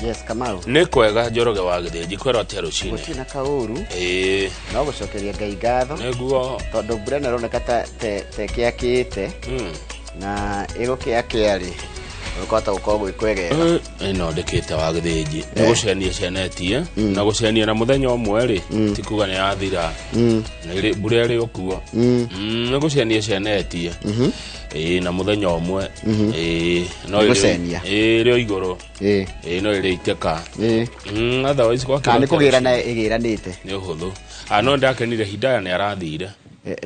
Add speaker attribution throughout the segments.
Speaker 1: Yes, Kamau.
Speaker 2: Nĩ kwega, Njoroge wa Gĩthĩnji, kwĩrwo atĩa rũcinĩ?
Speaker 1: Gũtirĩ na kaũru.
Speaker 2: Ĩĩ.
Speaker 1: No gũcokeria Ngai ngatho.
Speaker 2: Nĩguo.
Speaker 1: Tondũ mbura ĩno ĩroneka ta ĩkĩakĩte. Na ĩgũkĩakĩa rĩ, gũkahota gũkorwo gwĩ kwegega.
Speaker 2: Ĩno ndĩkĩte wa Gĩthĩnji nĩ gũcenia cenetie na gũcenia na mũthenya ũmwe rĩ, ti kuga nĩ yathira. Mbura ĩrĩ o kuo. Nĩ gũcenia cenetie, ĩĩ, na mũthenya ũmwe, ĩĩ, no
Speaker 1: Nĩ gũcenia.
Speaker 2: Ĩĩ, ĩrĩ o igũrũ. Ĩĩ, no ĩrĩ iteka. Otherwise
Speaker 1: Kana
Speaker 2: gwakĩra
Speaker 1: nĩ kũgĩrana ĩgĩranĩte.
Speaker 2: Nĩ ũhũthũ. Ah, no ndakenire Hidaya nĩ arathire.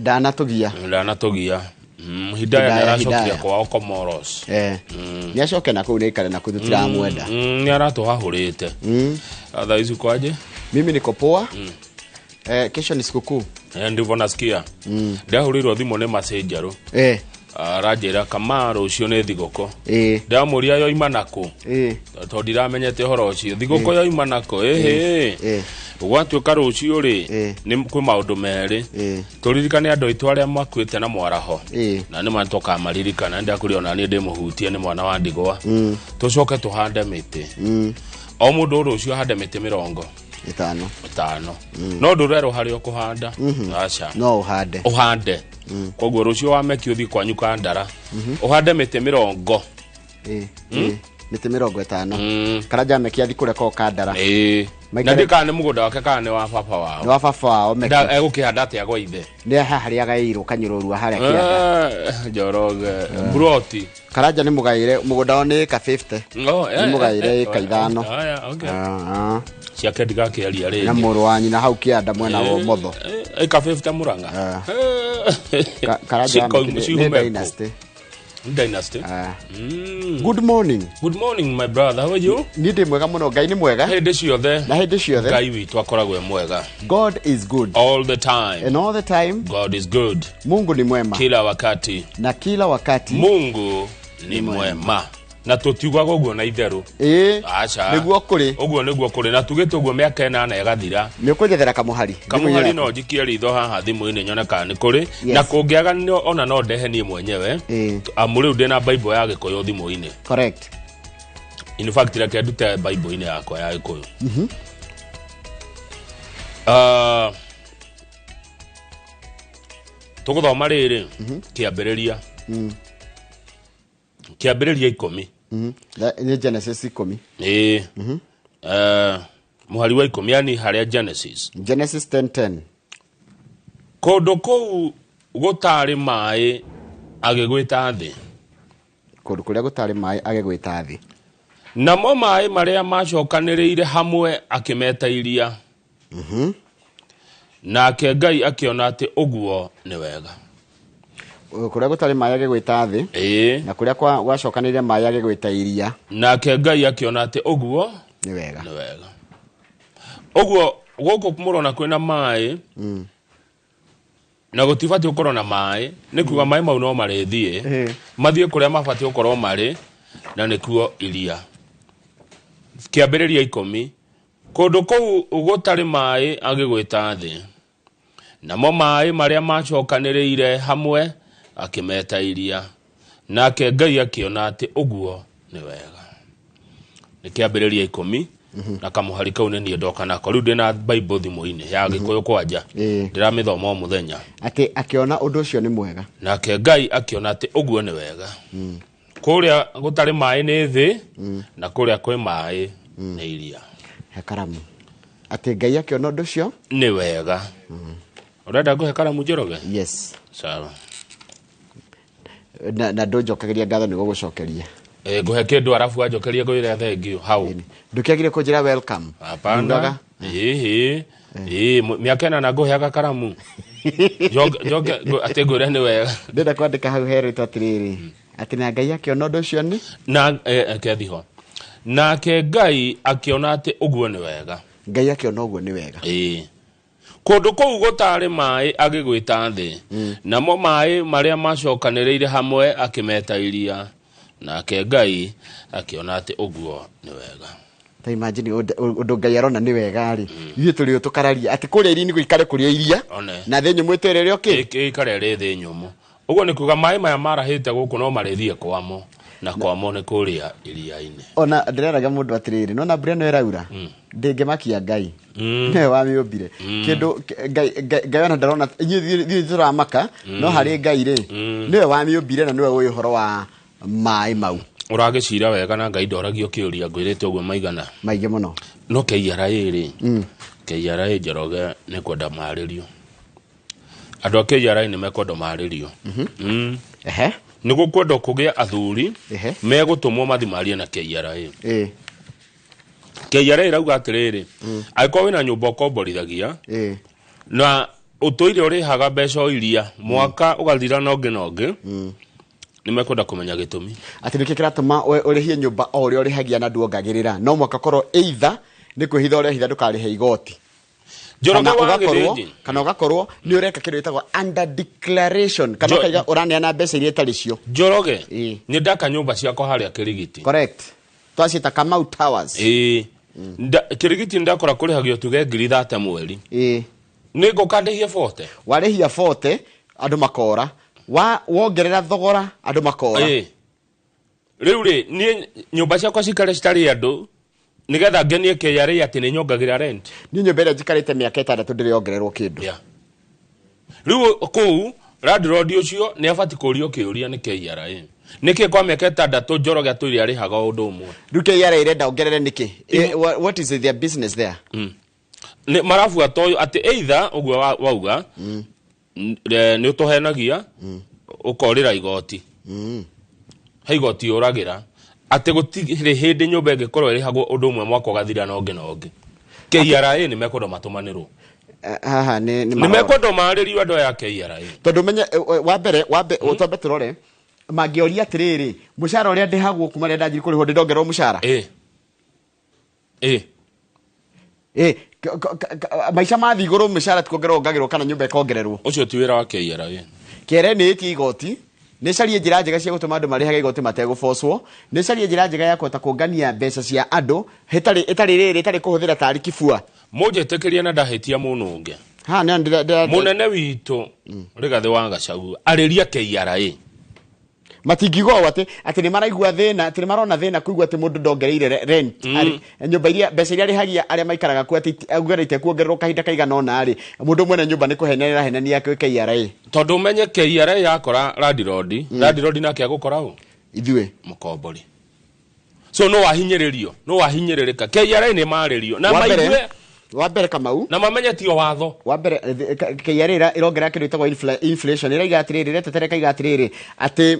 Speaker 1: Ndanatũgia.
Speaker 2: Ndanatũgia. Hidaya nĩ
Speaker 1: Hidaya,
Speaker 2: aracokire
Speaker 1: Hidaya.
Speaker 2: kwao Comoros.
Speaker 1: Nĩ acoke na kũu, nĩ aikare na kũu, tũtiramwenda.
Speaker 2: Nĩ aratũhahũrĩte. Otherwise uko aje?
Speaker 1: Mimi niko poa. Kesho ni sikukuu.
Speaker 2: Ndivyo nasikia. Ndahũrĩirwo thimũ nĩ macenjarũ. Aranjĩra kama rũciũ nĩ thigũkũ. Ndamũria yoima nakũ, tondũ ndiramenyete ũhoro ũcio, thigũkũ yoima nakũ. Ĩhĩ, gwatuĩka rũciũ rĩ, nĩ kwĩ maũndũ merĩ. Tũririkane andũ aitũ arĩa makuĩte na mwaraho, na nĩ ma tũkamaririkana. Nĩndakũria ona niĩ ndĩmũhutie, nĩ mwana wa ndigwa. Tũcoke tũhande mĩtĩ. O mũndũ rũciũ ahande mĩtĩ 50.
Speaker 1: Ĩtano.
Speaker 2: Ĩtano. No ndũrerwo harĩa ũkũhanda, aca.
Speaker 1: No ũhande.
Speaker 2: Ũhande. Koguo rũciũ wameki ũthiĩ kwanyu Kandara, ũhande mĩtĩ 50.
Speaker 1: Ĩĩ. Mĩtĩ 50. Karanja Meki athi kũrĩa kwao Kandara.
Speaker 2: Ĩĩ. Na
Speaker 1: Maikare-
Speaker 2: ndi kana nĩ mũgũnda wake kana nĩ wa baba wao.
Speaker 1: Nĩ wa baba wao Meki.
Speaker 2: Egũkĩhanda atĩa gwa ithe?
Speaker 1: Nĩ haha harĩa agaĩirwo kanyũrũrua harĩa kĩanda.
Speaker 2: Njoroge mburoti.
Speaker 1: Karanja nĩ mũgaĩre mũgũnda wao nĩ ĩka 50.
Speaker 2: Oh,
Speaker 1: Nĩ mũgaĩre ĩka 5.
Speaker 2: Aya, okay.
Speaker 1: Ah, ah.
Speaker 2: Ciake ndigakĩaria
Speaker 1: Na
Speaker 2: rĩngĩ.
Speaker 1: mũrũ wa nyina hau kĩanda mwena wa ũmotho.
Speaker 2: Ĩka 50 Murang'a.
Speaker 1: Karanja wa Meki nĩ
Speaker 2: Ciume kũ?
Speaker 1: dynasty.
Speaker 2: Dynasty.
Speaker 1: Ah. Good morning.
Speaker 2: Good morning, my brother, how are you?
Speaker 1: Niĩ ndĩ mwega mũno, Ngai nĩ mwega.
Speaker 2: Hĩndĩ ciothe.
Speaker 1: Na hĩndĩ ciothe.
Speaker 2: Ngai witũ akoragwo e mwega.
Speaker 1: God is good.
Speaker 2: All the time.
Speaker 1: And all the time.
Speaker 2: God is good.
Speaker 1: Mungu ni mwema.
Speaker 2: Kila wakati.
Speaker 1: Na kila wakati.
Speaker 2: Mungu ni mwema. Na tũtiugaga ũguo na itherũ.
Speaker 1: Ĩĩ.
Speaker 2: Aca.
Speaker 1: Nĩguo kũrĩ.
Speaker 2: Ũguo nĩguo kũrĩ, na tugĩte ũguo mĩaka 8 ĩgathira.
Speaker 1: Nĩ ũkũnjethera kamũhari.
Speaker 2: Kamũhari no njikie ritho haha thimũ-inĩ nyone kana nĩ kũrĩ. Na kũngĩaga ona no ndehe niĩ mwenyewe, amu rĩu ndĩna Bible ya Gĩkũyũ thimũ-inĩ.
Speaker 1: Correct.
Speaker 2: In fact, reke ndute Bible-inĩ yakwa ya Gĩkũyũ. Ah, tũgũthoma rĩrĩ Kĩambĩrĩria, Kĩambĩrĩria 10.
Speaker 1: Nĩ Genesis 10.
Speaker 2: Ĩĩ. Mũhari wa 10, yani harĩa Genesis.
Speaker 1: Genesis 10:10.
Speaker 2: Kũndũ kũu gũtarĩ maĩ agĩgwĩta thĩ.
Speaker 1: Kũndũ kũrĩa gũtarĩ maĩ agĩgwĩta thĩ.
Speaker 2: Namo maĩ marĩa macokanĩrĩire hamwe akĩmeta iria. Nake Ngai akĩona atĩ ũguo nĩ wega.
Speaker 1: Kũrĩa gũtarĩ maĩ agĩgwĩta thĩ.
Speaker 2: Ĩĩ.
Speaker 1: Na kũrĩa gwacokanĩrĩire maĩ agĩgwĩta iria.
Speaker 2: Nake Ngai akĩona atĩ ũguo
Speaker 1: nĩ wega.
Speaker 2: Nĩ wega. Ũguo gũkũ mũrona kwĩna maĩ, na gũtibatiĩ gũkorwo na maĩ, nĩ kuga maĩ mau no marĩthiĩ, mathiĩ kũrĩa mabatiĩ gũkorwo marĩ, na nĩkuo iria. Kĩambĩrĩria 10, kũndũ kũu gũtarĩ maĩ agĩgwĩta thĩ, namo maĩ marĩa macokanĩrĩire hamwe akĩmeta iria, nake Ngai akĩona atĩ ũguo nĩ wega. Nĩ Kĩambĩrĩria 10 na kamũhari kau nĩ niĩ ndoka nako. Rĩu ndĩna Bible thimũ-inĩ ya Gĩkũyũ kwanja, ndĩramĩthoma o mũthenya.
Speaker 1: Atĩ akĩona ũndũ ũcio nĩ mwega.
Speaker 2: Nake Ngai akĩona atĩ ũguo nĩ wega. Kũrĩa gũtarĩ maĩ nĩ thĩ, na kũrĩa kwĩ maĩ nĩ iria.
Speaker 1: He karamu. Atĩ Ngai akĩona ũndũ ũcio
Speaker 2: nĩ wega. Ũrenda ngũhe karamu, Njoroge?
Speaker 1: Yes.
Speaker 2: Sawa.
Speaker 1: Na ndũnjokagĩria ngatho nĩ gũgũcokeria.
Speaker 2: Ngũhe kĩndũ arabu wanjokeria ngwĩre thank you hau.
Speaker 1: Ndũkĩagire kũnjĩra welcome.
Speaker 2: Hapana.
Speaker 1: Ndugaga?
Speaker 2: Ĩhĩ, ĩĩ, mĩaka 8 ngũheaga karamu. Njoke atĩ ngwĩre nĩ wega.
Speaker 1: Ndĩrenda kwandĩka hau herĩtwo atĩrĩrĩ, atĩ na Ngai akĩona ũndũ ũcio nĩ
Speaker 2: Na kethiho. Nake Ngai akĩona atĩ ũguo nĩ wega.
Speaker 1: Ngai akĩona ũguo nĩ wega.
Speaker 2: Ĩĩ. Kũndũ kũu gũtarĩ maĩ agĩgwĩta thĩ, namo maĩ marĩa macokanĩrĩire hamwe akĩmeta iria, nake Ngai akĩona atĩ ũguo nĩ wega.
Speaker 1: Ta imagine ũndũ Ngai arona nĩ wega rĩ, ithuĩ tũrĩ tũkararia atĩ kũrĩa iria-inĩ gũikare kũrĩa iria
Speaker 2: One.
Speaker 1: na thĩ nyũmũ ĩterere ũkĩ
Speaker 2: Ĩikare ĩrĩ thĩ nyũmũ. Ũguo nĩ kuga maĩ maya marahĩte gũkũ no marĩthiĩ kwamo. Na kwamo nĩ kũrĩa iria-inĩ.
Speaker 1: Ona ndĩreraga mũndũ atĩrĩrĩ, nona mbura ĩno ĩraura ndĩngĩmakia Ngai, nĩwe wamĩũmbire kĩndũ. Ngai ona ndarona ithuĩ tũramaka, no harĩ Ngai rĩ, nĩwe wamĩũmbire na nĩwe ũĩ ũhoro wa maĩ mau.
Speaker 2: Ũragĩcira wega na Ngai ndoragio kĩũria, ngwĩrĩte ũguo maigana.
Speaker 1: Maingĩ mũno.
Speaker 2: No KRA rĩ, KRA, Njoroge, nĩ kwenda marĩrio. Andũ a KRA nĩ mekwenda marĩrio. Nĩ gũkwenda kũgĩa athuri megũtũmwo mathi marie na KRA. KRA ĩrauga atĩrĩrĩ, angĩkorwo wĩna nyũmba ũkomborithagia na ũtũire ũrĩhaga mbeca o iria, mwaka ũgathira na ũngĩ na ũngĩ, nĩ mekwenda kũmenya gĩtũmi.
Speaker 1: Atĩ nĩkĩ kĩratũma ũrĩhie nyũmba o ũrĩa ũrĩhagia na nduongagĩrĩra? No mwaka korwo either nĩ kwĩhitha ũrehitha ndũkarĩhe igoti,
Speaker 2: Njoroge
Speaker 1: kana
Speaker 2: wa
Speaker 1: ũgakorwo
Speaker 2: Gĩthĩnji.
Speaker 1: Kana ũgakorwo nĩ ũreka kĩndũ gĩtagwo under declaration, kana ũkaiga ũraneana mbeca iria itarĩ cio.
Speaker 2: Njoroge, nĩ ndaka nyũmba ciakwa harĩa Kĩrigiti.
Speaker 1: Correct, twaciĩta Kamau Towers.
Speaker 2: Ĩĩ. Kĩrigiti ndakora kũrĩhagio tuge 30,000 mweri. Nĩ ngũka ndĩhie 40.
Speaker 1: Warĩhia 40, andũ makora wa wongerera thogora, andũ makora.
Speaker 2: Ĩĩ. Rĩu rĩ, niĩ nyũmba ciakwa cikare citarĩ andũ nĩgetha ngenie KRA atĩ nĩ nyongagĩra rent?
Speaker 1: Niĩ nyũmba ĩrĩa njikarĩte mĩaka 6 ndĩrĩongererwo kĩndũ.
Speaker 2: Yeah. Rĩu kũu landlord ũcio nĩ abati kũrio kĩũria nĩ KRA, nĩkĩ kwa mĩaka 6 Njoroge atũire arĩhaga o ũndũ ũmwe?
Speaker 1: Rĩu KRA ĩrenda ongerere nĩkĩ? What is their business there?
Speaker 2: Nĩ marabuata ũyũ atĩ either ũguo wauga nĩ ũtũhenagia ũkorĩra igoti, he igoti ũragĩra atĩ gũtirĩ hĩndĩ nyũmba ĩngĩkorwo ĩrĩhagwo ũndũ ũmwe mwaka ũgathira na ũngĩ na ũngĩ. KRA nĩ mekwenda matũmanĩrwo.
Speaker 1: Haha nĩ
Speaker 2: nĩ
Speaker 1: marora.
Speaker 2: Mekwenda marĩrio andũ aya a KRA.
Speaker 1: Tondũ menye wa mbere twambe tũrore mangĩoria atĩrĩrĩ, mũcara ũrĩa ndĩhagwo kuma rĩrĩa ndanjiri kũrĩhwo, ndĩndongererwo mũcara?
Speaker 2: Ĩ ĩ.
Speaker 1: Ĩ, maica mathiĩ igũrũ, mĩcara ti kuongererwo ongagĩrwo kana nyũmba ĩkongererwo?
Speaker 2: Ũcio ti wĩra wa KRA.
Speaker 1: KRA nĩ ĩtie igoti, nĩ carie njĩra njega cia gũtũma andũ marĩhage igoti mategũbocwo, nĩ carie njĩra njega ya kũhota kũngania mbeca cia andũ ĩtarĩ rĩrĩ ĩtarĩ kũhũthĩra tarĩ kibua.
Speaker 2: Mũnjĩtĩkĩrie na ndahĩtia mũno ũngĩ.
Speaker 1: Ha nĩ
Speaker 2: Mũnene witũ Rigathĩ wa Gachagua arĩria KRA.
Speaker 1: Matingiuga ũũ atĩ nĩ maraigua thĩna, atĩ nĩ marona thĩna kũigua atĩ mũndũ ndongereire rent. Nyũmba iria mbeca iria arĩhagia arĩa maikaraga kuo, atĩ auga itekuongererwo kahinda kaigana ũna rĩ, mũndũ mwene nyũmba nĩ kũhenania arahenania kwĩ KRA.
Speaker 2: Tondũ ũmenye KRA yakora landlord, landlord nake agũkora ũ?
Speaker 1: Ithuĩ.
Speaker 2: Mũkombori. So no wahinyĩrĩrio, no wahinyĩrĩrĩka. KRA nĩ marĩrio na
Speaker 1: Wa mbere-
Speaker 2: maigue
Speaker 1: wa mbere, Kamau,
Speaker 2: na mamenye tio watho.
Speaker 1: Wa mbere, KRA ĩrongerera kĩndũ gĩtagwo inflation. Ĩraiga atĩrĩrĩ, ĩretetera ĩkaiga atĩrĩrĩ atĩ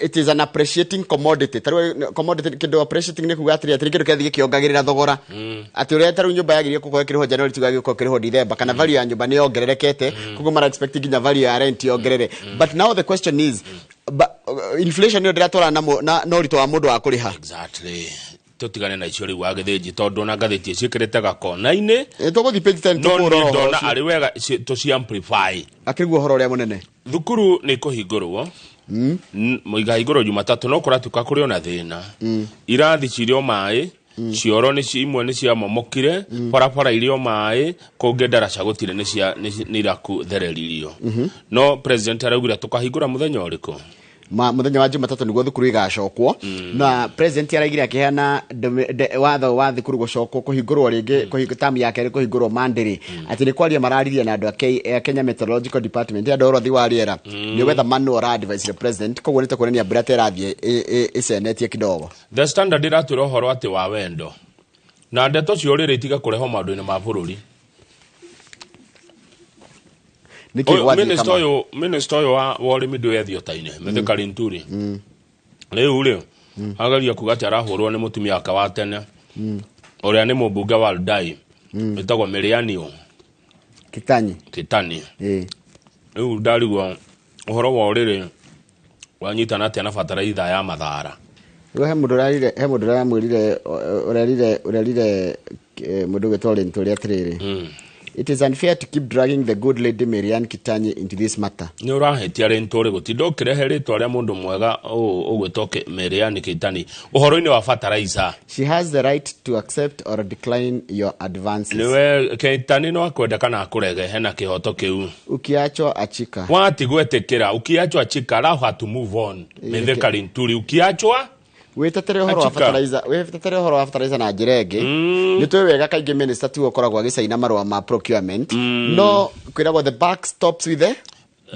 Speaker 1: it is an appreciating commodity. Tarĩu commodity, kĩndũ appreciating nĩ kuga atĩrĩrĩ, atĩ nĩ kĩndũ kĩrathiĩ gĩkĩongagĩrĩra thogora, atĩ ũrĩa tarĩu nyũmba yagĩrĩire gũkorwo ĩkĩrĩhwo January tiga gĩgũkorwo ĩkĩrĩhwo December, kana value ya nyũmba nĩ yongererekete, koguo mara expect nginya value ya rent yongerere. But now the question is, inflation ĩyo ndĩratwarana na ũritũ wa mũndũ wa kũrĩha.
Speaker 2: Exactly, tũtigane na icio rĩu wa Gĩthĩnji, tondũ na ngathĩti ciĩkĩrĩte gakona-inĩ.
Speaker 1: Tũgũthiĩ page 10.
Speaker 2: No
Speaker 1: tũkũrora
Speaker 2: niĩ
Speaker 1: ũhoro
Speaker 2: ndona
Speaker 1: ũcio.
Speaker 2: arĩ wega tũci amplify.
Speaker 1: Akĩriguo ũhoro ũrĩa mũnene.
Speaker 2: Thukuru nĩ ikũhingũrwo, ikahingũrwo Jumatatũ, no kũratuĩka kũrĩ ona thĩna. Irathi cirĩ o maĩ, cioro nĩ imwe nĩ ciamomokire, barabara irĩ o maĩ, kũngĩ ndaraca gũtirĩ, nĩ irakuthereririo. No president araugire tũkahingũra mũthenya ũrĩkũ?
Speaker 1: Mũthenya wa Jumatatũ nĩguo thukuru igacokwo, na president araigire akĩheana watho wa thukuru gũcokwo kũhingũrwo rĩngĩ, tamu ya kerĩ kũhingũrwo Monday rĩ, atĩ nĩ kwaria mararirie na andũ a Kenya Meteorological Department, andũ a ũrathi wa rĩera, nĩ weather manual ra advice the president, koguo nĩ takuonania mbura ta ĩrathiĩ ĩcenetie kidogo.
Speaker 2: The Standard ĩratwĩra ũhoro atĩ wa wendo na ndeto cia ũrĩrĩ itige kũrehwo maũndũ-inĩ ma bũrũri.
Speaker 1: Nĩkĩ
Speaker 2: Ũyũ
Speaker 1: gwathiĩ
Speaker 2: minister
Speaker 1: kama?
Speaker 2: Ũyũ minister ũyũ wa ũrĩmi ndwethio taine Mithika Linturi rĩu rĩ ageria kuga atĩ arahũrwo nĩ mũtumia wake wa tene ũrĩa nĩ mũmbunge wa Aldai wĩtagwo Mirianio
Speaker 1: Kitanyi.
Speaker 2: Kitani. Rĩu ndarigwo ũhoro wa ũrĩrĩ wanyitana atĩa na bataraitha ya Mathara.
Speaker 1: Rĩu he mũndũ ũrarire, he mũndũ ũramwĩrire, ũrerire mũndũ ũgwĩtwo Linturi atĩrĩrĩ, It is unfair to keep dragging the good lady Marianne Kitanye into this matter.
Speaker 2: Nä å rahätia rä ntå rä gå tinda å kä rehe rä twa rä a må ndå mwega å gwä two Marianne Kitani å horo-inä wa fertilizer.
Speaker 1: She has the right to accept or decline your advances.
Speaker 2: Nĩwe Kitani no akwenda kana akũrege, hena kĩhoto kĩu.
Speaker 1: Ukiachwa achika.
Speaker 2: Wati gwĩtĩkĩra ukiachwa chika, allow her to move on. Mithika Linturi, ukiachwa
Speaker 1: Wĩtetere ũhoro wa
Speaker 2: Achika.
Speaker 1: fertilizer, wĩtetere ũhoro wa fertilizer na njĩra ĩngĩ. Nĩ tũĩ wega kaingĩ minister tiwe ũkoragwo agĩcaina marũa ma procurement, no kwĩragwo the buck stops with the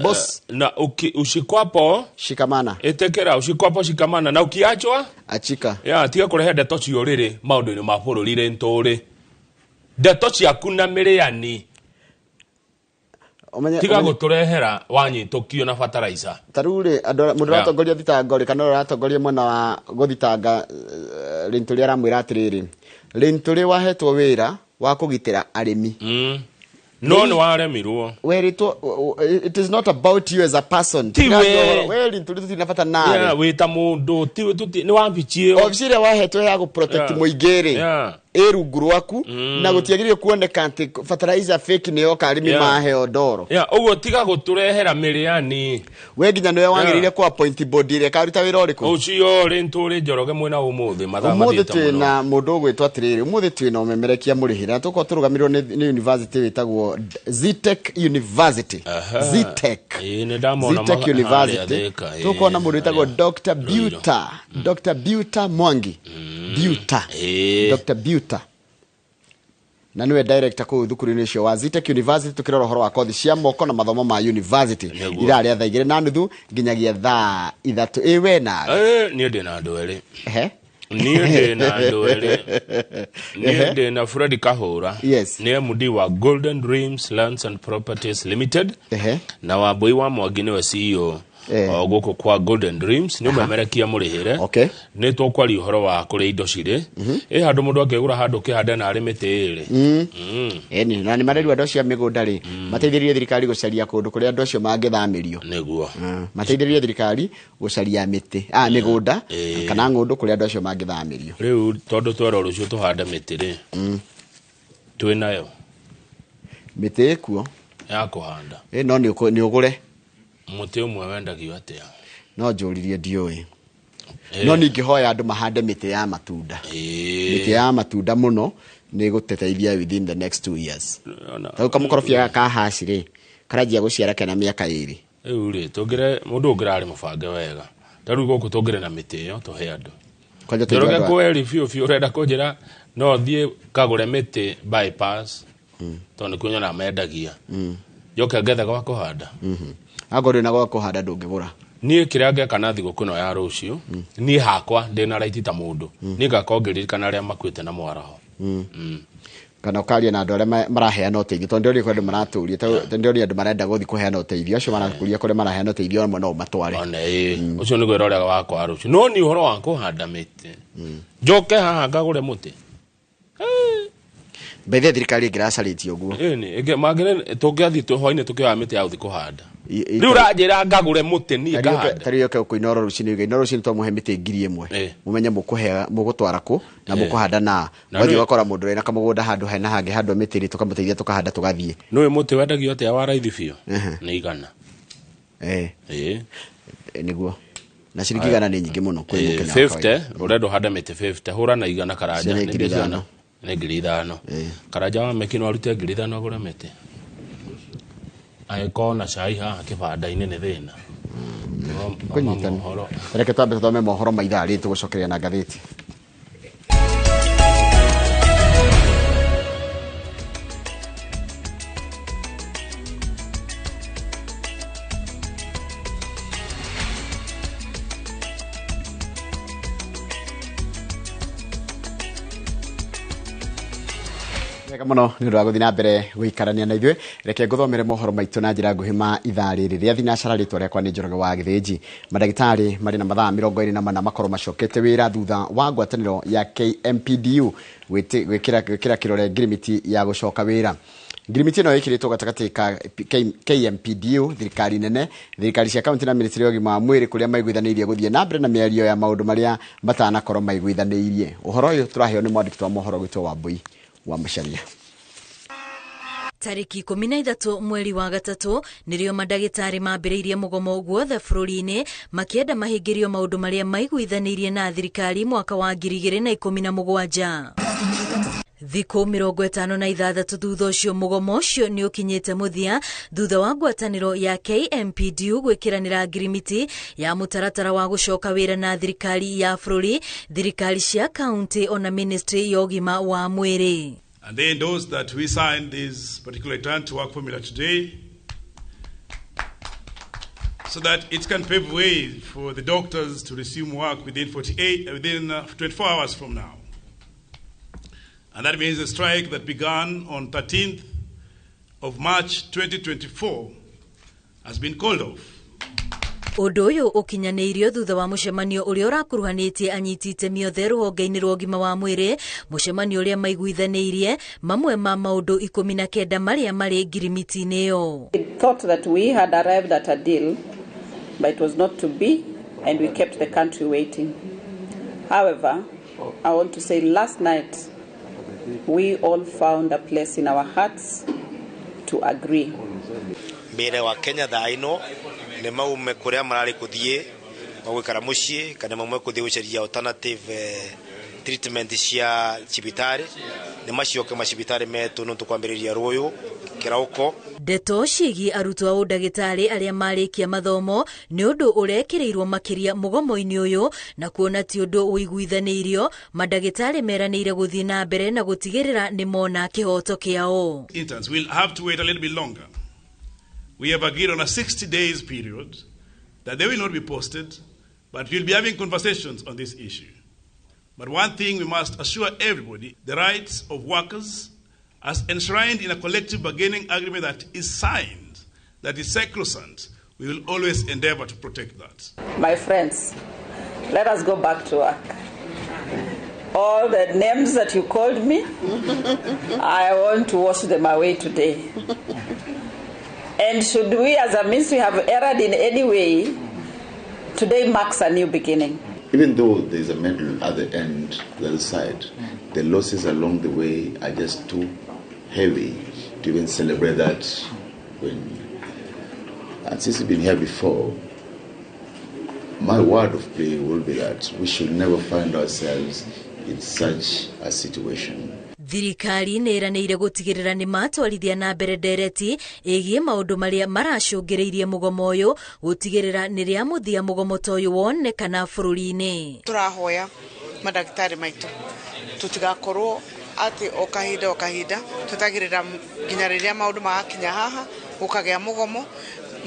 Speaker 1: boss.
Speaker 2: Na ushikwapo
Speaker 1: Shikamana.
Speaker 2: Ĩtĩkĩra ushikwapo shikamana na ukiachwa
Speaker 1: Achika.
Speaker 2: Ya tiga kũrehe ndeto cia ũrĩrĩ maũndũ-inĩ ma bũrũri rĩ ntũrĩ ndeto ciaku na mĩrĩani.
Speaker 1: Ũmenye
Speaker 2: Tiga gũtũrehera wanyitũkio na fertilizer.
Speaker 1: Ta rĩu rĩ, andũ mũndũ ũratongoria thitango rĩ, kana ũrĩa ũratongoria mwena wa gũthitanga Linturi aramwĩra atĩrĩrĩ, Linturi wahetwo wĩra wa kũgitĩra arĩmi.
Speaker 2: No nĩ waremirwo.
Speaker 1: Werĩtwo it is not about you as a person.
Speaker 2: Ti
Speaker 1: Tiga
Speaker 2: we.
Speaker 1: ũhoro, we Linturi tũtirĩ na bata nawe.
Speaker 2: Yeah, wĩ ta mũndũ ti nĩ wabici ĩyo.
Speaker 1: Obici ĩrĩa wahetwo ya gũ protect mũingĩ rĩ, ĩ rungu rwaku, na gũtiagĩrĩire kuoneka atĩ fertilizer fake nĩ yoka arĩmi maheo ndoro.
Speaker 2: Yeah, ũguo tiga gũtũrehera mĩrĩani.
Speaker 1: We nginya nĩwe wagĩrĩire kũ appoint board ĩrĩa ĩkaruta wĩra ũrĩkũ.
Speaker 2: Ũcio rĩ ntũrĩ Njoroge mwena ũmũthĩ mathaa
Speaker 1: Ũmũthĩ
Speaker 2: mathiĩte mũno.
Speaker 1: twĩna mũndũ ũgwĩtwo atĩrĩrĩ, ũmũthĩ twĩna ũmemerekia mũrĩhĩre na tũkorwo tũrũgamĩrĩrwo nĩ university wĩtagwo Zetech University. Zetech.
Speaker 2: Ĩĩ, nĩ ndamona
Speaker 1: Zetech University.
Speaker 2: harĩa Thĩka, ĩĩ,
Speaker 1: Tũkorwo na mũndũ wĩtagwo
Speaker 2: harĩa
Speaker 1: Dr.
Speaker 2: Ruiru.
Speaker 1: Buta. Dr. Buta Mwangi. Buta. Dr. Buta. Na niwe director kũu thukuru-inĩ ũcio wa Zetech University, tukĩrora ũhoro wa kothi cia moko na mathomo ma university.
Speaker 2: Nĩguo.
Speaker 1: Ithaa rĩa 2:30 nginyagia 3:00. Ĩ we nawe.
Speaker 2: Niĩ ndĩ na andũ erĩ.
Speaker 1: Ehe.
Speaker 2: Niĩ ndĩ na andũ erĩ. Niĩ ndĩ na Fred Kahũra.
Speaker 1: Yes.
Speaker 2: Nĩ MD wa Golden Dreams Lands and Properties Limited.
Speaker 1: Ehe.
Speaker 2: Na Wambui wa Mwangi nĩwe CEO o gũkũ kwa Golden Dreams, nĩ ũmemerekia mũrĩhĩre. Nĩ tũkwaria ũhoro wa kũrĩa indo cirĩ. Ĩ handũ mũndũ angĩgũra handũ kĩhande na arĩ mĩtĩ ĩrĩ.
Speaker 1: Ĩni, na nĩ marerwo andũ acio a mĩgũnda rĩ, mateithĩrĩrie thirikari gũcaria kũndũ kũrĩa andũ acio mangĩthamĩrio.
Speaker 2: Nĩguo.
Speaker 1: Mateithĩrĩrie thirikari gũcaria mĩtĩ, mĩgũnda kana ng'ũndũ kũrĩa andũ acio mangĩthamĩrio.
Speaker 2: Rĩu tondũ twerwo rũciũ tũhande mĩtĩ rĩ, twĩ nayo.
Speaker 1: Mĩtĩ ĩkuo.
Speaker 2: Ya kũhanda.
Speaker 1: Ĩ, no nĩ ũgũre.
Speaker 2: Mũtĩ ũmwe wendagio atĩa?
Speaker 1: No njũririe ndiũĩ. No ningĩhoya andũ mahande mĩtĩ ya matunda. Mĩtĩ ya matunda mũno nĩ gũteteithia within the next 2 years. Tondũ kamũkorobia gaka ka haci rĩ, karanjia gũciara kena mĩaka 2.
Speaker 2: Rĩu rĩ, tũngĩre mũndũ ũngĩrarĩ mũbange wega. Ta rĩu gũkũ tũngĩrĩ na mĩtĩ ĩyo tũhe andũ.
Speaker 1: Kwanja tũigue
Speaker 2: Njoroge
Speaker 1: andũ a-
Speaker 2: kweri biũ biũ ũrenda kũnjĩra no thiĩ kagũre mĩtĩ bypass. Tondũ nĩkuo nyonaga mendagia. Njoke ngethe gwa kũhanda.
Speaker 1: Angorwo ndwĩna gwa kũhanda ndũngĩgũra.
Speaker 2: Niĩ kĩrĩa ngeka na thigũkũ ĩno ya rũciũ, niĩ hakwa ndĩna right ta mũndũ. Niĩ ngakorwo ngĩririkana arĩa makuĩte na mwaraho.
Speaker 1: Kana ũkaria na andũ arĩa maraheana ũteithio, tondũ ndĩronire kwĩ andũ maratũria, tondũ ndĩronire andũ marenda gũthiĩ kũheana ũteithio, acio marakũria kũrĩa maraheana ũteithio amwe no ũmatware.
Speaker 2: One, ĩĩ. Ũcio nĩguo wĩra ũrĩa wakwa wa rũciũ. No niĩ ũhoro wa kũhanda mĩtĩ, njoke haha ngagũre mũtĩ.
Speaker 1: Mbethe thirikari ĩngĩracarĩtie ũguo.
Speaker 2: Ĩni, ĩngĩ, mangĩrĩ, tũngĩathiĩ hwainĩ tũkĩoya mĩtĩ ya gũthiĩ kũhanda.
Speaker 1: I-
Speaker 2: Rĩu ũranjĩra ngagũre mũtĩ niĩ ngahanda.
Speaker 1: Tarĩu yoke kũina oro rũcinĩ, uge, ino rũcinĩ twamũhe mĩtĩ 1,000. Mũmenye mũgũtwara kũ na mũkũhanda na.
Speaker 2: Na
Speaker 1: Wathiĩ
Speaker 2: nĩ-
Speaker 1: ũgakora mũndũ wĩna kamũgũnda handũ hena hangĩ handũ mĩtĩ rĩ, tũkamũteithia tũkahanda tũgathiĩ.
Speaker 2: Nĩũĩ mũtĩ wendagio atĩa wa raithi biũ? Nĩ 100.
Speaker 1: Nĩguo. Na ciringi 100 nĩ nyingĩ mũno kwĩ Mũkenya wa
Speaker 2: 50,
Speaker 1: kawaida.
Speaker 2: ũrenda ũhande mĩtĩ 50, hũra na 100 karanja,
Speaker 1: Cio nĩ
Speaker 2: nĩ
Speaker 1: ngiri
Speaker 2: mbeca
Speaker 1: ithano.
Speaker 2: Nĩ 5,000. Karanja wa meki no arute 5,000 agũre mĩtĩ. Angĩkorwo na cai haha kĩbanda-inĩ nĩ thĩna.
Speaker 1: Kũnyitana.
Speaker 2: Mohoro.
Speaker 1: Reke twambe tũthome mohoro ma ithaa rĩrĩ tũgũcokeria na ngathĩti. Wega mũno nĩ ũndũ wa gũthiĩ na mbere gũikarania na ithuĩ. Reke ngũthomere mohoro maitũ na njĩra nguhĩ ma ithaa rĩrĩ rĩa thinacara. Rĩtwa rĩakwa nĩ Njoroge wa Gĩthĩnji. Mandagĩtarĩ marĩ na mathaa 24 makorwo macokete wĩra thutha wa ngwatanĩro ya KMPDU gwĩkĩra kĩrore ngirimiti ya gũcoka wĩra. Ngirimiti ĩno ĩkĩrĩtwo gatagatĩ ka KMPDU, thirikari nene, thirikari cia kaunti na ministry ya ũgima wa mwĩrĩ, kũrĩa maiguithanĩirie gũthiĩ na mbere na mĩario ya maũndũ marĩa matanakorwo maiguithanĩirie. Ũhoro ũyũ tũraheo nĩ mwandĩki wa mohoro gwĩtwo Wambui wa Macharia.
Speaker 3: Tarĩki 13 mweri wa gatatũ nĩrĩo mandagĩtarĩ mambĩrĩirie mũgomo guothe bũrũri-inĩ makĩenda mahingĩrio maũndũ marĩa maiguithanĩirie na thirikari mwaka wa 2017. Thikũ 56 thutha ũcio mũgomo ũcio nĩ ũkinyĩte mũthia thutha wa ngwatanĩro ya KMPDU gwĩkĩranĩra ngirimiti ya mũtaratara wa gũcoka wĩra na thirikari ya bũrũri, thirikari cia kaunti ona ministry ya ũgima wa mwĩrĩ.
Speaker 4: And they endorse that we signed this particular return to work formula today so that it can pave way for the doctors to resume work within 24 hours from now. And that means the strike that began on 13th of March 2024 has been called off.
Speaker 3: Ũndũ ũyũ ũkinyanĩirio thutha wa mũcemanio ũrĩa ũrakuruhanĩtie anyiti itemi othe rũhonge-inĩ rwa ũgima wa mwĩrĩ, mũcemanio ũrĩa maiguithanĩirie mamwe ma maũndũ 19 marĩa marĩ ngirimiti-inĩ ĩyo.
Speaker 5: We thought that we had arrived at a deal, but it was not to be, and we kept the country waiting. However, I want to say last night we all found a place in our hearts to agree.
Speaker 6: Mbere wa Kenya thaa ino nĩ maume kũrĩa mararĩ kũthiĩ magũikara mũciĩ kana maume kũthiĩ gũcaria alternative treatment cia cibitarĩ nĩ macoke macibitarĩ metũ nĩ tũkwambĩrĩria rũyũ kĩrauko.
Speaker 3: Ndeto ciĩgiĩ arutwo a ũndagĩtarĩ arĩa marĩkia mathomo nĩ ũndũ ũrekĩrĩirwo makĩria mũgomo-inĩ ũyũ na kuona ti ũndũ ũiguithanĩirio, mandagĩtarĩ meranĩire gũthiĩ na mbere na gũtigĩrĩra nĩ mona kĩhoto kĩao.
Speaker 4: Interns will have to wait a little bit longer. We have agreed on a 60 days period that they will not be posted, but we'll be having conversations on this issue. But one thing we must assure everybody, the rights of workers as enshrined in a collective bargaining agreement that is signed, that is sacrosanct, we will always endeavor to protect that.
Speaker 5: My friends, let us go back to work. All the names that you called me, I want to wash them away today. And should we as a ministry have erred in any way, today marks a new beginning.
Speaker 7: Even though there's a medal at the end, the other side, the losses along the way are just too heavy to even celebrate that win. And since we've been here before, my word of plea will be that we should never find ourselves in such a situation.
Speaker 3: Thirikari nĩ ĩranĩire gũtigĩrĩra nĩ matwarithia na mbere ndereti ĩgiĩ maũndũ marĩa maracũngĩrĩirie mũgomo ũyũ gũtigĩrĩra nĩ rĩa mũthia mũgomo ta ũyũ wonekana bũrũri-inĩ.
Speaker 8: Tũrahoya mandagĩtarĩ maitũ tũtigakorwo atĩ o kahinda twetagĩrĩra nginya rĩrĩa maũndũ magakinya haha gũkagĩa mũgomo,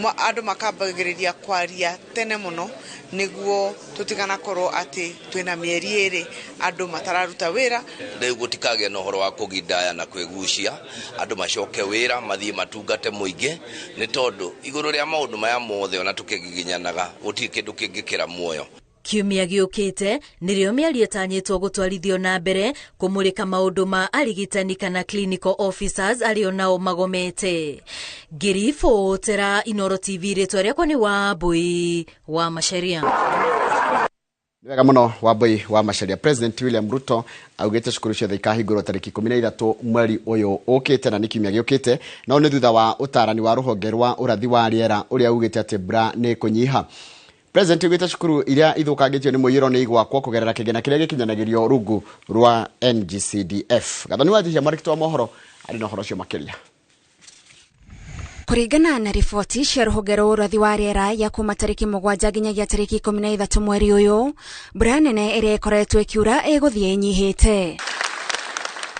Speaker 8: andũ makambagĩrĩria kwaria tene mũno nĩguo tũtiganakorwo atĩ twĩna mĩeri ĩrĩ andũ matararuta wĩra.
Speaker 9: Rĩu gũtikagĩa na ũhoro wa kũgindaya na kwĩgucia, andũ macoke wĩra mathiĩ matungate mũingĩ, nĩ tondũ igũrũ rĩa maũndũ maya mothe ona tũkĩgiginyanaga gũtirĩ kĩndũ kĩngĩkĩra muoyo.
Speaker 3: Kiumia gĩũkĩte nĩrĩo mĩario ĩtanyĩtwo gũtwarithio na mbere kũmũrĩka maũndũ ma arigitani kana clinical officers arĩa nao magomete. Ngĩribotera Inooro TV, rĩtwa rĩakwa nĩ Wambui wa Macharia.
Speaker 1: Wega mũno Wambui wa Macharia. President William Ruto augĩte cukuru ciothe ikahingũrwo tarĩki 13 mweri ũyũ ũkĩte na nĩ kiumia gĩũkĩte, no nĩ thutha wa ũtarani wa rũhonge rwa ũrathi wa rĩera ũrĩa ugĩte atĩ mbura nĩ ĩkũnyiha. President augĩte cukuru iria ithũkangĩtio nĩ mũiyũro nĩ igwakwo kũgerera kĩgĩna kĩrĩa gĩkinyanagĩrio rungu rwa NGCDF. Gathoni wa Njihia, mwandĩki wa mohoro, arĩ na ũhoro ũcio makĩria.
Speaker 10: Kũringana na riboti cia rũhonge rwa ũrathi wa rĩera ya kuma tarĩki 7 nginyagia tarĩki 13 mweri ũyũ, mbura nene ĩrĩa ĩkoretwo ĩkiura ĩgũthiĩ ĩnyihĩte.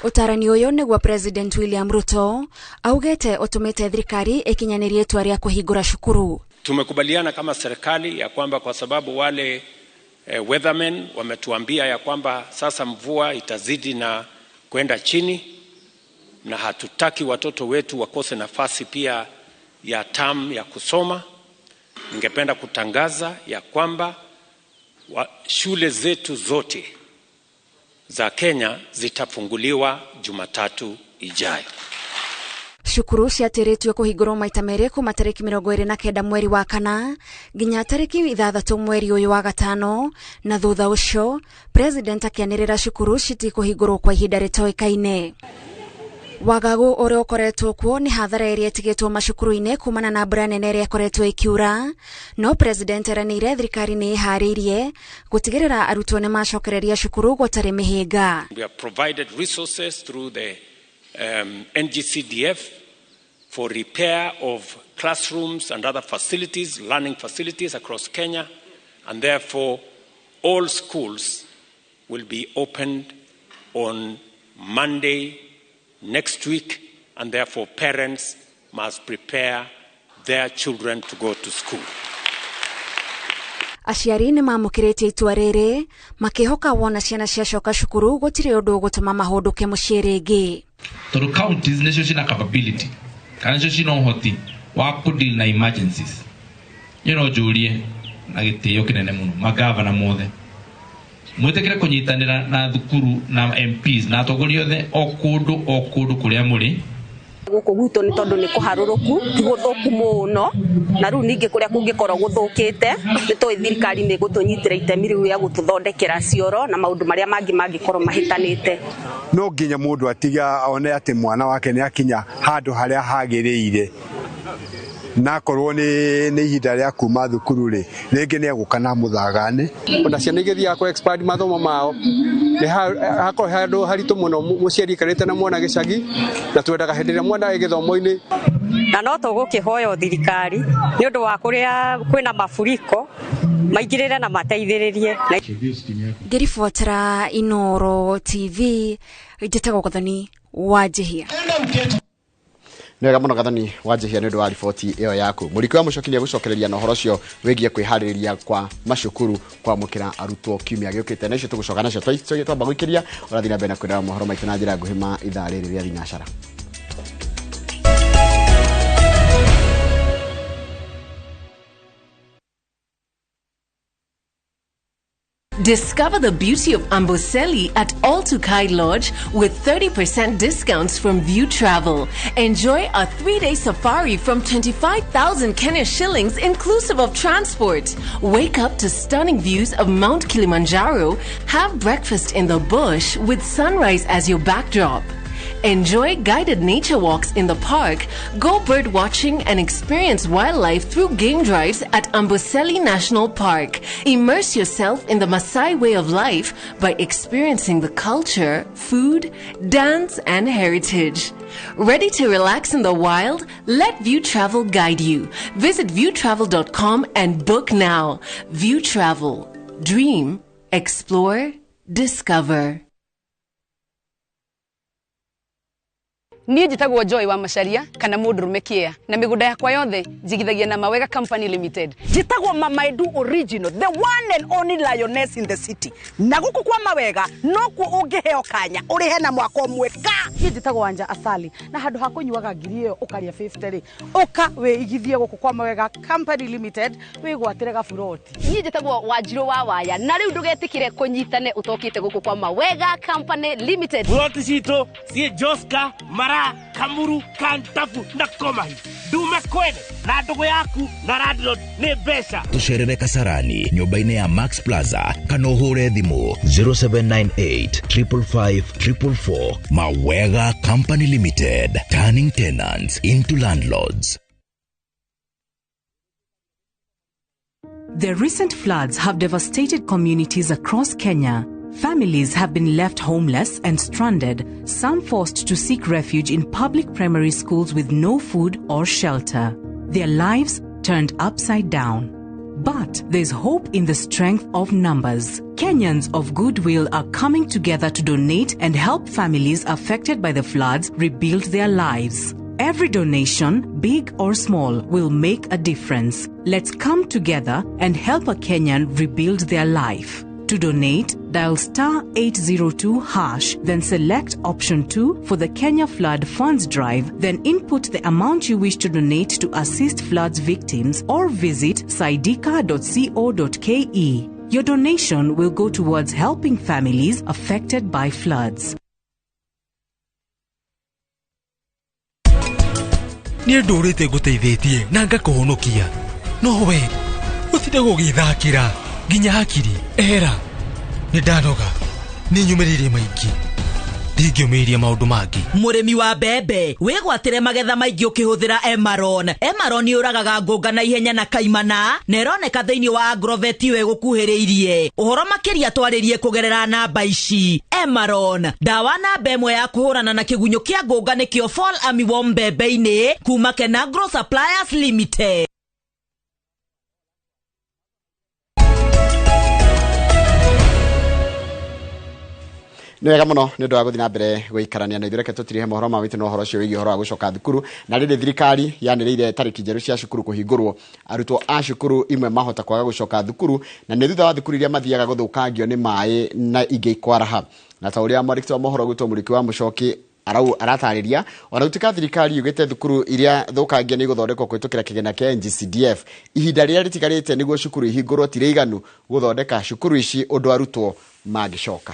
Speaker 10: Ũtarani ũyũ nĩguo President William Ruto augĩte ũtũmĩte thirikari ĩkinyanĩrie itua rĩa kũhingũra cukuru.
Speaker 11: Tumekubaliana kama serikali ya kwamba kwa sababu wale weathermen wametuambia ya kwamba sasa mvua itazidi na kwenda chini, na hatutaki watoto wetu wakose nafasi pia ya term ya kusoma. Ningependa kutangaza ya kwamba shule zetu zote za Kenya zitafunguliwa Jumatatu ijayo.
Speaker 10: Cukuru ciatĩrĩtio kũhingũrwo maita merĩ kuma tarĩki 29 mweri wa kana nginya tarĩki 6 mweri ũyũ wa gatano, na thutha ũcio President akĩanĩrĩra cukuru citikũhingũrwo kwa ihinda rĩtoĩkaine. Wagagu ũrĩa ũkoretwo kuo nĩ hathara ĩrĩa ĩtigĩtwo macukuru-inĩ kumana na mbura nene ĩrĩa ĩkoretwo ĩkiura, no president eranĩire thirikari nĩ ĩharĩirie gũtigĩrĩra arutwo nĩ macokereria cukuru gũtarĩ mĩhĩnga.
Speaker 11: We have provided resources through the NGCDF for repair of classrooms and other facilities, learning facilities across Kenya, and therefore all schools will be opened on Monday next week, and therefore parents must prepare their children to go to school.
Speaker 10: Aciari nĩ mamũkĩrĩtie itua rĩrĩ makĩhoka wona ciana ciacoka cukuru gũtirĩ ũndũ ũgũtũma mahũndũke mũciĩ rĩngĩ.
Speaker 12: Tondũ counties nĩcio cina capability kana nĩcio cina ũhoti wa kũ deal na emergencies. Niĩ no njũrie na gĩtĩo kĩnene mũno magavana mothe mwĩtĩkĩre kũnyitanĩra na thukuru na MPs na atongoria othe o kũndũ kũrĩa mũrĩ.
Speaker 13: Gũkũ gwitũ nĩ tondũ nĩ kũharũrũku ti gũthũku mũno, na rĩu ningĩ kũrĩa kũngĩkorwo gũthũkĩte nĩ tũĩ thirikari nĩ ĩgũtũnyitĩra itemi rĩu rĩa gũtũthondekera cioro na maũndũ marĩa mangĩ mangĩkorwo mahĩtanĩte.
Speaker 14: No nginya mũndũ atiga one atĩ mwana wake nĩ akinya handũ harĩa hagĩrĩire, na akorwo nĩ ihinda rĩa kuma thukuru rĩ, rĩngĩ nĩ egũka na mũthagani.
Speaker 15: Ona ciana igĩthiaga kũ expand mathomo mao nĩ hakorwo handũ haritũ mũno mũciari aikarĩte na mwana gĩcagi, na twendaga hĩndĩ ĩrĩa mwana ĩ gĩthomo-inĩ.
Speaker 16: Na no tũgũkĩhoya thirikari nĩ ũndũ wa kũrĩa kwĩna mafuriko maingĩrĩre na mateithĩrĩrie.
Speaker 10: Ngĩribotera Inooro TV, njĩtagwo Gathoni Wanjihia.
Speaker 1: Nĩ wega mũno Gathoni Wanjihia nĩ ũndũ wa riboti ĩyo yaku. Mũrikũ wa mũcoki nĩ egũcokereria na ũhoro ũcio wĩgiĩ kwĩharĩrĩria kwa macukuru kwamũkĩra arutwo kiumia gĩũkĩte, na icio tũgũcoka nacio twamba gũikĩria ũrathiĩ na mbere na kwĩrora mohoro maitũ na njĩra nguhĩ ma ithaa rĩrĩ rĩa thinacara.
Speaker 17: Discover the beauty of Amboseli at All Tukai Lodge with 30% discounts from View Travel. Enjoy a 3-day safari from 25,000 Kenya shillings inclusive of transport. Wake up to stunning views of Mount Kilimanjaro. Have breakfast in the bush with sunrise as your backdrop. Enjoy guided nature walks in the park, go bird watching and experience wildlife through game drives at Amboseli National Park. Immerse yourself in the Maasai way of life by experiencing the culture, food, dance and heritage. Ready to relax in the wild? Let View Travel guide you. Visit viewtravel.com and book now. View Travel. Dream, explore, discover.
Speaker 18: Niĩ njĩtagwo Joy wa Macharia kana mũndũrũme kĩa, na mĩgũnda yakwa yothe njigithagia na Mawega Company Limited.
Speaker 19: Njĩtagwo Mama Edu Original, the one and only lioness in the city. Na gũkũ kwa Mawega nokuo ũngĩheo kanya ũrĩhe na mwaka ũmwe ka.
Speaker 8: Niĩ njĩtagwo Wanja Asali, na handũ ha kũnyuaga ngiri ĩyo ũkarĩa 50 rĩ, ũka wĩigithie gũkũ kwa Mawega Company Limited wĩgwatĩre gaburoti.
Speaker 20: Niĩ njĩtagwo Wanjirũ wa Waya, na rĩu ndũgetĩkĩre kũnyitane ũtokĩte gũkũ kwa Mawega Company Limited.
Speaker 21: Buroti citũ ciĩ Joska, Mara, Kamuru, Kantafu na Komahi. Ndume kwene na ndugu yaku na landlord nĩ mbeca.
Speaker 22: Tũcerere Kasarani nyũmba-inĩ ya Max Plaza kana ũhũre thimũ 0798 555 444. Mawega Company Limited, turning tenants into landlords.
Speaker 17: The recent floods have devastated communities across Kenya. Families have been left homeless and stranded, some forced to seek refuge in public primary schools with no food or shelter. Their lives turned upside down. But there's hope in the strength of numbers. Kenyans of goodwill are coming together to donate and help families affected by the floods rebuild their lives. Every donation, big or small, will make a difference. Let's come together and help a Kenyan rebuild their life. To donate, dial star 802#, then select option 2 for the Kenya Flood Funds Drive, then input the amount you wish to donate to assist floods victims or visit saidika.co.ke. Your donation will go towards helping families affected by floods.
Speaker 23: Niĩ ndũrĩte ngũteithĩtie na ngakũhonokia, no we ũtinde gũgĩthakĩra nginya hakiri ehera. Nĩ ndanoga, nĩ nyũmĩrĩirie maingĩ, Ndingĩũmĩrĩria maũndũ mangĩ.
Speaker 2: Mũrĩmi wa mbembe, wĩgwatĩre magetha maingĩ ũkĩhũthĩra Emaron. Emaron yũragaga ngũnga na ihenya na kaimana na ĩroneka thĩinĩ wa Agrovet ĩyo ĩgũkuhĩrĩirie. Ũhoro makĩria twarĩrie kũgerera namba ici. Emaron, ndawa namba ĩmwe ya kũhũrana na kĩgunyũ kĩa ngũnga nĩkĩo Fall Armyworm mbembe-inĩ kuma Kenagro Suppliers Limited.
Speaker 1: Nĩ wega mũno nĩ ũndũ wa gũthiĩ na mbere gũikarania na ithuĩ. Reke tũtirihe mohoro ma witũ na ũhoro ũcio wĩgiĩ ũhoro wa gũcoka thukuru. Na rĩrĩ thirikari yanĩrĩire tarĩki njerũ cia cukuru kũhingũrwo, arutwo a cukuru imwe mahota kwaga gũcoka thukuru, na nĩ thutha wa thukuru iria mathiaga gũthũkangio nĩ maĩ na ingĩ ikwaraha. Na ta ũrĩa mwandĩki wa mohoro gwitũ Mũrĩki wa Mũcoki aratarĩria, ona gũtuĩka thirikari yugĩte thukuru iria thũkangie nĩ igũthondekwo kũhĩtũkĩra kĩgĩna kĩa NGCDF, ihinda rĩrĩa rĩtigarĩte nĩguo cukuru ihingũrwo ti rĩiganu gũthondeka cukuru ici ũndũ arutwo mangĩcoka.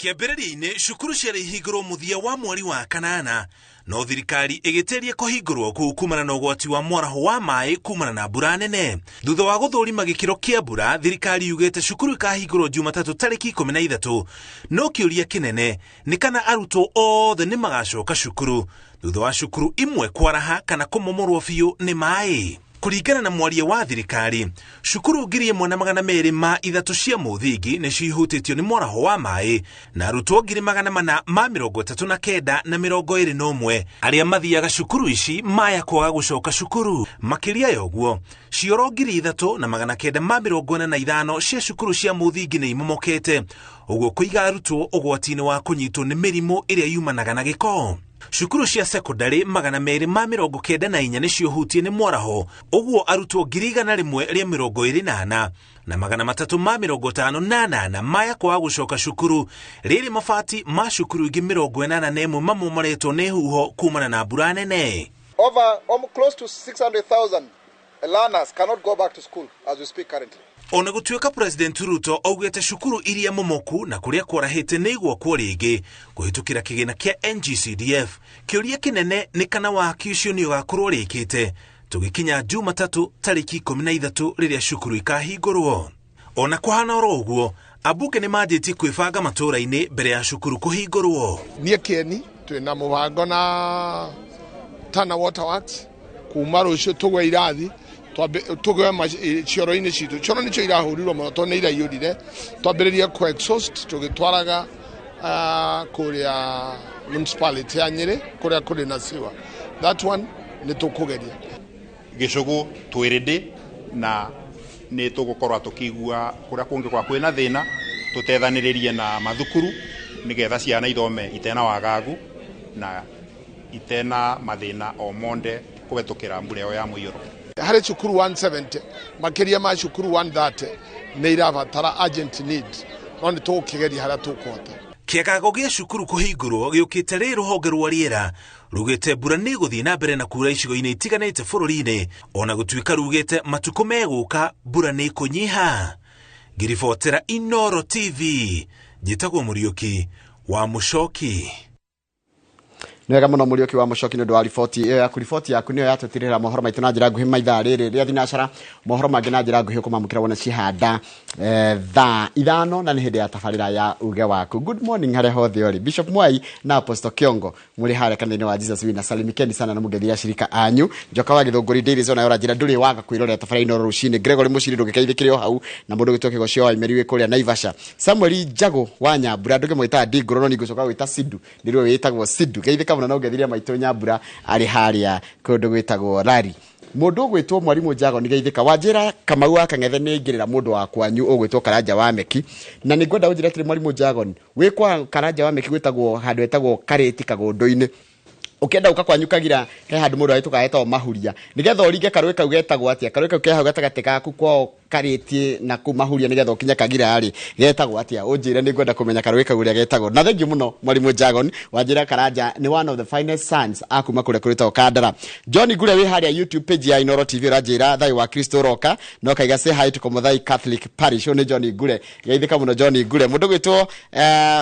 Speaker 4: Kĩambĩrĩria-inĩ cukuru ciarĩ ihingũrwo mũthia wa mweri wa kanana, no thirikari ĩgĩtĩria kũhingũrwo kũu kumana na ũgwati wa mwaraho wa maĩ kumana na mbura nene. Thutha wa gũthũrima gĩkĩro kĩa mbura, thirikari yugĩte cukuru ikahingũrwo Jumatatũ tarĩki 13. No kĩũria kĩnene nĩ kana arutwo othe nĩ magacoka cukuru thutha wa cukuru imwe kwaraha kana kũmomorwo biũ nĩ maĩ. Kũringana na mwaria wa thirikari, cukuru 1203 cia mũthingi nĩcio ihutĩtio nĩ mwaraho wa maĩ, na arutwo 439 na 21 arĩa mathiaga cukuru ici maya kwaga gũcoka cukuru. Makĩria ya ũguo, cioro 3945 cia cukuru cia mũthingi nĩ imomokete, ũguo kũiga arutwo ũgwati-inĩ wa kũnyitwo nĩ mĩrimũ ĩrĩa yumanaga na gĩko. Cukuru cia sekondari 294 nĩcio hutie nĩ mwaraho, ũguo arutwo 1,124 na 358 maya kwaga gũcoka cukuru. Rĩrĩ mabati ma cukuru ingĩ 81 mamomoretwo nĩ huho kumana na mbura nene.
Speaker 6: Over close to 600,000 learners cannot go back to school as we speak currently.
Speaker 4: Ona gũtuĩka President Ruto augĩte cukuru iria momoku na kũrĩa kwarahĩte nĩ igwakwo rĩngĩ kũhĩtũkĩra kĩgĩna kĩa NGCDF, kĩũria kĩnene nĩ kana waki ũcio nĩ ũgakorwo ũrĩkĩte tũgĩkinya Jumatatũ tarĩki 13 rĩrĩa cukuru ikahingũrwo. Ona kũhana oro ũguo, ambunge nĩ manjĩtie kwĩbanga matũũra-inĩ mbere ya cukuru kũhingũrwo.
Speaker 24: Niĩ kĩeni twĩna mũbango na Tana Water Works kuma rũciũ tũgwe irathi tũgwe cioro-inĩ citũ. Cioro nĩcio irahũrirwo mũno tondũ nĩ iraiyũrire. Twambĩrĩrie kũ exhaust tũgĩtwaraga kũrĩa municipality ya Nyĩrĩ kũrĩa kũrĩ na sewer. That one nĩ tũkũgeria.
Speaker 25: Gĩcũgũ twĩrĩndĩ na nĩ tũgũkorwo tũkĩigua kũrĩa kũngĩkorwo kwĩna thĩna tũtethanĩrĩrie na mathukuru nĩgetha ciana ithome itena wagagu na itena mathĩna o monde kũhetũkĩra mbura ĩyo ya mũiyũro.
Speaker 24: Harĩ cukuru 170 makĩria ma cukuru 130 nĩ irabatara urgent need, no nĩ tũgũkĩgeria harĩa tũkũhota.
Speaker 4: Kĩagago gĩa cukuru kũhingũrwo gĩũkĩte rĩ rũhonge rwa rĩera rugĩte mbura nĩ ĩgũthiĩ na mbere na kura icigo-inĩ itiganĩte bũrũri-inĩ, ona gũtuĩka rugĩte matukũ megũka mbura nĩ ĩkũnyiha. Ngĩribotera Inooro TV, njĩtagwo Mũriũki wa Mũcoki.
Speaker 1: Nĩ wega mũno Mũriũki wa Mũcoki nĩ ũndũ wa riboti ĩyo yaku. Riboti yaku nĩyo yatũtirĩra mohoro maitũ na njĩra nguhĩ maithaa rĩrĩ rĩa thinacara. Mohoro mangĩ na njĩra nguhĩ ũkũmamũkĩra wona cihanda thaa 5 na nĩ hĩndĩ ya tabarĩra ya uge waku. Good morning harĩa hothe ũrĩ. Bishop Mwai na Apostle Kiongo mũrĩ harĩa kanitha-inĩ wa Jesus Winner. Salimikeni sana na mũngethia ashirika anyu. Njoka wa Gĩthũngũri Daily Zone nayo ũranjĩra ndũrĩ waga kwĩrorera tabarĩra ĩno rũcinĩ. Gregory Mũciri ndũngĩkeithĩkĩre o hau na mũndũ ũgĩtwo Kĩgocio wa Imeri wĩ kũrĩa Naivasha. Samuel Njago wa Nyambura ndũngĩmwĩta Ndingũrũ no nĩngũcoka gwĩta Sidu, nĩrĩo wĩtagwo Sidu. Geithĩka mũno na ũngethirie maitũ Nyambura arĩ harĩa kũndũ gwĩtagwo Rari. Mũndũ ũgwĩtwo Mwarimũ Njago nĩ geithĩka. Wanjĩra Kamau wa Kang'ethe nĩ aingĩrĩra mũndũ wa kwanyu ũgwĩtwo Karanja wa Meki, na nĩ ngwenda ũnjĩre atĩrĩ Mwarimũ Njago, wĩ kwa Karanja wa Meki gwĩtagwo handũ hetagwo Karĩti Kagũndũ-inĩ. Ũkĩenda gũka kwanyu Kagira he handũ mũndũ agĩtũka hetagwo Mahuria, nĩgetha ũringe karũĩ kau getagwo atĩa? Karũĩ kau ke hau gatagatĩ gaku kwao Karĩti na kũu Mahuria nĩgetha ũkinye Kagira rĩ, getagwo atĩa? Ũnjĩre, nĩ ngwenda kũmenya karũĩ kau ũrĩa getagwo. Na thengiũ mũno Mwarimũ Jagon, wanjĩra Karanja nĩ one of the finest sons akuma kũrĩa kũrĩtagwo Kandara. John Ngure wĩ harĩa YouTube page ya Inooro TV ũranjĩra thayũ wa Kristo ũroka, no kaiga say hi to Komothai Catholic Parish. Ũyũ nĩ John Ngure, geithĩka mũno John Ngure. Mũndũ gwĩtwo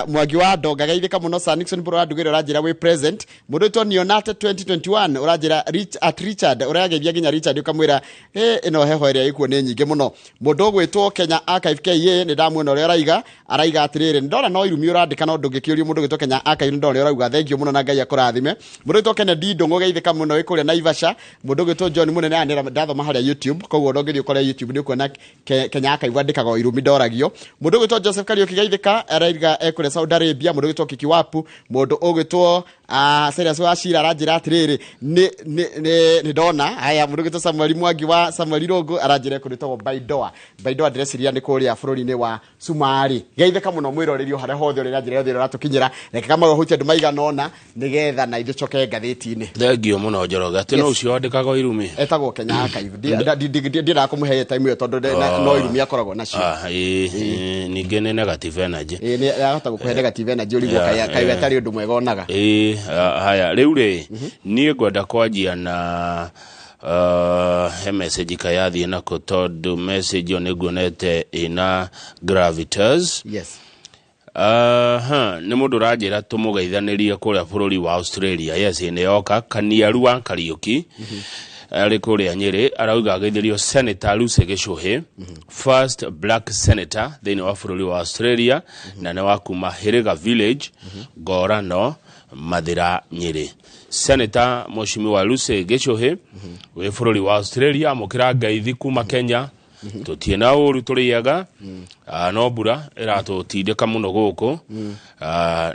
Speaker 1: Mwangi wa Ndonga, geithĩka mũno. Sir Nixon Mbũrũ wa Ndugĩra ũranjĩra wĩ present. Mũndũ gwĩtwo Nionate 2021 ũranjĩra at Richard, ũrageithia nginya Richard ũkamwĩra ĩno heho ĩrĩa ĩkuo nĩ nyingĩ mũno. Mũndũ ũgwĩtwo Kenya Archive KA nĩ ndamuona ũrĩa araiga, araiga atĩrĩrĩ, ndona no irumi ũrandĩka no ndũngĩkĩũrio. Mũndũ ũgwĩtwo Kenya Archive, ndona ũrĩa ũrauga, thank you mũno na Ngai akũrathime. Mũndũ ũgwĩtwo Kennedy Ndũng'ũ, geithĩka mũno wĩ kũrĩa Naivasha. Mũndũ ũgwĩtwo John Mũnene, aya nĩ ndathoma harĩa YouTube, koguo ndũngĩthiĩ ũkore YouTube nĩ ũkuona Kenya Archive andĩkaga o irumi, ndoragio. Mũndũ ũgwĩtwo Joseph Kariũki, geithĩka, araiga ekũrĩa Saudi Arabia. Mũndũ ũgwĩtwo Kikiwapu, mũndũ ũgwĩtwo Silas wa Shira aranjĩra atĩrĩrĩ, nĩ ndona haya. Mũndũ ũgwĩtwo Samuel Mwangi wa Samuel Irũngũ aranjĩra kũndũ ĩtagwo Baidoa. Baidoa ndĩreciria nĩ kũrĩa bũrũri-inĩ wa Sumari. Geithĩka mũno mwĩroreri o harĩa hothe ũrĩ na njĩra yothe ĩrĩa ũratũkinyĩra. Reke kamau ahutie andũ maigana ũna nĩgetha na ithuĩ coke ngathĩti-inĩ.
Speaker 3: Thengio mũno, Njoroge. Atĩ no ũcio wandĩkaga irumi?
Speaker 1: Etagwo Kenya Archive. Ndiendaga kũmũhe time ĩyo tondũ no irumi akoragwo nacio.
Speaker 3: Ah, ĩĩ, ĩĩ, ningĩ nĩ negative energy.
Speaker 1: Ĩĩ, nĩ ahota gũkũhe negative energy ũrigwo kaĩ atarĩ ũndũ mwega onaga.
Speaker 3: Ĩĩ, haya rĩu rĩ, niĩ ngwenda kwanjia na he message kayathiĩ nako, tondũ message ĩyo nĩ nguonete ĩna gravitas. Nĩ mũndũ ũranjĩra tũmũgeithanĩrie kũrĩa bũrũri wa Australia. Yes, nĩ yoka Kaniaru wa Kariũki arĩ kũrĩa Nyĩrĩ, arauga ageithĩrio Senator Lucy Gĩcũhĩ, first black senator thĩinĩ wa bũrũri wa Australia, na nĩ wa kuma Hĩrĩga Village, Ngorano, Mathĩra, Nyĩrĩ. Senator Mheshimiwa Lucy Gĩcũhĩ wĩ bũrũri wa Australia, amũkĩra ngeithi kuma Kenya. Tũtiĩ na ũru, tũrĩaga. No mbura ĩratũtindĩka mũno gũkũ.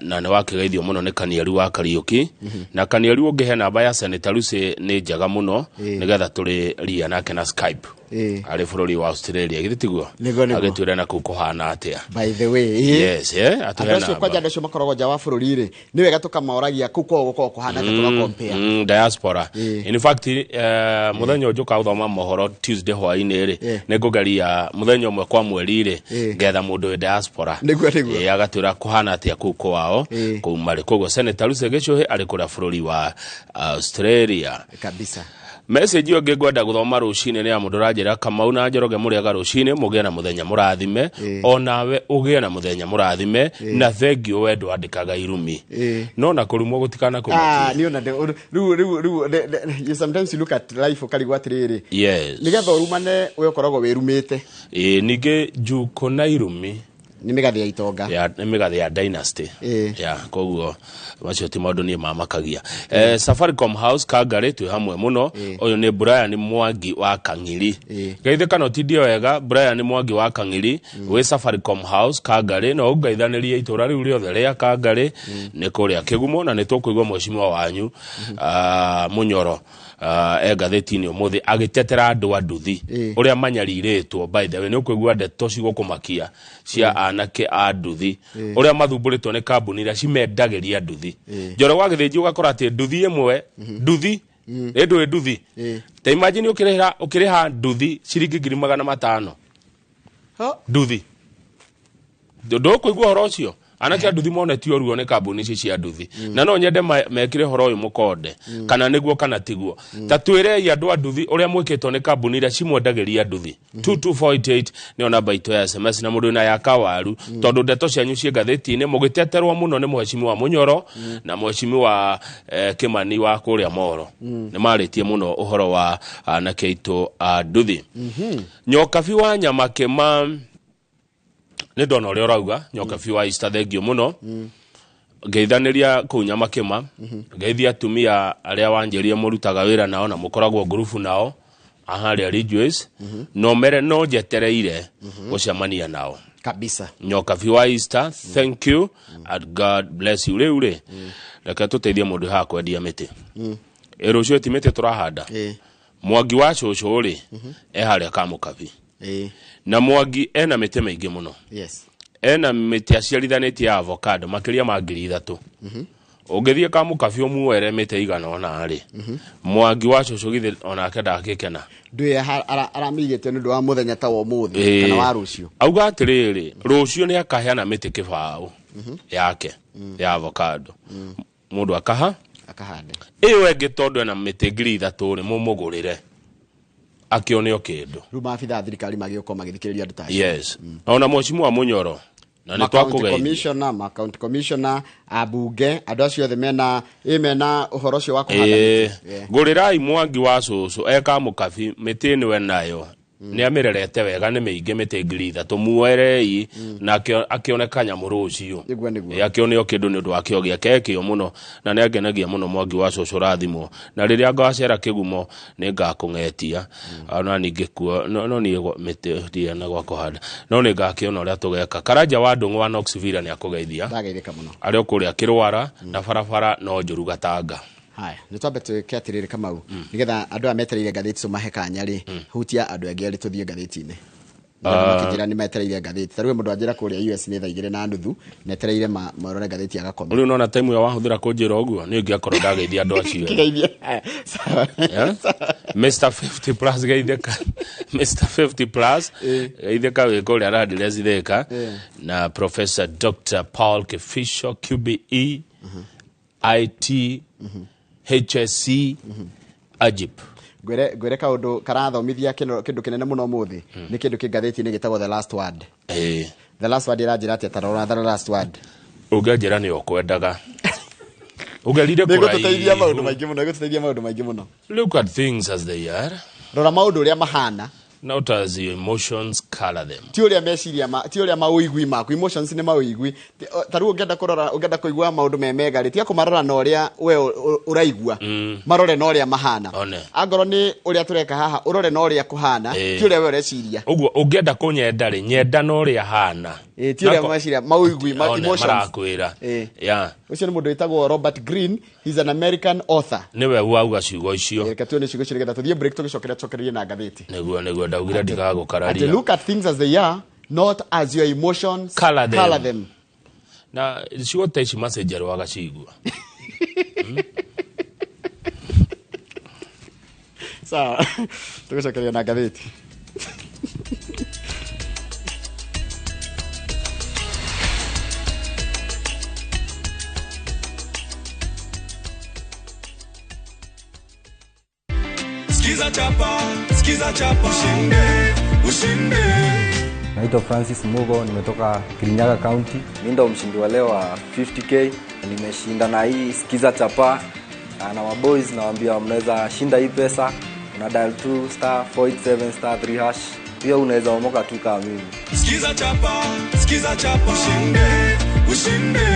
Speaker 3: Na nĩ wakĩgeithio mũno nĩ Kaniaru wa Kariũki. Na Kaniaru, ũngĩhe namba ya Senator Lucy nĩ njega mũno, nĩgetha tũrĩ ria nake na Skype arĩ bũrũri wa Australia, githĩ tiguo?
Speaker 1: Nĩguo.
Speaker 3: Agĩtwĩre na kũu kũhana atĩa.
Speaker 1: By the way,
Speaker 3: Yes, atũhe
Speaker 1: andũ acio,
Speaker 3: namba.
Speaker 1: kwanja andũ acio makoragwo nja wa bũrũri rĩ, nĩ wega tũkamaoragia kũu kwao gũkoragwo kũhana atĩa, tũgakompea.
Speaker 3: Diaspora in fact, mũthenya ũyũ njũka gũthoma mohoro Tuesday hwaĩ-inĩ rĩ, nĩ ngũgeria mũthenya ũmwe kwa mweri rĩ, ngetha mũndũ wĩ diaspora.
Speaker 1: Nĩguo.
Speaker 3: Agatwĩra kũhana atĩa kũu kwao, kũu marĩ. Koguo Senator Lucy Gĩcũhĩ arĩ kũrĩa bũrũri wa Australia.
Speaker 1: Kabisa.
Speaker 3: Message ĩyo ĩngĩ ngwenda gũthoma rũcinĩ nĩ ya mũndũ ũranjĩra, Kamau na Njoroge, mũrĩaga rũcinĩ, mũgĩe na mũthenya mũrathime. Onawe ũgĩe na mũthenya mũrathime. Na thengio, we ndwandĩkaga irumi, no na kũrumwo gũtikana
Speaker 1: Ah,
Speaker 3: kũmakia.
Speaker 1: nĩ ona rĩu you sometimes you look at life ũkarigwo atĩrĩrĩ, nĩgetha ũrumane we ũkoragwo wĩrumĩte.
Speaker 3: Ĩĩ, ningĩ njukũ na irumi
Speaker 1: nĩ mĩgathĩ ya itonga.
Speaker 3: Ya, nĩ mĩgathĩ ya dynasty. Ya, koguo macio ti maũndũ niĩ mamakagia. Safaricom House Kangari, twĩ hamwe mũno. Ũyũ nĩ Brian Mwangi wa Kang'iri. Geithĩka no tindie wega. Brian Mwangi wa Kang'iri wĩ Safaricom House Kangari, no ũngeithanĩrie itũra rĩu rĩothe rĩa Kangari, nĩ kũrĩa Kĩgumo, na nĩ tũkũigua mheshimiwa wanyu Mũnyoro e ngathĩti-inĩ ũmũthĩ agĩtetera andũ a nduthi ũrĩa manyarirĩtwo. By the way, nĩ ũkũigua ndeto cigũkũmakia cia anake a nduthi ũrĩa mathumbũrĩtwo nĩ kambuni iria cimendagĩria nduthi. Njoro gwa gĩthĩnji, ũgakora atĩ nduthi ĩmwe, nduthi ĩ ndũĩ nduthi, ta imagine ũkĩrĩha nduthi ciringi 500,000. Nduthi, ndũkũigua ũhoro ũcio. Anake a nduthi monetio ruo nĩ kambuni ici cia nduthi, na no nyende mekire ũhoro ũyũ mũkonde, kana nĩguo kana tiguo. Ta twĩrei andũ a nduthi ũrĩa mwĩkĩtwo nĩ kambuni iria cimwendagĩria nduthi. 22488 nĩyo namba itũ ya SMS, na mũndũ wĩna ya kawaru, tondũ ndeto cianyu ciĩ ngathĩti-inĩ mũgĩteterwo mũno nĩ mheshimiwa Mũnyoro na mheshimiwa Kĩmani wa kũrĩa Moro. Nĩ marĩtie mũno ũhoro wa anake aitũ a nduthi. Nyokabi wa nyama kĩma, nĩ ndona ũrĩa ũrauga. Nyokabi wa Easter, thengio mũno. Ngeithanĩria kũu Nyamakĩma, ngeithia atumia arĩa wanjĩrie mũrutaga wĩra nao na mũkoragwo ngurubu nao aharĩa Ridgeways, no mere no njetereire gũcemania nao.
Speaker 1: Kabisa.
Speaker 3: Nyokabi wa Easter, thank you and God bless you. Rĩu rĩ, reke tũteithie mũndũ haha kwendia mĩtĩ. Ĩ rũciũ ti mĩtĩ tũrahanda? Mwangi wa cũcũ rĩ, e harĩa Kamũkabi, na Mwangi ena mĩtĩ mĩingĩ mũno. Ena mĩtĩ aciarithanĩtie ya avocado makĩria ma 3,000. Ũngĩthiĩ Kamũkabi ũmuoere mĩtĩ igana ũna rĩ, Mwangi wa cũcũ githĩ onake ndangĩkena?
Speaker 1: Ndũĩ aramĩigĩte nĩ ũndũ wa mũthenya ta wa ũmũthĩ kana wa rũciũ.
Speaker 3: Auga atĩrĩrĩ, rũciũ nĩ akaheana mĩtĩ 0 yake ya avocado, mũndũ akaha
Speaker 1: akahande.
Speaker 3: Ĩyo ĩngĩ, tondũ ena mĩtĩ 3,000 rĩ, mũmũgũrĩre akĩone o kĩndũ.
Speaker 1: Rĩu maabitha a thirikari magĩũka magĩthikĩrĩria andũ ta acio.
Speaker 3: Yes, ona mheshimiwa Mũnyoro, na nĩ
Speaker 1: Ma county
Speaker 3: twakũgeithia.
Speaker 1: commissioner, ma county commissioner, ambunge, andũ acio othe mena ĩ mena ũhoro ũcio wa kũhanda mĩtĩ.
Speaker 3: Ngũrĩrai Mwangi wa cũcũ eka Mũkabi mĩtĩ ĩno enayo. Nĩ amĩrerete wega, nĩ mĩingĩ mĩtĩ 3,000 muoerei na akĩone kanyamũ rũciũ.
Speaker 1: Nĩguo, nĩguo.
Speaker 3: Akĩone o kĩndũ nĩ ũndũ wa kĩo gĩake kĩo mũno, na nĩ angenagia mũno. Mwangi wa cũcũ, rathimwo, na rĩrĩa ngacera kĩgumo nĩ ngakũng'etia ona ningĩ kuo. No niĩ mĩtĩ ndiana gwa kũhanda, no nĩ ngakĩona ũrĩa tũgeka. Karanja wa Ndũng'ũ wa Knoxville nĩ akũgeithia.
Speaker 1: Ndageithĩka mũno.
Speaker 3: Arĩ o kũrĩa Kĩrwara na barabara no njũru Gatanga.
Speaker 1: Haya, nĩ twambe twĩke atĩrĩrĩ, Kamau, nĩgetha andũ aya metereire ngathĩti tũmahe kanya rĩ. Hutia andũ angĩ erĩ tũthiĩ ngathĩti-inĩ. Makĩnjĩra nĩ metereire ngathĩti. Ta rĩu mũndũ anjĩra kũrĩa US nĩ 2:30, netereire marore ngathĩti agakoma.
Speaker 3: Rĩu nona time ĩyo wahũthĩra kũnjĩra ũguo, nĩ ũngĩakorwo ndageithia andũ acio.
Speaker 1: Kĩgeithie. Haya, sawa.
Speaker 3: Yeah? Mr 50 plus, geithĩka. Mr 50 plus, geithĩka wĩ kũrĩa Landless Thika. Na Professor Dr Paul Kifisho, QBE, IT, HSC, Ajip.
Speaker 1: Ngwĩre kaũndũ karathomithia kĩndũ kĩnene mũno ũmũthĩ. Nĩ kĩndũ kĩ ngathĩti-inĩ gĩtagwo The Last Word. The Last Word ĩranjĩra atĩa? Ta rora The Last Word.
Speaker 3: Ũngĩanjĩra nĩ ũkwendaga ũgerire
Speaker 1: Nĩ ĩgũtũteithia maũndũ
Speaker 3: kũraihu.
Speaker 1: maingĩ mũno, ĩgũtũteithia maũndũ maingĩ mũno.
Speaker 3: Look at things as they are.
Speaker 1: Rora maũndũ ũrĩa mahana.
Speaker 3: Not as your emotions color them.
Speaker 1: Ti ũrĩa meciria ma, ti ũrĩa maũigui maku. Emotions nĩ maũigui. Ta rĩu ũngĩenda kũrora, ũngĩenda kũigua maũndũ me mega rĩ, tiga kũmarora na ũrĩa we ũraigua. Marore na ũrĩa mahana.
Speaker 3: One.
Speaker 1: Angorwo nĩ ũrĩa tũreka haha, ũrore na ũrĩa kũhana, ti ũrĩa we ũreciria.
Speaker 3: Ũguo ũngĩenda kũnyenda rĩ, nyenda na ũrĩa hana.
Speaker 1: Ti ũrĩa meciria maũigui ma,
Speaker 3: One,
Speaker 1: emotions.
Speaker 3: Marakwĩra. Yeah.
Speaker 1: Ũcio nĩ mũndũ wĩtagwo Robert Greene. He's an American author.
Speaker 3: Nĩwe wauga ciugo icio.
Speaker 1: Reke tuone ciugo icio nĩgetha tũthiĩ break, tũgĩcokera tũcokererie na ngathĩti.
Speaker 3: Nĩguo ndaugire
Speaker 1: Atĩ
Speaker 3: ndigagũkararia.
Speaker 1: look at things as they are, not as your emotions
Speaker 3: Colour them.
Speaker 1: Colour them.
Speaker 3: Na ciugo ta ici macenjerwo agacigua.
Speaker 1: Sawa, tũgĩcokeria na ngathĩti.
Speaker 5: Skiza chapa, skiza chapa, ushinde, ushinde.
Speaker 7: Naitwa Francis Mugo, nimetoka Kirinyaga County. Mimi ndo mshindi wa leo wa 50K. Nimeshinda na hii Skiza Chapa na maboys, nawaambia mnaweza shinda hii pesa. Una dial 2 star 487 star 3 hash. Pia unaweza omoka tu kama mimi.
Speaker 5: Skiza chapa, skiza chapa, ushinde, ushinde.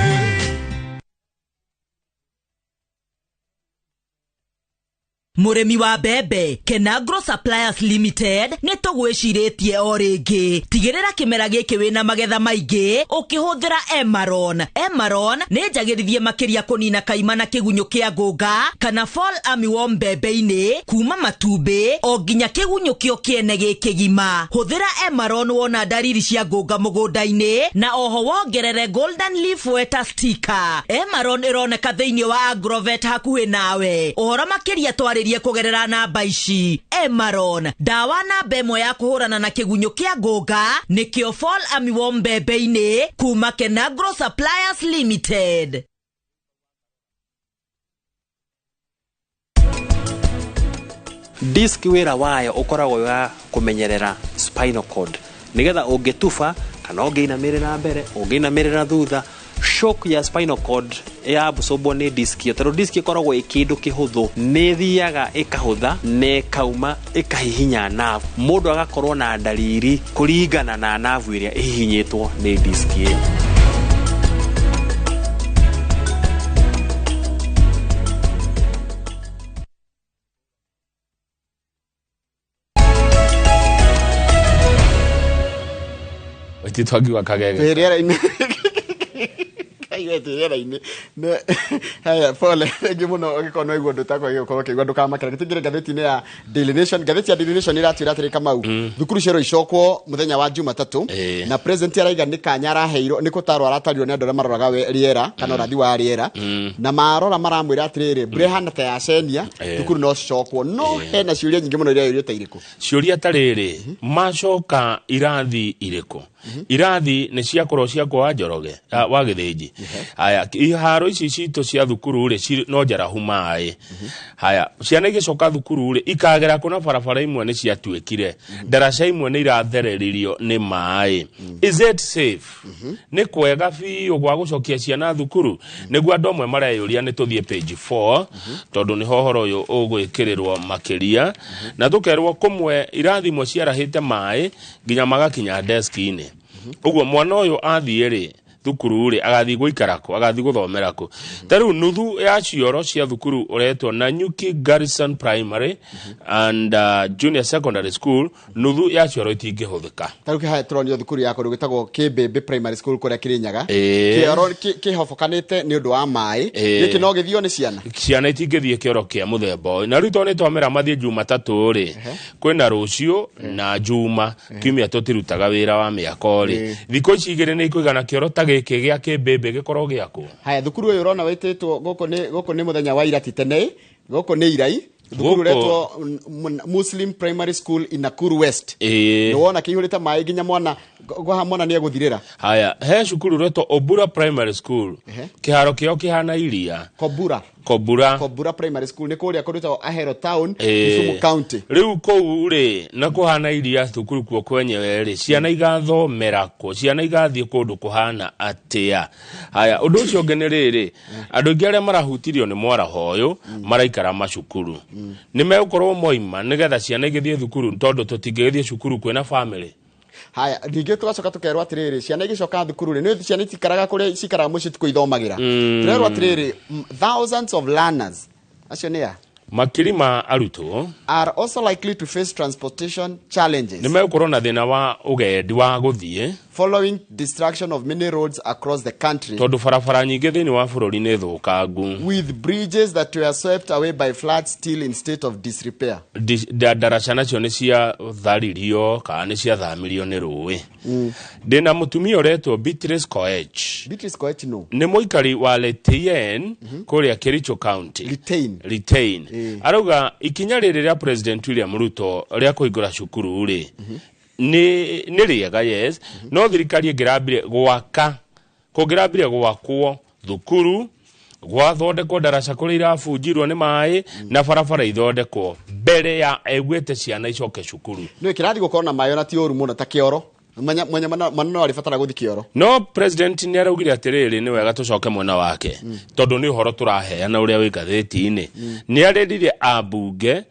Speaker 2: Mũrĩmi wa mbembe, Kenagro Suppliers Limited nĩ tũgwĩcirĩtie o rĩngĩ. Tigĩrĩra kĩmera gĩkĩ wĩna magetha maingĩ ũkĩhũthĩra Emaron. Emaron nĩ njagĩrithie makĩria kũnina kaima na kĩgunyũ kĩa ngũnga kana fall armyworm mbembe-inĩ, kuma matumbĩ o nginya kĩgunyũ kĩo kĩene gĩkĩgima. Hũthĩra Emaron wona ndariri cia ngũnga mũgũnda-inĩ, na oho wongerere Golden Leaf Weta Sticker. Emaron ĩroneka thĩinĩ wa Agrovet hakuhĩ nawe. Ũhoro makĩria twarĩrie kũgerera namba ici. Emaron, ndawa namba ĩmwe ya kũhũrana na kĩgunyũ kĩa ngũnga nĩkĩo fall armyworm mbembe-inĩ, kuma Kenagro Suppliers Limited.
Speaker 9: Disc wĩra wayo ũkoragwo wĩ wa kũmenyerera spinal cord, nĩgetha ũngĩtuba kana ũngĩinamĩrĩra mbere, ũngĩinamĩrĩra thutha, shock ya spinal cord ya absorbwo nĩ disc ĩyo, tondũ disc ĩkoragwo ĩ kĩndũ kĩhũthũ, nĩ ĩthiaga ĩkahũtha na ĩkauma ĩkahihinya nerve, mũndũ agakorwo na ndariri kũringana na nerve ĩrĩa ĩhihinyĩtwo nĩ disc ĩyo.
Speaker 3: Titwagiwa kagege.
Speaker 1: Twĩ rĩera-inĩ. Kaiwe twĩ rĩera-inĩ. Haya, pole thengi mũno. Ũngĩkorwo no ũigua ũndũ ũtakwagĩrĩirwo gũkorwo ũkĩigua, ndũkamakĩra. Tũingĩre ngathĩti-inĩ ya Daily Nation. Ngathĩti ya Daily Nation ĩratwĩra atĩrĩ, Kamau, thukuru cierwo icokwo mũthenya wa Jumatatũ, na president araiga nĩ kanya araheirwo nĩ kũtarwo aratarirwo nĩ andũ arĩa maroraga rĩera kana ũrathi wa rĩera, na marora maramwĩra atĩrĩrĩ, mbura ĩhana ta yacenia, thukuru no cicokwo. No hena ciũria nyingĩ mũno iria yũrio ta irĩkũ?
Speaker 3: Ciũria ta rĩrĩ, macoka irathi irĩkũ? Irathi nĩ ciakorwo ciakwo wa Njoroge, wa Gĩthĩnji. Haya, iharo ici citũ cia thukuru rĩ no njarahu maĩ. Haya, ciana igĩcoka thukuru rĩ ikagera kũ na barabara imwe nĩ ciatuĩkire, ndaraca imwe nĩ irathereririo nĩ maĩ. Is it safe? Nĩ kwega biũ gwa gũcokia ciana thukuru? Nĩguo andũ amwe mareyũria. Nĩ tũthiĩ page 4, tondũ nĩho ũhoro ũyũ ũgwĩkĩrĩrwo makĩria, na tũkerwo kũmwe irathi imwe ciarahĩte maĩ nginya magakinya deski-inĩ. Ũguo mwana ũyũ athiĩ rĩ thukuru rĩ, agathiĩ gũikara kũ, agathiĩ gũthomera kũ? Ta rĩu nuthu ya cioro cia thukuru ũretwo Nanyuki Garrison Primary and Junior Secondary School, nuthu ya cioro itingĩhũthĩka.
Speaker 1: Ta rĩu kĩhaha tũronio thukuru ya kũndũ gwĩtagwo Kĩmbĩmbĩ Primary School kũrĩa Kĩrĩnyaga. Kĩoro kĩhobokanĩte nĩ ũndũ wa maĩ. Gĩkĩ no gĩthio nĩ ciana?
Speaker 3: Ciana itingĩthiĩ kĩoro kĩa mũthemba ũyũ. Na rĩu tondũ nĩ twamera mathiĩ Jumatatũ rĩ, kwĩna rũciũ na Juma, kiumia tũtirutaga wĩra wa mĩako rĩ, thikũ ici 2 nĩ ikũigana kĩoro ta gĩkĩ gĩa Kĩmbĩmbĩ gĩkorwo gĩakwo?
Speaker 1: Haya, thukuru ũyũ ũrona wĩtĩtwo gũkũ nĩ mũthenya wa ira ti tene, gũkũ nĩ irai, thukuru ũretwo Muslim Primary School in Nakuru West. Nĩ wona kĩihũrĩte maĩ nginya mwana gwaha mwana nĩ egũthirĩra.
Speaker 3: Haya, he cukuru ũretwo Obura Primary School, kĩharo kĩao kĩhana iria.
Speaker 1: Kobura.
Speaker 3: Kobura.
Speaker 1: Kobura Primary School nĩ kũrĩa kũndũ Ahero Town, Kisumu County.
Speaker 3: Rĩu kũu rĩ na kũhana iria thukuru kuo kwenyewe rĩ, ciana igathomera kũ? Ciana igathiĩ kũndũ kũhana atĩa? Haya, ũndũ ũcio ũngĩ nĩ rĩrĩ, andũ aingĩ arĩa marahutirio nĩ mwaraho ũyũ maraikara macukuru, nĩ megũkorwo moima nĩgetha ciana igĩthiĩ thukuru, tondũ tũtingĩgĩthiĩ cukuru kwĩna family.
Speaker 1: Haya, ningĩ tũgacoka tũkerwo atĩrĩrĩ, ciana igĩcoka thukuru rĩ, nĩ ciana itikaraga kũrĩa cikaraga mũciĩ, tikuo ithomagĩra. Tũrerwo atĩrĩrĩ, thousands of learners, acio nĩ a?
Speaker 3: Makiri ma arutwo
Speaker 1: are also likely to face transportation challenges
Speaker 3: nĩ megũkorwo na thĩna wa ũgendi wa gũthiĩ
Speaker 1: following destruction of many roads across the country,
Speaker 3: tondũ barabara nyingĩ thĩinĩ wa bũrũri nĩ thũkangu,
Speaker 1: with bridges that were swept away by floods still in state of disrepair.
Speaker 3: Ndaraca nacio nĩ ciatharirio kana nĩ ciathamirio nĩ rũĩ. Ndĩna mũtumia ũretwo Beatrice Koech.
Speaker 1: Beatrice Koech no?
Speaker 3: Nĩ mũikari wa Litein kũrĩa Kericho County.
Speaker 1: Litein.
Speaker 3: Litein. Arauga ikinya rĩrĩ rĩa President William Ruto rĩa kũhingũra cukuru rĩ nĩ rĩega, yes, no thirikari ĩngĩrambire gwaka, kũngĩrambire gwakwo thukuru, gwathondekwo ndaraca kũrĩa irabunjirwo nĩ maĩ, na barabara ithondekwo mbere ya eguĩte ciana icoke cukuru.
Speaker 1: Nĩ kĩrathi gũkorwo na maĩ ona ti ũru mũno ta kĩoro. Mwenye mwana no arĩbatara gũthi kĩoro.
Speaker 3: No president nĩ araugire atĩrĩrĩ, nĩ wega tũcoke mwena wake, tondũ nĩ ũhoro tũraheana ũrĩa wĩ ngathĩti-inĩ. Nĩ arĩrire ambunge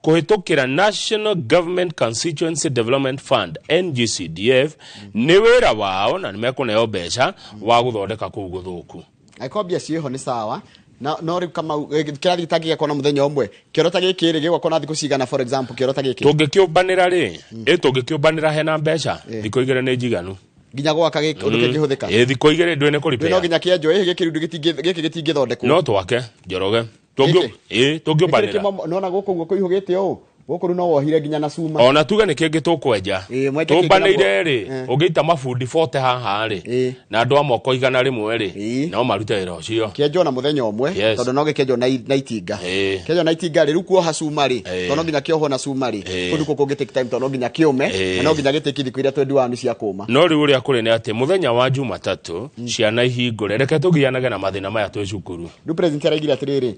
Speaker 3: kũhĩtũkĩra National Government Constituency Development Fund, NGCDF, nĩ wĩra wao na nĩ mekũneo mbeca wa gũthondeka kũu gũthũku.
Speaker 1: Angĩkorwo mbia ciĩho nĩ sawa, na no rĩu Kamau, kĩrathi gĩtangĩgĩakwo na mũthenya ũmwe, kĩoro ta gĩkĩ rĩ gĩgwakwo na thikũ cigana, for example, kĩoro ta gĩkĩ?
Speaker 3: Tũngĩkĩũmbanĩra rĩ, ĩ tũngĩkĩũmbanĩra hena mbeca, thikũ 2 nĩ njiganu.
Speaker 1: Nginya gwaka gĩkĩ ũndũ kĩngĩhũthĩka?
Speaker 3: Ĩ, thikũ 2 ndwĩ nĩ
Speaker 1: Ndwĩ no
Speaker 3: kũripea.
Speaker 1: Nginya kĩenjwo ĩ gĩkĩ rĩu gĩkĩ gĩtingĩthondekwo?
Speaker 3: No twake, Njoroge.
Speaker 1: Gĩkĩ?
Speaker 3: Ĩ, tũngĩũmbanĩra.
Speaker 1: Nona gũkũ ũguo kũihũgĩte ũũ, gũkũ rĩu no wohire nginya na cuma.
Speaker 3: Ona tuge nĩ kĩngĩ tũkwenja.
Speaker 1: Mwenje kĩngĩ.
Speaker 3: Tũmbanĩire rĩ, ũngĩita mabundi 40 haha rĩ, na andũ a moko 100 rĩ, no marute wĩra ũcio.
Speaker 1: Kĩenjwo na mũthenya ũmwe. Tondũ no gĩkĩenjwo na itinga. Kĩenjwo na itinga rĩ, rĩu kuoha cuma rĩ, tondũ no nginya kĩohwo na cuma rĩ, kũndũ kũu kũngĩ take time, tondũ no nginya kĩũme, na no nginya gĩtĩki thikũ iria 21 cia kũma.
Speaker 3: No rĩu ũrĩa kũrĩ nĩ atĩ mũthenya wa Jumatatũ ciana ihingũre, reke tũgianage na mathĩna maya twĩ cukuru.
Speaker 1: Rĩu president araigire atĩrĩrĩ,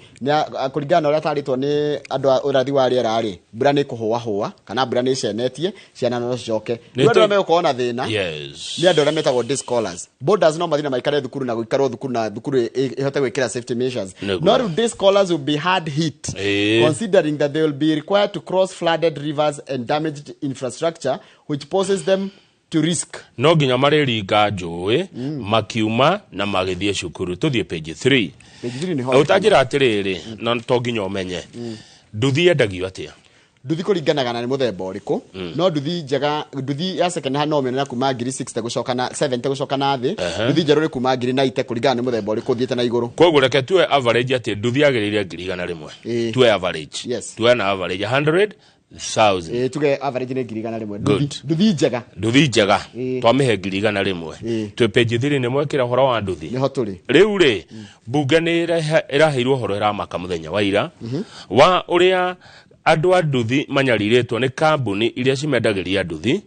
Speaker 1: kũringana na ũrĩa atarĩtwo nĩ andũ a ũrathi wa rĩera rĩ, mbura nĩ kũhũahũa kana mbura nĩ ĩcenetie, ciana no cicoke.
Speaker 3: Nĩ
Speaker 1: Rĩu andũ arĩa megũkorwo na thĩna nĩ andũ arĩa metagwo day scholars. Boarders no mathiĩ na maikare thukuru na gũikarwo thukuru na thukuru ĩhote gwĩkĩra safety measures. No rĩu day scholars will be hard hit, considering that they will be required to cross flooded rivers and damaged infrastructure, which poses them to risk.
Speaker 3: No nginya marĩringa njũĩ makiuma na magĩthiĩ cukuru. Tũthiĩ page 3.
Speaker 1: Page 3 nĩho.
Speaker 3: Ũtanjĩra atĩrĩrĩ, no to nginya ũmenye nduthi yendagio atĩa?
Speaker 1: Nduthi kũringanaga na nĩ mũthemba ũrĩkũ. No nduthi njega, nduthi ya second hand no ũmĩone na kuma ngiri 60 gũcoka na 70 gũcoka na thĩ. Nduthi njerũ nĩ kuma ngiri 90, kũringana nĩ mũthemba ũrĩkũ ũthiĩte na igũrũ.
Speaker 3: Koguo reke tuwe average atĩ nduthi yagĩrĩire 100,000. Tuwe average. Tuwe na average 100,000.
Speaker 1: Ĩĩ, tuge average nĩ 100,000.
Speaker 3: Good.
Speaker 1: Nduthi njega.
Speaker 3: Nduthi njega. Twamĩhe 100,000. Twĩ page 3, nĩ mwekĩra ũhoro wa nduthi.
Speaker 1: Nĩho tũrĩ.
Speaker 3: Rĩu rĩ, mbunge nĩ ĩraheirwo ũhoro ĩramaka mũthenya wa ira wa ũrĩa andũ a nduthi manyarirĩtwo nĩ kambuni iria cimendagĩria nduthi,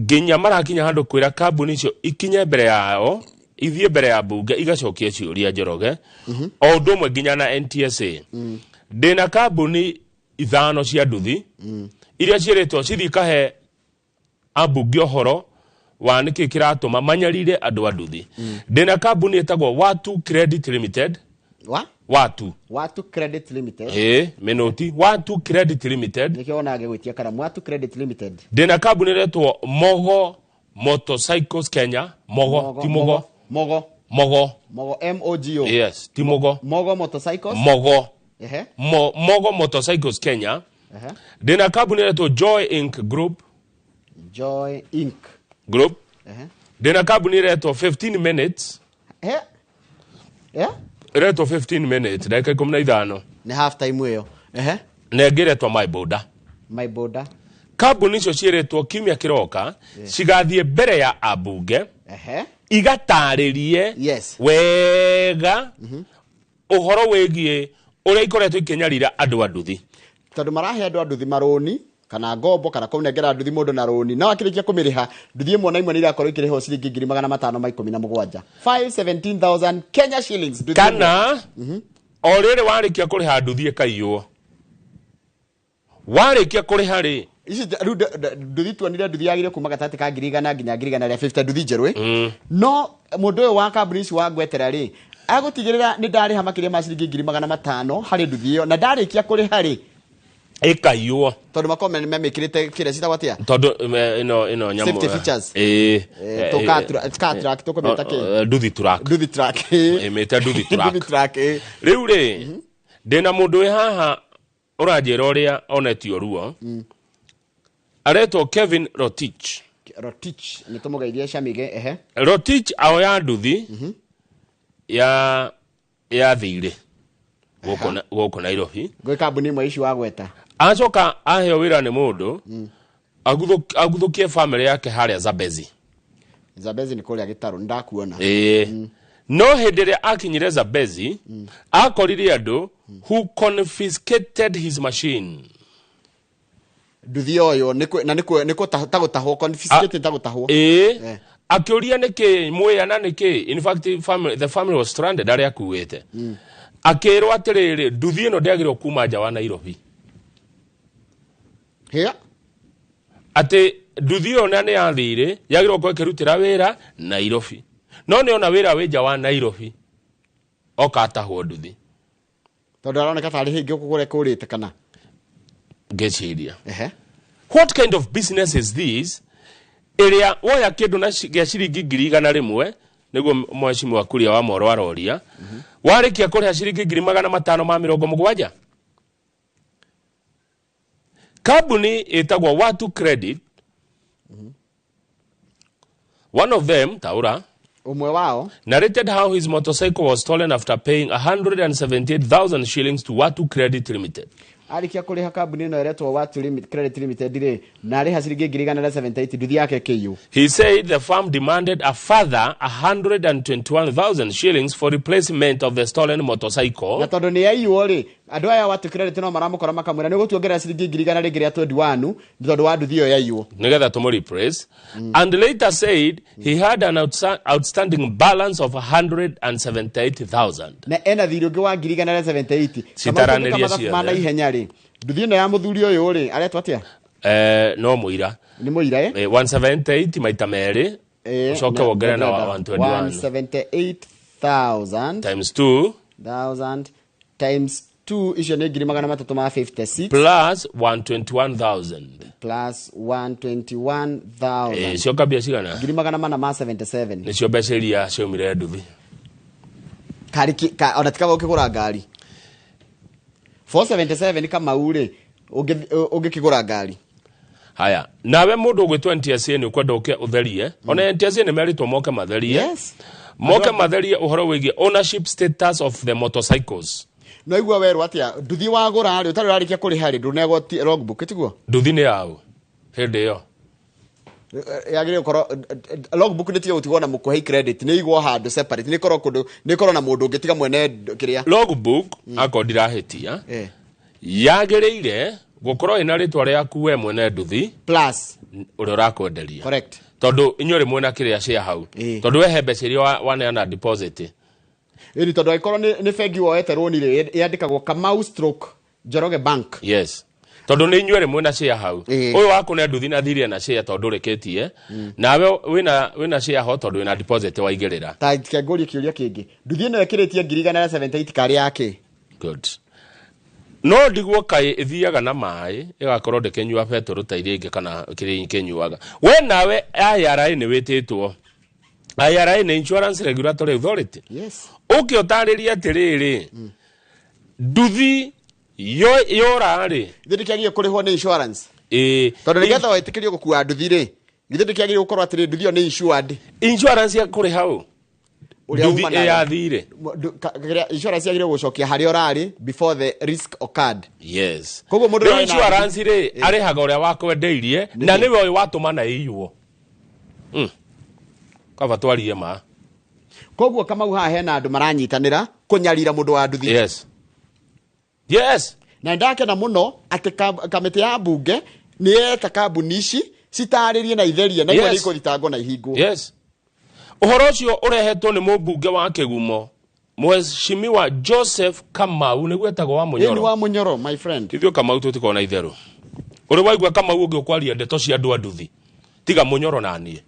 Speaker 3: nginya marakinya handũ kwĩra kambuni icio ikinye mbere yao. Ithiĩ mbere ya mbunge igacokia ciũria, Njoroge, o ũndũ ũmwe nginya na NTSA. Ndĩna kambuni ithano cia nduthi iria ciĩrĩtwo cithiĩ ikahe ambunge ũhoro wa nĩkĩ kĩratũma manyarire andũ a nduthi. Ndĩna kambuni ĩtagwo Watu Credit Limited.
Speaker 1: Wa?
Speaker 3: Watu.
Speaker 1: Watu Credit Limited.
Speaker 3: Ĩ mĩnũti, Watu Credit Limited.
Speaker 1: Nĩkĩo ona ngĩgwĩtia karamu, Watu Credit Limited.
Speaker 3: Ndĩna kambuni ĩretwo Mogo Motorcycles Kenya. Mogo, ti Mugo.
Speaker 1: Mogo.
Speaker 3: Mogo.
Speaker 1: Mogo, Mogo.
Speaker 3: Yes, ti Mugo.
Speaker 1: Mogo Motorcycles.
Speaker 3: Mogo. Mogo Motorcycles Kenya. Ndĩna kambuni ĩretwo Joy Inc Group.
Speaker 1: Joy Inc
Speaker 3: Group. Ndĩna kambuni ĩretwo 15 Minutes. Ĩretwo 15 Minutes, ndagĩka 15.
Speaker 1: Nĩ half time ĩyo.
Speaker 3: Na ĩngĩ ĩretwo My Boda.
Speaker 1: My Boda.
Speaker 3: Kambuni icio ciĩrĩtwo kiumia kĩroka cigathiĩ mbere ya ambunge igatarĩrie wega ũhoro wĩgiĩ ũrĩa ikoretwo ikĩnyarira andũ a nduthi.
Speaker 1: Tondũ marahe andũ a nduthi marũni kana ngombo kana kũnengera nduthi mũndũ na rũni, no akĩrĩkia kũmĩrĩha nduthi ĩmwe na imwe nĩ irakorwo ikĩrĩhwo ciringi 517,000, 517,000 Kenya shillings nduthi ĩmwe.
Speaker 3: Kana o rĩrĩ warĩkia kũrĩha nduthi ĩkaiywo, warĩkia kũrĩha rĩ.
Speaker 1: Ici rĩu nduthi tuonire nduthi yagĩrĩire kuma gatagatĩ ka 100,000 nginya 150,000, nduthi njerũ ĩ. No mũndũ ũyũ wa kambuni ici wa ngwetera rĩ, agũtigĩrĩra nĩ ndarĩha makĩria ma ciringi 500,000 harĩ nduthi ĩyo, na ndarĩkia kũrĩha rĩ
Speaker 3: ĩkaiywo.
Speaker 1: Tondũ makorwo memĩkĩrĩte kĩrĩa citagwo atĩa?
Speaker 3: Tondũ ĩno nyamũ
Speaker 1: Safety features.
Speaker 3: Ĩ.
Speaker 1: To car track tũkũmĩta kĩ?
Speaker 3: Nduthi track.
Speaker 1: Nduthi track.
Speaker 3: Ĩmĩte nduthi track.
Speaker 1: Nduthi track, ĩ.
Speaker 3: Rĩu rĩ, ndĩna mũndũ wĩ haha ũranjĩra ũrĩa onetio ruo. Aretwo Kevin Rotich.
Speaker 1: Rotich nĩ tũmũgeithie Shamige.
Speaker 3: Rotich aoya nduthi ya thirĩ gũkũ Nairobi.
Speaker 1: Gwĩ kambuni ĩmwe ici wagweta.
Speaker 3: Acoka aheo wĩra nĩ mũndũ aguthũkie family yake harĩa Zambezi.
Speaker 1: Zambezi nĩ kũrĩa gĩtarũ, nĩ ndakuona.
Speaker 3: Ĩĩ. No hĩndĩ ĩrĩa akinyire Zambezi, akorire andũ who confiscated his machine.
Speaker 1: Nduthi ũyũ na nĩ ta gũtahwo, confiscated ta gũtahwo.
Speaker 3: Ĩĩ. Akĩũria nĩkĩ mwĩya na nĩkĩ. In fact, the family was stranded arĩa akuĩte. Akĩrwo atĩrĩrĩ, nduthi ĩno ndĩagĩrĩirwo kuma nja wa Nairobi. Atĩ nduthi ĩyo na nĩ ya thirĩ, yagĩrĩirwo gũkorwo ĩkĩrutĩra wĩra Nairobi. No nĩ ona wĩra wĩ nja wa Nairobi, oka atahwo nduthi.
Speaker 1: Tondũ aroneka tarĩ hĩngĩ ũkũgũra kũrĩte kana?
Speaker 3: Ngĩciria. What kind of business is this? Ĩrĩa woya kĩndũ na gĩa ciringi 100,000, nĩguo mheshimiwa Kuria wa Moro aroria, warĩkia kũrĩha ciringi 570,000. Kambuni ĩtagwo Watu Credit. One of them, Taura,
Speaker 1: ũmwe wao,
Speaker 3: narrated how his motorcycle was stolen after paying 178,000 shillings to Watu Credit Limited.
Speaker 1: Arĩkia kũrĩha kambuni ĩno ĩretwo Watu Credit Limited rĩ, na arĩha ciringi 178,000, nduthi yake ĩkĩiywo.
Speaker 3: He said the firm demanded a further 121,000 shillings for replacement of the stolen motorcycle.
Speaker 1: Na tondũ nĩ yaiywo rĩ, andũ aya Watu Credit no maramũkora makamwĩra nĩ ũgũtuongerera ciringi 121,000 nĩ tondũ wa nduthi ĩyo yaiywo.
Speaker 3: Nĩgetha tũmũ replace. And later said he had an outstanding balance of 178,000.
Speaker 1: Na ena thirĩ ũngĩ wa 178,000.
Speaker 3: Citaranĩria ciothe.
Speaker 1: Ma na ihenya rĩ, nduthi ĩno ya mũthuri ũyũ rĩ, aretwo atĩa?
Speaker 3: No mũira.
Speaker 1: Nĩ mũira, ĩ?
Speaker 3: 178 maita merĩ, ũcoke wongerere na 121.
Speaker 1: 178,000
Speaker 3: times 2.
Speaker 1: Thousand times 2, icio nĩ 356,000.
Speaker 3: Plus 121,000.
Speaker 1: Plus 121,000.
Speaker 3: Cio mbia cigana?
Speaker 1: 477,000.
Speaker 3: Nĩcio mbeca iria ciaumire nduthi.
Speaker 1: Kari ona tikaba ũkĩgũra ngari. 477 Kamau rĩ, ũngĩkĩgũra ngari.
Speaker 3: Haya, nawe mũndũ ũgwĩtwo NTSA nĩ ũkwenda ũke ũtherie. Ona NTSA nĩ merĩtwo moke matherie.
Speaker 1: Yes.
Speaker 3: Moke matherie ũhoro wĩgiĩ ownership status of the motorcycles.
Speaker 1: No igua werwo atĩa, nduthi wagũra rĩ, ũtarĩ ũrarĩkia kũrĩha rĩ, ndũnegwo logbook, tiguo?
Speaker 3: Nduthi nĩ yaũ hĩndĩ ĩyo?
Speaker 1: Yagĩrĩirwo gũkorwo logbook nĩ tiga gũtigwo na mũkũhei credit, nĩ igwo handũ separate, nĩ ĩkorwo kũndũ, nĩ ĩkorwo na mũndũ ũngĩ tiga mwene kĩrĩa.
Speaker 3: Logbook akorwo ndirahĩtia, yagĩrĩire Gũkorwo ĩna rĩtwa rĩaku we mwene nduthi
Speaker 1: plus
Speaker 3: ũrĩa ũrakwenderia.
Speaker 1: Correct.
Speaker 3: Tondũ inyuĩ rĩ mwĩna kĩrĩa cia hau. Tondũ we he mbeca iria waneana deposit.
Speaker 1: Ĩni tondũ angĩkorwo nĩ bengi woete rũni rĩ, yandĩkagwo Kamau stroke Njoroge Bank.
Speaker 3: Yes. Tondũ nĩ inyuĩ rĩ mwĩna share hau. Ũyũ wakũne nduthi na thirĩ ena share tondũ ũrĩkĩtie. Nawe wĩna share ho tondũ wĩna deposit waigĩrĩra.
Speaker 1: Ta ngũrie kĩũria kĩngĩ. Nduthi ĩno ĩkĩrĩtie 178,000 karĩ yake.
Speaker 3: Good. No ndigwo kaĩ ĩthiaga na maĩ ĩgakorwo ndĩkĩnyua betũrũ ta iria ingĩ kana kĩrĩa ikĩnyuaga. We nawe IRA nĩ wĩtĩtwo. IRA nĩ Insurance Regulatory Authority.
Speaker 1: Yes.
Speaker 3: Ũke ũtarĩrie atĩrĩrĩ, nduthi yora rĩ.
Speaker 1: Githĩ ndĩkĩagĩrĩire kũrĩhwo nĩ insurance?
Speaker 3: Ĩĩ.
Speaker 1: Tondũ nĩgetha wĩtĩkĩrio gũkua nduthi rĩ, githĩ ndĩkĩagĩrĩire gũkorwo atĩrĩ nduthi ĩyo nĩ insured?
Speaker 3: Insurance ya kũrĩha ũ?
Speaker 1: Ũrĩa
Speaker 3: Nduthi
Speaker 1: uma nayo.
Speaker 3: ĩyathire.
Speaker 1: Insurance yagĩrĩirwo gũcokia harĩa ũrarĩ before the risk occurred.
Speaker 3: Yes.
Speaker 1: Koguo mũndũ
Speaker 3: Rĩu
Speaker 1: ũrĩa wĩna
Speaker 3: insurance rĩ, arĩhaga ũrĩa wakwendeirie na nĩwe ũyũ watũma na ĩiywo. Kaba twarie ma.
Speaker 1: Koguo Kamau haha hena andũ maranyitanĩra kũnyarira mũndũ wa nduthi.
Speaker 3: Yes. Yes.
Speaker 1: Na ndakena mũno atĩ kamĩtĩ ya mbunge nĩ yeta kambuni ici citarĩrie na itherie na imwe
Speaker 3: Yes.
Speaker 1: nĩ ikũthitangwo na ihingwo.
Speaker 3: Yes. Ũhoro ũcio ũrehetwo nĩ mũmbunge wa Kĩgumo Mheshimiwa Joseph Kamau nĩguo etagwo wa Mũnyoro.
Speaker 1: Ĩni wa Mũnyoro my friend.
Speaker 3: Ithuĩ Kamau tũtikoragwo na itherũ. Ũrĩ waigua Kamau ũngĩ ũkwaria ndeto cia andũ a nduthi tiga Mũnyoro na niĩ.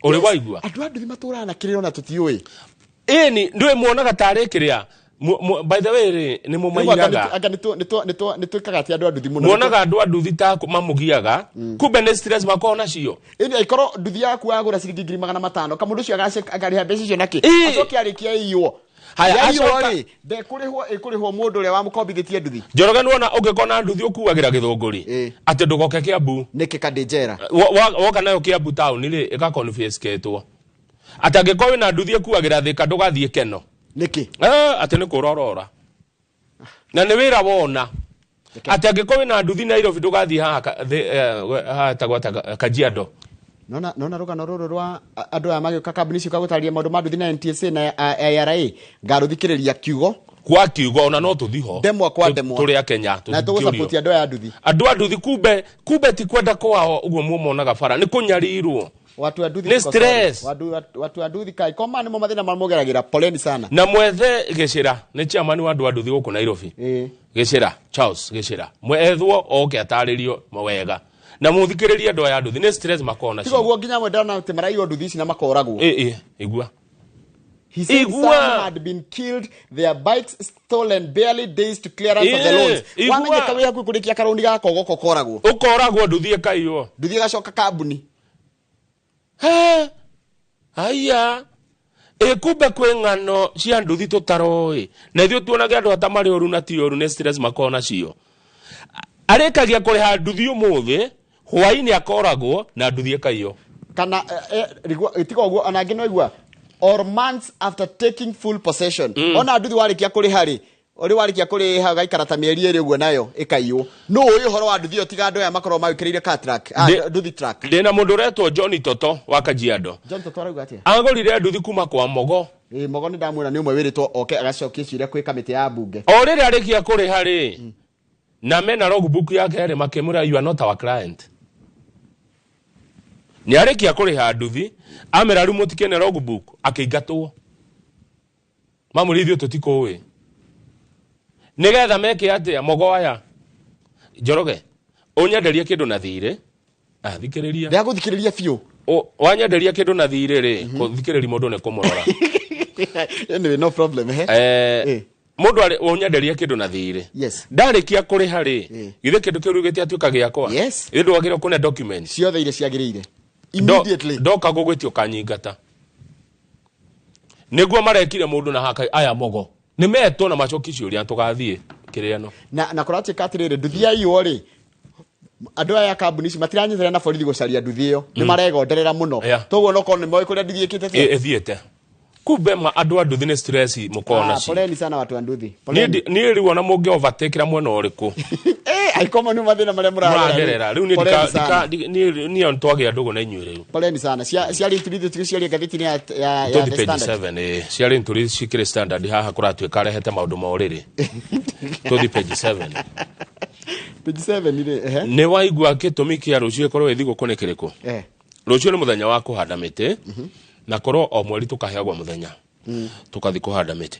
Speaker 3: Ũrĩ waigua?
Speaker 1: Andũ a nduthi matũraga na kĩrĩro na tũtiũĩ.
Speaker 3: Ĩni ndũĩ muonaga tarĩ kĩrĩa. By the way rĩ, nĩ mũmairaga.
Speaker 1: Anga nĩ twĩkaga atĩ andũ a nduthi mũno.
Speaker 3: Muonaga andũ a nduthi ta mamũgiaga, kumbe nĩ stress makoragwo nacio.
Speaker 1: Ĩni angĩkorwo nduthi yaku wagũra ciringi 500,000, kamũndũ ũcio akarĩha mbeca icio nakĩ? Acoke arĩkia ĩiywo.
Speaker 3: Haya,
Speaker 1: Yaiywo
Speaker 3: acoka-
Speaker 1: rĩ, ndekũrĩhwo, ĩkũrĩhwo mũndũ ũrĩa wamũkombithĩtie nduthi.
Speaker 3: Njoroge nĩwona ũngĩkona nduthi ũkuagĩra gĩthũngũri atĩ ndũgoke Kĩambu.
Speaker 1: Nĩkĩ kandĩ njera?
Speaker 3: Woka nayo Kĩambu taũni rĩ, ĩgakonfisketwo. Atĩ angĩkorwo wĩna nduthi ĩkuagĩra Thĩka ndũgathiĩ Keno.
Speaker 1: Nĩkĩ?
Speaker 3: Atĩ nĩ kũra ũrora. Na nĩ wĩra wona. Atĩ angĩkorwo wĩna nduthi Nairobi ndũgathiĩ haha haha hetagwo atĩa, Kajiado.
Speaker 1: Nona rũgano rũrũ rwa andũ aya magĩũka kambuni icio gũtarĩria maũndũ ma nduthi na NTSA na IRA, ngarũthikĩrĩria kiugo.
Speaker 3: Kwa kiugo ona no tũthi ho.
Speaker 1: Ndemwa kwa ndemwa.
Speaker 3: Tũrĩ a Kenya,
Speaker 1: Na tũgũsupport andũ aya a nduthi.
Speaker 3: Andũ a nduthi kumbe ti kwenda kwao ũguo muomonaga bara, nĩ kũnyarirwo.
Speaker 1: Watu wa nduthi
Speaker 3: Nĩ
Speaker 1: tuko sorry.
Speaker 3: stress.
Speaker 1: Watu wa nduthi kai koma nĩmo mathĩna mamũgeragĩra, poleni sana.
Speaker 3: Na mwethe Gĩcĩra nĩ chairman wa andũ a nduthi gũkũ Nairobi. Gĩcĩra, Charles Gĩcĩra. Mwethwo oke atarĩrio wega. Na mũthikĩrĩrie andũ aya a nduthi nĩ stress makoragwo nacio.
Speaker 1: Tiga ũguo nginya amwe ndona atĩ maraiywo nduthi ici na makoragwo.
Speaker 3: Igua.
Speaker 1: He said
Speaker 3: Igua.
Speaker 1: some had been killed, their bikes stolen barely days to clearance of the loans.
Speaker 3: Igua.
Speaker 1: Wamenyeka wĩ hakuhĩ kũrĩkia karũni gaka ũgoka ũkoragwo.
Speaker 3: Ũkoragwo nduthi ĩkaiywo.
Speaker 1: Nduthi ĩgacoka kambuni.
Speaker 3: He, haiya. Ĩ kumbe kwĩ ng'ano cia nduthi tũtaroĩ. Na ithuĩ tuonage andũ ata marĩ ũru na ti ũru nĩ stress makoragwo nacio. Arĩkagia kũrĩha nduthi ũmũthĩ, hwaĩ-inĩ akoragwo na nduthi ĩkaiywo.
Speaker 1: Kana, tiga ũguo, ona angĩ no igua, or months after taking full possession. Ona nduthi warĩkia kũrĩha rĩ, ũrĩ warĩkia kũrĩha ũgaikara ta mĩeri ĩrĩ ũguo nayo ĩkaiywo. Nũ ũĩ ũhoro wa nduthi ĩyo tiga andũ aya makorwo magĩkĩrĩire car track, nduthi track.
Speaker 3: Ndĩna mũndũ ũretwo John Toto wa Kajiado.
Speaker 1: John Toto arauga atĩa?
Speaker 3: Agũrire nduthi kuma kwa Mogo.
Speaker 1: Mogo nĩ ndamwĩra nĩ ũmwe wĩrĩtwo oke agacokia ciũria kwĩ kamĩtĩ ya mbunge.
Speaker 3: O rĩrĩa arĩkia kũrĩha rĩ, na mena logbook yake rĩ, makĩmwĩra you are not our client. Nĩ arĩkia kũrĩha nduthi, amera rĩu mũtikĩne logbook, akĩingatwo. Mamwĩra ithuĩ tũtikũĩ. Nĩgetha meke atĩa Mogo aya? Njoroge, ũnyenderie kĩndũ na thirĩ. Thikĩrĩria.
Speaker 1: Ndagũthikĩrĩria biũ.
Speaker 3: Wanyenderia kĩndũ na thirĩ rĩ, kũthikĩrĩria mũndũ nĩ kũmũrora.
Speaker 1: Anyway, no problem, he?
Speaker 3: Mũndũ arĩ, ũnyenderia kĩndũ na thirĩ.
Speaker 1: Yes.
Speaker 3: Ndarĩkia kũrĩha rĩ, githĩ kĩndũ kĩu rĩu gĩtiatuĩka gĩakwa?
Speaker 1: Yes.
Speaker 3: Githĩ ndwagĩrĩirwo kũne documents?
Speaker 1: Ciothe iria ciagĩrĩire. Immediately.
Speaker 3: Ndoka gũgwĩtia ũkanyingata. Nĩguo marekire mũndũ na haka aya Mogo. Nĩ metwo na macoki ciũria tũgathiĩ kĩrĩa ĩno.
Speaker 1: Na kũratuĩka atĩrĩrĩ, nduthi yaiywo rĩ, andũ aya a kambuni ici matiranyitanĩra na borithi gũcaria nduthi ĩyo. Nĩ maregonderera mũno. Toguo no korwo nĩ moĩ kũrĩa nduthi ĩkĩte atĩa.
Speaker 3: Ĩthiĩte. Kumbe ma andũ a nduthi nĩ stress mũkoragwo nacio.
Speaker 1: Poleni sana watu a nduthi. Poleni.
Speaker 3: Niĩ rĩu ona mũngĩ overtake-ra mwena ũrĩkũ?
Speaker 1: Aikoma nĩ mathĩna marĩa mũragerera.
Speaker 3: Mũragerera. Rĩu niĩ
Speaker 1: Poleni sana.
Speaker 3: niĩ twagĩa ndũgũ na inyuĩ rĩu.
Speaker 1: Poleni sana. Ciarĩ ntũri ithuĩ ciarĩ ngathĩti-inĩ ya
Speaker 3: Tũthiĩ
Speaker 1: The
Speaker 3: page
Speaker 1: Standard.
Speaker 3: 7, ciarĩ ntũri cikĩrĩ Standard haha kũratuĩka arehete maũndũ ma ũrĩrĩ. Tũthiĩ page 7.
Speaker 1: Page 7 rĩ, ehe.
Speaker 3: Nĩ waigua gĩtũmi kĩa rũciũ ĩkorwo ĩ thigũkũ nĩ kĩrĩkũ? Rũciũ nĩ mũthenya wa kũhanda mĩtĩ, na korwo o mweri tũkaheagwo mũthenya tũkathi kũhanda mĩtĩ.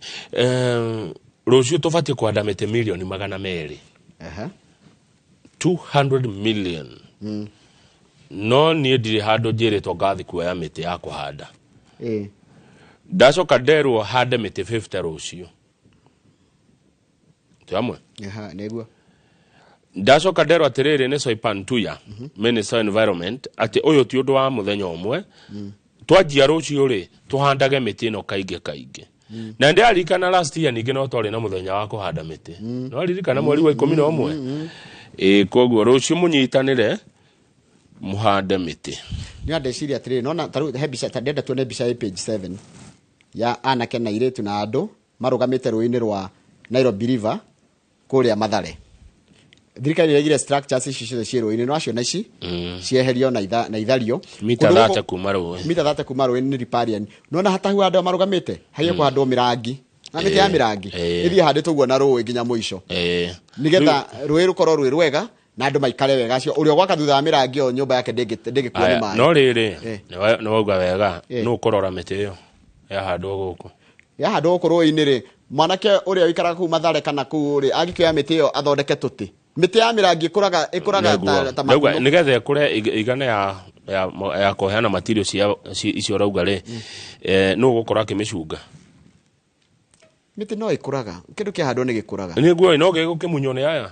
Speaker 3: Rũciũ tũbatiĩ kũhanda mĩtĩ mirioni 200. 200 million. No niĩ ndirĩ handũ njĩrĩtwo ngathi kuoya mĩtĩ ya kũhanda. Ndacoka nderwo hande mĩtĩ 50 rũciũ, twĩ hamwe?
Speaker 1: Aha, nĩguo.
Speaker 3: Ndacoka nderwo atĩrĩrĩ, nĩ Soipan Tuya, Minister of Environment, atĩ ũyũ ti ũndũ wa mũthenya ũmwe. Twanjia rũciũ rĩ, tũhandage mĩtĩ ĩno kaingĩ kaingĩ. Na ndĩraririkana last year ningĩ no twarĩ na mũthenya wa kũhanda mĩtĩ, no ririkana mweri wa 11. Ĩ koguo rũciũ mũnyitanĩre mũhande mĩtĩ.
Speaker 1: Nĩ ndeciria atĩrĩrĩ, nona tarĩu he mbica, ta ndĩrenda tuone mbica ĩ page 7 ya anake na airĩtu na andũ marũgamĩte rũĩ-inĩ rwa Nairobi River kũrĩa Mathare. Thirikari ĩregire structures ici ciothe ciĩ rũĩ-inĩ, no aciona ici cieherio na na ithario.
Speaker 3: Mita
Speaker 1: Kũndũ
Speaker 3: 30 kuma rũĩ.
Speaker 1: Mita 30 kuma rũĩ nĩ riparian. Nona hatahu andũ marũgamĩte hagiĩ kũhandwo mĩrangi na mĩtĩ ya mĩrangi ĩthiĩ handĩtwo ũguo na rũĩ nginya mũico, nĩgetha rũĩ rũkorwo rwĩ rwega na andũ maikare wega. Acio ũrĩa ũgwaka thutha wa mĩrangi ĩyo, nyũmba yake ndĩngĩkuo nĩ
Speaker 3: Aya,
Speaker 1: maĩ.
Speaker 3: No rĩrĩ, nĩ wauga wega. Nũ ũkũrora mĩtĩ ĩyo yahandwo gũkũ?
Speaker 1: Yahandwo gũkũ rũĩ-inĩ rĩ, mwanake ũrĩa ũikaraga kũu Mathare kana kũu rĩ, angĩkĩoya mĩtĩ ĩyo athondeke tũtĩ, mĩtĩ ya mĩrangi ĩkũraga ta
Speaker 3: Ndauga
Speaker 1: makunũ.
Speaker 3: nĩgetha ĩkũre ĩigane ya kũheana material cia icio ũrauga rĩ, nũ ũgũkorwo akĩmĩcunga?
Speaker 1: Mĩtĩ no ĩkũraga, kĩndũ kĩahandwo nĩ gĩkũraga.
Speaker 3: Nĩguo, no gĩgũkĩmunywo nĩ aya.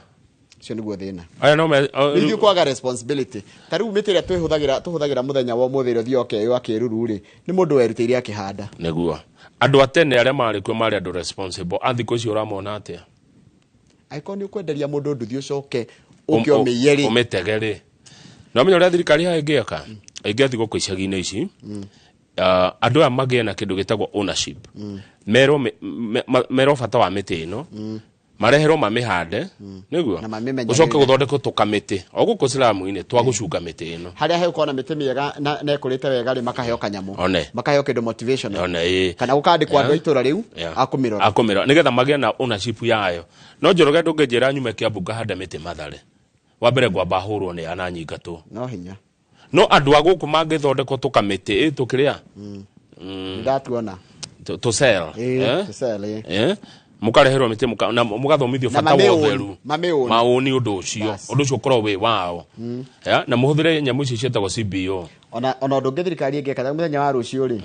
Speaker 1: Ũcio nĩguo thĩna.
Speaker 3: Aya no me
Speaker 1: Nĩ ithuĩ kwaga responsibility. Ta rĩu mĩtĩ ĩrĩa twĩhũthagĩra, tũhũthagĩra mũthenya wa ũmũthĩ, ĩrĩa ũthiaga ũkeyo kĩruru rĩ, nĩ mũndũ werutĩire akĩhanda.
Speaker 3: Nĩguo, andũ a tene arĩa marĩ kuo marĩ andũ responsible. A thikũ ici ũramona atĩa?
Speaker 1: Angĩkorwo nĩ ũkwenderia mũndũ nduthi, ũcoke ũke ũmĩiye rĩ,
Speaker 3: ũmĩtege rĩ, no menya ũrĩa thirikari haha ĩngĩka, ĩngĩathiĩ gũkũ icagi-inĩ ici, andũ aya magĩe na kĩndũ gĩtagwo ownership, merwo merwo bata wa mĩtĩ ĩno, mareherwo mamĩhande, nĩguo
Speaker 1: Na mamĩmenyagĩrĩre.
Speaker 3: Ũcoke gũthondekwo tũkamĩtĩ o gũkũ ciramu-inĩ twa gũcunga mĩtĩ ĩno.
Speaker 1: Harĩa hegũkorwo na mĩtĩ mĩega na ĩkũrĩte wega rĩ, makaheo kanyamũ,
Speaker 3: One.
Speaker 1: makaheo kĩndũ motivational,
Speaker 3: One, ĩĩ.
Speaker 1: kana gũkandĩkwo andũ a itũra rĩu akũmĩrora.
Speaker 3: Akũmĩrora nĩgetha magĩe na ownership yayo. No Njoroge, ndũngĩnjĩra nyume Kĩambu ngahande mĩtĩ Mathare. Wa mbere ngwamba hũrwo nĩ ana nyingatwo.
Speaker 1: No hinya.
Speaker 3: No andũ a gũkũ mangĩthondekwo tũkamĩtĩ ĩ tũkĩrĩa
Speaker 1: Ndatuona.
Speaker 3: Tũcell.
Speaker 1: Ĩĩ, tũcell, ĩĩ.
Speaker 3: Mũkareherwo mĩtĩ na mũgathomithio
Speaker 1: Na
Speaker 3: bata wa
Speaker 1: mamĩũni,
Speaker 3: ũtheru.
Speaker 1: Mamĩũni.
Speaker 3: Maũni ũndũ ũcio. Ũndũ ũcio ũkorwo wĩ wao. Ya, na mũhũthĩre nyamũ icio ciĩtagwo CBO.
Speaker 1: Ona ũndũ ũngĩ thirikari ĩngĩka ta mũthenya wa rũciũ rĩ,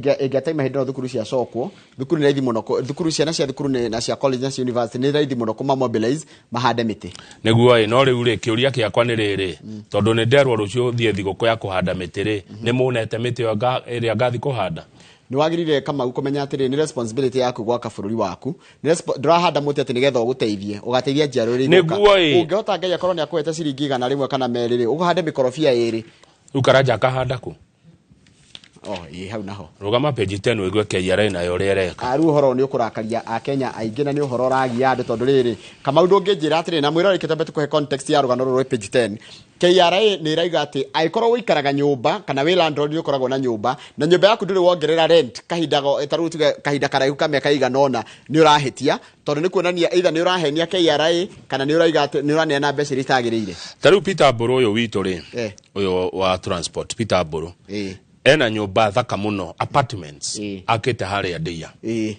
Speaker 1: ĩngĩata ihinda thukuru ciacokwo, thukuru nĩ raithi mũno thukuru, ciana cia thukuru na cia college na cia university, nĩ raithi mũno kũma mobilize mahande mĩtĩ.
Speaker 3: Nĩguo ĩ, no rĩu rĩ, kĩũria kĩakwa nĩ rĩrĩ, tondũ nĩ nderwo rũciũ thiĩ thigũkũ ya kũhanda mĩtĩ rĩ, nĩ mũnete mĩtĩ ĩyo ĩrĩa ngathi kũhanda?
Speaker 1: Nĩ wagĩrĩire, Kamau, kũmenya atĩrĩ, nĩ responsibility yaku gwaka bũrũri waku. Nĩ ndũrahanda mũtĩ atĩ nĩgetha ũgũteithie, ũgateithia njiaro iria igũka.
Speaker 3: Nĩguo ĩ.
Speaker 1: Ũngĩhota, Ngai akorwo nĩ akũhete ciringi 100 kana 2 rĩ, ũhande mĩkorobia 2.
Speaker 3: Rĩu Karanja akahanda kũ?
Speaker 1: Oh, ĩ hau naho.
Speaker 3: Rũgama page 10 ũigue KRA nayo ũrĩa ĩreka.
Speaker 1: Rĩu ũhoro ũyũ nĩ ũkũrakaria akenya aingĩ na nĩ ũhoro ũragia andũ, tondũ rĩrĩ, Kamau, ndũngĩnjĩra atĩrĩ na mwĩrore kĩtambe tũkũhe context ya rũgano rũrũ rwĩ page 10. KRA nĩ ĩrauga atĩ angĩkorwo ũikaraga nyũmba kana wĩ landlord, nĩ ũkoragwo na nyũmba na nyũmba yaku ndũrĩ wongerera rent kahinda ta rĩu tuge kahinda karaihu ka mĩaka ĩigana ũna, nĩ ũrahĩtia, tondũ nĩ kuonania either nĩ ũrahenia KRA kana nĩ ũraiga atĩ nĩ ũraneana mbeca iria itagĩrĩire.
Speaker 3: Ta rĩu Peter Mbũrũ ũyũ witũ rĩ, ũyũ wa transport, Peter Mbũrũ, ena nyũmba thaka mũno, apartments, akĩte harĩa Ndĩa,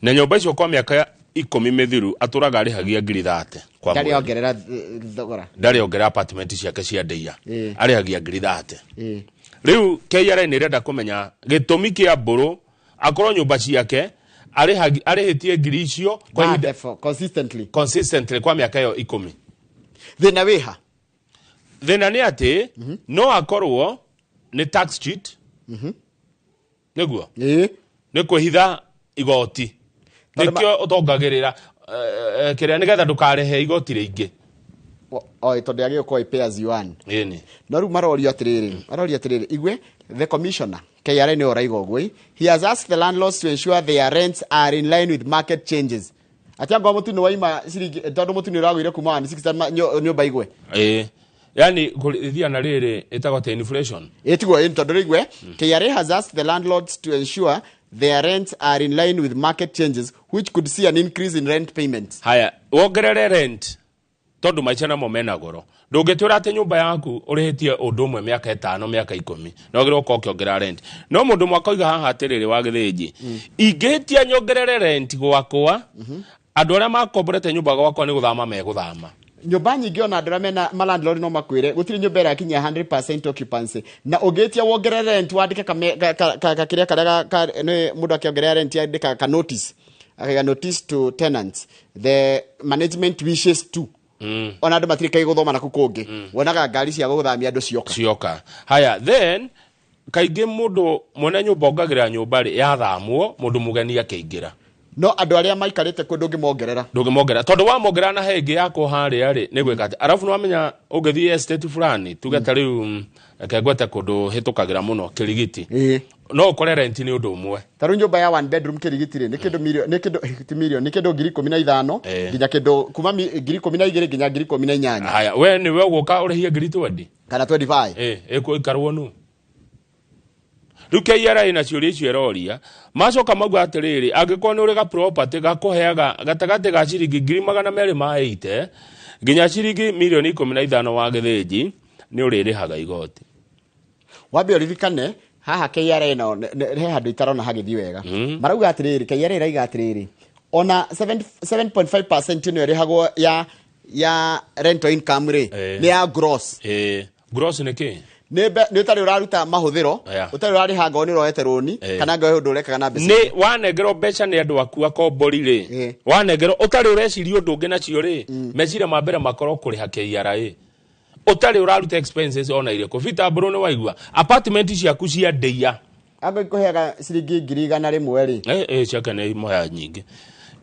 Speaker 3: na nyũmba icio kwa mĩaka 10 mĩthiru atũraga arĩhagia ngiri 30 kwa
Speaker 1: Ndarĩ
Speaker 3: mweri.
Speaker 1: ongerera thogora.
Speaker 3: Ndarĩ ongerera apartment ciake cia Ndĩa. Arĩhagia ngiri 30. Rĩu KRA nĩ ĩrenda kũmenya gĩtũmi kĩa Mbũrũ akorwo nyũmba ciake arĩhĩtie ngiri icio kwa ihinda
Speaker 1: consistently
Speaker 3: consistently kwa mĩaka ĩyo 10.
Speaker 1: Thĩna wĩha?
Speaker 3: Thĩna nĩ atĩ no akorwo nĩ tax cheat, nĩguo nĩ kwĩhitha igoti, nĩkĩo ũtongagĩrĩra kĩrĩa nĩgetha ndũkarĩhe igoti rĩingĩ.
Speaker 1: O tondũ yagĩrĩirwo gũkorwo ĩ pay as you earn.
Speaker 3: Ĩni.
Speaker 1: No rĩu marorio atĩrĩrĩ, igue the commissioner KRA nĩ oraiga ũguo, he has asked the landlords to ensure their rents are in line with market changes, atĩ angorwo mũtu nĩ waima ciringi, tondũ mũtu nĩ ũragũire kuma 160 nyũmba igwe.
Speaker 3: Ĩĩ, yani kũrĩthia na rĩrĩ ĩtagwo ta inflation.
Speaker 1: Ĩtiguo ĩ, tondũ rĩu KRA has asked the landlords to ensure their rents are in line with market changes, which could see an increase in rent payments.
Speaker 3: Haya, wongerere rent Tondũ maica namo mena goro. Ndũngĩtwĩra atĩ nyũmba yaku ũrĩhĩtie ũndũ ũmwe mĩaka 5, mĩaka 10, na wagĩrĩirwo gũkorwo ũkĩongerera rent. No mũndũ ũmwe akoiga haha atĩrĩrĩ, wa Gĩthĩnji, ingĩhĩtia nyongerere rent gwakwa, andũ arĩa makomborete nyũmba gwakwa nĩ gũthama megũthama.
Speaker 1: Nyũmba nyingĩ ona andũ arĩa mena malandlord no makwĩre gũtirĩ nyũmba ĩrakinyia 100% occupancy, na ũngĩtia wongerere rent wandĩke kakĩrĩa karĩa nĩ mũndũ akĩongerera rent yandĩkaga ka notice, akaiga notice to tenants, the management wishes to, ona andũ matirĩ kai gũthoma naku kũngĩ, wonaga ngari cia gũthamia andũ cioka.
Speaker 3: Cioka. Haya, then kaingĩ mũndũ mwene nyũmba ongagĩrĩra nyũmba rĩ, yathamwo mũndũ mũgeni akĩingĩra.
Speaker 1: No andũ arĩa maikarĩte kuo ndũngĩmongerera.
Speaker 3: Ndũngĩmongerera tondũ wamongerera na he ĩngĩ yakwo harĩa rĩ, nĩ gwĩka atĩ arabu nĩwamenya ũngĩthiĩ estate fulani, tuge ta rĩu, reke ngwete kũndũ hĩtũkagĩra mũno, Kĩrigiti, no ũkore rent nĩ ũndũ ũmwe.
Speaker 1: Ta rĩu nyũmba ya one bedroom Kĩrigiti rĩ, nĩ kĩndũ million, nĩ kĩndũ ti million, nĩ kĩndũ 15,000 nginya kĩndũ kuma 12,000 nginya 18,000.
Speaker 3: Haya, we nĩwe ũgũka ũrĩhie 20,000
Speaker 1: kana 25.
Speaker 3: Ĩkũikarwo nũ? Rĩu KRA na ciũria icio ĩroria, macoka mauga atĩrĩrĩ, angĩkorwo nĩ ũrĩ ga property gakũheaga gatagatĩ ga ciringi 280,000 nginya ciringi 15,000,000 wa Gĩthĩnji, nĩ ũrĩrĩhaga igoti.
Speaker 1: Wambe ũririkane haha KRA no he handũ itarona hagĩthiĩ wega. Marauga atĩrĩrĩ, KRA ĩrauga atĩrĩrĩ, ona 7.5% ĩno ĩrĩhagwo ya rental income rĩ, nĩ ya gross.
Speaker 3: Gross nĩ kĩ?
Speaker 1: Nĩ ũtarĩ ũraruta mahũthĩro, ũtarĩ ũrarĩha ngoo nĩ ũroete rũni, kana ngoo ũndũ ũrekaga na mbeca.
Speaker 3: Nĩ wanengerwo mbeca nĩ andũ aku akombori rĩ, wanengerwo ũtarĩ ũreciria ũndũ ũngĩ nacio rĩ, meciria ma mbere makorwo kũrĩha KRA. Ũtarĩ ũraruta expenses ona irĩkũ. Peter Mbũrũ nĩ waigua apartment ciaku cia ndĩia.
Speaker 1: Angĩ ikũheaga ciringi 100,000 rĩ.
Speaker 3: Ciake nĩ imũheaga nyingĩ.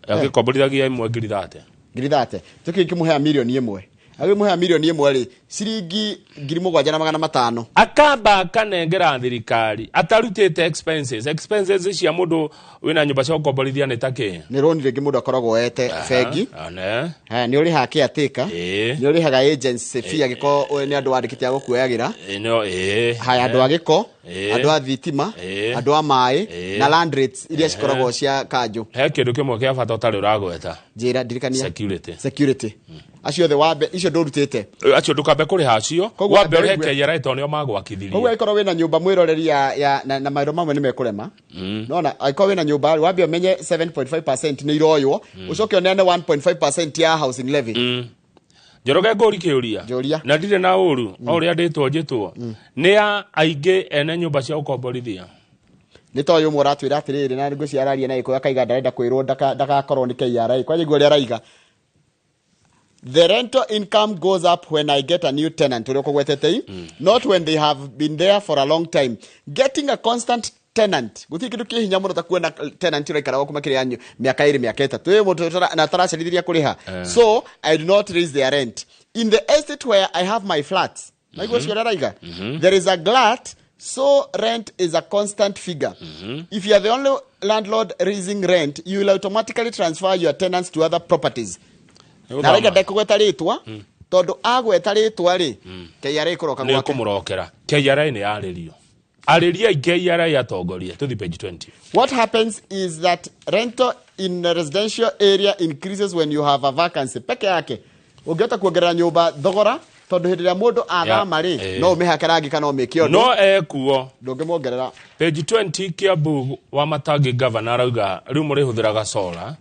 Speaker 3: Angĩkomborithagia ĩmwe 30,000.
Speaker 1: 30,000. Tũkĩ ikĩmũhea 1,000,000. Agĩmũhea 1,000,000 rĩ, ciringi 7,500.
Speaker 3: Akamba akanengera thirikari atarutĩte expenses. Expenses cia mũndũ wĩna nyũmba cia gũkomborithia nĩ ta kĩ?
Speaker 1: Nĩ rũni rĩngĩ mũndũ akoragwo oete bengi. Haya, nĩ ũrĩhaga caretaker, nĩ ũrĩhaga agency fee angĩkorwo nĩ andũ wandĩkĩte a gũkuoyagĩra. Haya, andũ a gĩko, andũ a thitima, andũ a maĩ, na land rates iria cikoragwo cia kanjũ.
Speaker 3: He kĩndũ kĩmwe kĩa bata ũtarĩ ũragweta.
Speaker 1: Njĩra, ndirikania.
Speaker 3: Security.
Speaker 1: Security. Acio othe wambe, icio ndũrutĩte.
Speaker 3: Acio ndũkambe kũrĩha acio, wambe ũrĩhe KRA tondũ nĩo magwakithirie.
Speaker 1: Koguo angĩkorwo wĩna nyũmba mwĩroreri ya na maũndũ mamwe nĩ mekũrema. Nona angĩkorwo wĩna nyũmba wambe ũmenye 7.5% nĩ iroywo, ũcoke ũneane 1.5% ya housing levy.
Speaker 3: Njoroge ngũri kĩũria. Na ndirĩ na ũru, o ũrĩa ndĩtwo njĩtwo. Nĩ a aingĩ ene nyũmba cia gũkomborithia.
Speaker 1: Nĩ ta ũyũ ũmwe ũratwĩra atĩrĩrĩ, na ngwĩciria araria na gĩkũyũ akaiga ndarenda kwĩrwo ndagakorwo nĩ KRA. Kwanja igua ũrĩa araiga. The rental income goes up when I get a new tenant, not when they have been there for a long time. Getting a constant tenant, gũtirĩ kĩndũ kĩ hinya mũno ta kuona tenant ũraikara gwaku makĩria ya mĩaka 2, mĩaka 3. Ĩ mũndũ na ataracirithĩria kũrĩha. So I do not raise their rent. In the estate where I have my flats, naiguo ũcio araiga, there is a glut, so rent is a constant figure. If you are the only landlord raising rent, you will automatically transfer your tenants to other properties. Na raiga ndekũgweta rĩtwa, tondũ agweta rĩtwa rĩ, KRA ĩkũroka gwake.
Speaker 3: Nĩ ĩkũmũrokera. KRA nĩ yarĩrio. Arĩria KRA atongoria. Tũthiĩ page 20.
Speaker 1: What happens is that rental in a residential area increases when you have a vacancy. Peke yake, ũngĩhota kuongerera nyũmba thogora, tondũ hĩndĩ ĩrĩa mũndũ athama rĩ, no ũmĩhake rangi kana ũmĩke ũndũ.
Speaker 3: No ekuo.
Speaker 1: Ndũngĩmuongerera.
Speaker 3: Page 20 Kiambu wa Matangi governor arauga rĩu mũrĩhũthĩraga solar.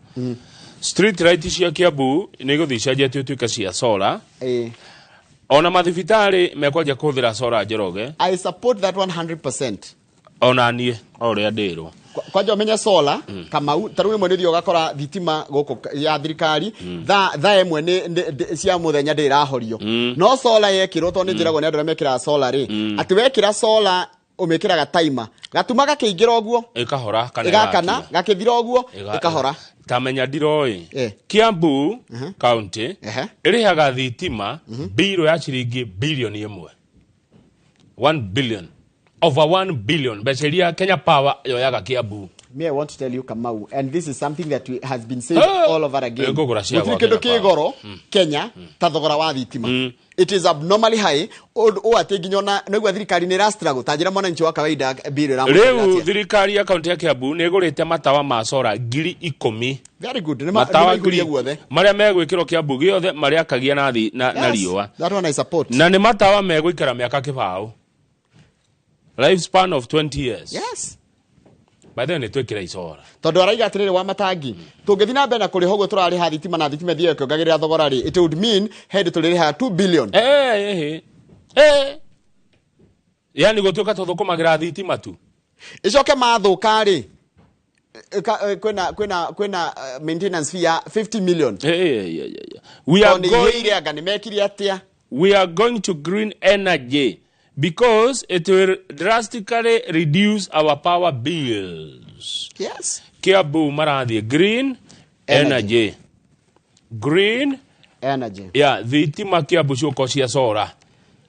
Speaker 3: Street light cia Kiambu nĩ igũthiĩ icenjetio ituĩke cia solar. Ona mathibitarĩ mekwanjia kũhũthĩra solar Njoroge.
Speaker 1: I support that 100%.
Speaker 3: Ona niĩ o ũrĩa ndĩrwo.
Speaker 1: Kwanja ũmenye solar, Kamau, ta rĩu rĩmwe nĩ ũthiaga ũgakora thitima gũkũ ya thirikari, thaa ĩmwe nĩ cia mũthenya ndĩrahorio. No solar yekĩrwo, tondũ nĩ njĩragwo nĩ andũ arĩa mekĩraga solar rĩ, atĩ wekĩra solar ũmĩkĩraga timer, gatuma gakĩingĩra ũguo,
Speaker 3: ĩkahora kana
Speaker 1: ĩgakana, gakĩthira ũguo, ĩkahora.
Speaker 3: Tamenya ndiroĩ. Kiambu County ĩrĩhaga thitima mbirũ ya ciringi 1 billion. 1 billion. Over 1 billion. Mbeca iria Kenya Power yoyaga Kiambu.
Speaker 1: Me, I want to tell you, Kamau, and this is something that has been said
Speaker 3: Ah!
Speaker 1: all over again.
Speaker 3: Ngũgũra cia
Speaker 1: Gũtirĩ
Speaker 3: gwa
Speaker 1: kĩndũ
Speaker 3: Kenya
Speaker 1: kĩ goro Kenya ta thogora wa thitima. It is abnormally high. Ũndũ atĩ nginya ona nĩguo thirikari nĩ ĩra struggle. Ta njĩra mwananchi wa kawaida bill ĩramũtwarĩra
Speaker 3: Rĩu
Speaker 1: atĩa.
Speaker 3: thirikari ya kaunti ya Kiambu nĩ ĩgũrĩte matawa ma sora 10,000.
Speaker 1: Very good. Nĩ
Speaker 3: Matawa
Speaker 1: nĩmaihũrie
Speaker 3: ngiri
Speaker 1: guothe.
Speaker 3: marĩa megwĩkĩrwo Kiambu gĩothe marĩakagia na thi na
Speaker 1: Yes,
Speaker 3: riũa.
Speaker 1: that one I support.
Speaker 3: Na nĩ matawa megũikara mĩaka kĩbaũ, life span of 20 years.
Speaker 1: Yes.
Speaker 3: By the way, nĩ twĩkĩra icora.
Speaker 1: Tondũ araiga atĩrĩrĩ wa matangi tũngĩthiĩ na mbere na kũrĩha ũguo tũrarĩha thitima na thitima ĩthiĩ ĩkĩongagĩrĩra thogora rĩ, it would mean he hĩndĩ tũrĩrĩhaga 2 billion.
Speaker 3: Yani gũtuĩka tũthũkũmagĩra thitima tu.
Speaker 1: Icoke mathũka rĩ, kwĩna maintenance fee ya 50 million.
Speaker 3: We are
Speaker 1: Tondũ nĩ
Speaker 3: going
Speaker 1: ihĩire anga nĩ mekire atĩa.
Speaker 3: We are going to green energy because it will drastically reduce our power bills.
Speaker 1: Yes.
Speaker 3: Kiambu marathiĩ green energy. Green
Speaker 1: energy.
Speaker 3: Yeah, thitima Kiambu ciũko cia sora.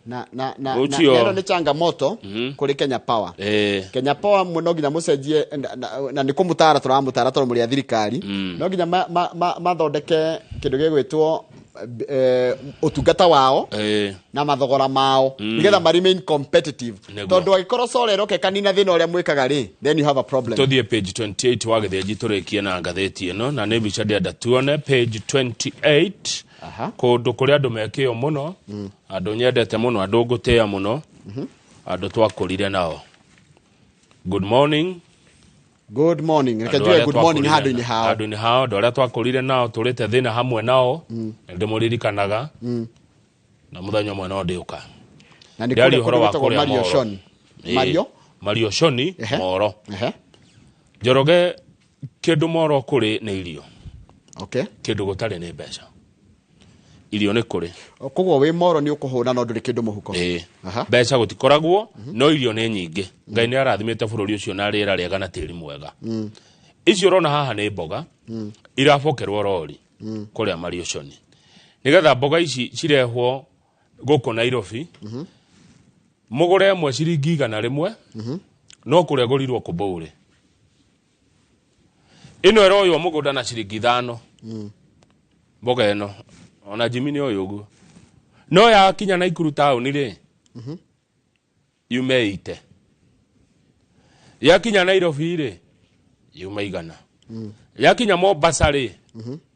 Speaker 1: Na
Speaker 3: Ũcio.
Speaker 1: na ĩno nĩ changamoto kũrĩ Kenya Power. Kenya Power no nginya mũcenjie na nĩ kũmũtara tũramũtara tondũ mũrĩ a thirikari, no nginya mathondeke kĩndũ gĩgwĩtwo ũtungata wao na mathogora mao nĩgetha ma remain competitive.
Speaker 3: Nĩguo.
Speaker 1: Tondũ angĩkorwo solar ĩroka ĩkanina thĩna ũrĩa mwĩkaga rĩ, then you have a problem.
Speaker 3: Tũthiĩ page 28 wa gĩthĩnji tũrĩkie na ngathĩti ĩno, na nĩ mbica ndĩrenda tuone page 28, kũndũ kũrĩa andũ mekĩo mũno, andũ nyendete mũno, andũ ngũtĩĩa mũno, andũ twakũrire nao. Good morning.
Speaker 1: Good morning. Reke
Speaker 3: Andũ
Speaker 1: njuge
Speaker 3: arĩa
Speaker 1: good morning
Speaker 3: twakũrire
Speaker 1: handũ-inĩ hao.
Speaker 3: Handũ-inĩ hao, andũ arĩa twakũrire nao, tũrĩte thĩna hamwe nao, nĩ ndĩmũririkanaga na mũthenya ũmwe no ndĩũka.
Speaker 1: Na nĩ
Speaker 3: Ndĩraria
Speaker 1: kũrĩa
Speaker 3: ũhoro
Speaker 1: kũndũ
Speaker 3: wa
Speaker 1: gwĩtagwo
Speaker 3: kũrĩa
Speaker 1: Mario
Speaker 3: Moro.
Speaker 1: Shoni. Mario?
Speaker 3: Mario Shoni. Moro. Njoroge, kĩndũ Moro kũrĩ nĩ irio. Kĩndũ gũtarĩ nĩ mbeca. Irio nĩ kũrĩ.
Speaker 1: Koguo wĩ Moro nĩ ũkũhũna no ndũrĩ kĩndũ mũhuko.
Speaker 3: Ĩĩ. Mbeca gũtikoragwo, no irio nĩ nyingĩ. Ngai nĩ arathimĩte bũrũri ũcio na rĩera rĩega na tĩri mwega. Icio ũrona haha nĩ mboga irabokerwo rori kũrĩa Mario Shoni, nĩgetha mboga ici cirehwo gũkũ Nairobi. Mũgũre ĩmwe ciringi 100, no kũrĩa ĩgũrirwo kũmbũrĩ ĩno ĩroywo mũgũnda na ciringi 5. Mboga ĩno ona Jimmy nĩ oĩ ũguo, no yakinya Naikuru taũni rĩ, yume ite, yakinya Nairobi rĩ, yume 100, yakinya Mombasa rĩ,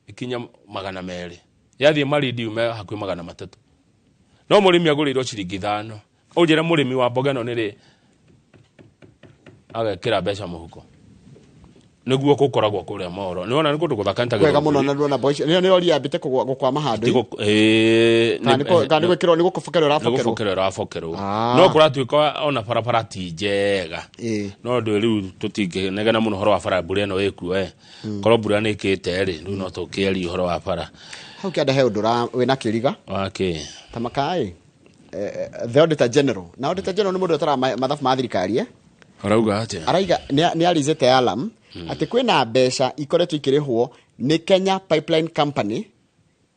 Speaker 3: ikinya 200, yathiĩ Malindi yume hakuhĩ 300. No mũrĩmi agũrĩirwo ciringi 5. Ũnjĩre mũrĩmi wa mboga ĩno nĩ rĩ agekĩra mbeca mũhuko? Nĩguo gũkoragwo kũrĩa Moro. Nĩwona nĩ kũndũ gũthaka nĩ ta
Speaker 1: Kwega mũno
Speaker 3: Gĩthũngũri.
Speaker 1: na ndona mboga icio. Nĩ rori yambĩte gũkwama handũ.
Speaker 3: Ĩĩ,
Speaker 1: Kana nĩ gwĩkĩrwo, nĩ gũkũbokerwo
Speaker 3: nĩ
Speaker 1: ĩrabokerwo.
Speaker 3: gũbokerwo ĩrabokerwo.
Speaker 1: Ah.
Speaker 3: No kũratuĩka ona barabara ti njega, no ndũ rĩu tũtingĩnegena mũno ũhoro wa bara, mbura ĩno ĩkuo korwo mbura nĩ ĩkĩte rĩ, rĩu no tũkĩarie ũhoro wa bara.
Speaker 1: Hau kĩanda he ũndũ wĩna kĩriga.
Speaker 3: Wakĩ?
Speaker 1: Ta makaĩ. The Auditor General. Na Auditor General nĩ mũndũ ũtaraga mathabu ma thirikari, eh?
Speaker 3: Arauga atĩa?
Speaker 1: Araiga nĩ arizĩte alarm atĩ kwĩna mbeca ikoretwo ikĩrĩhwo nĩ Kenya Pipeline Company,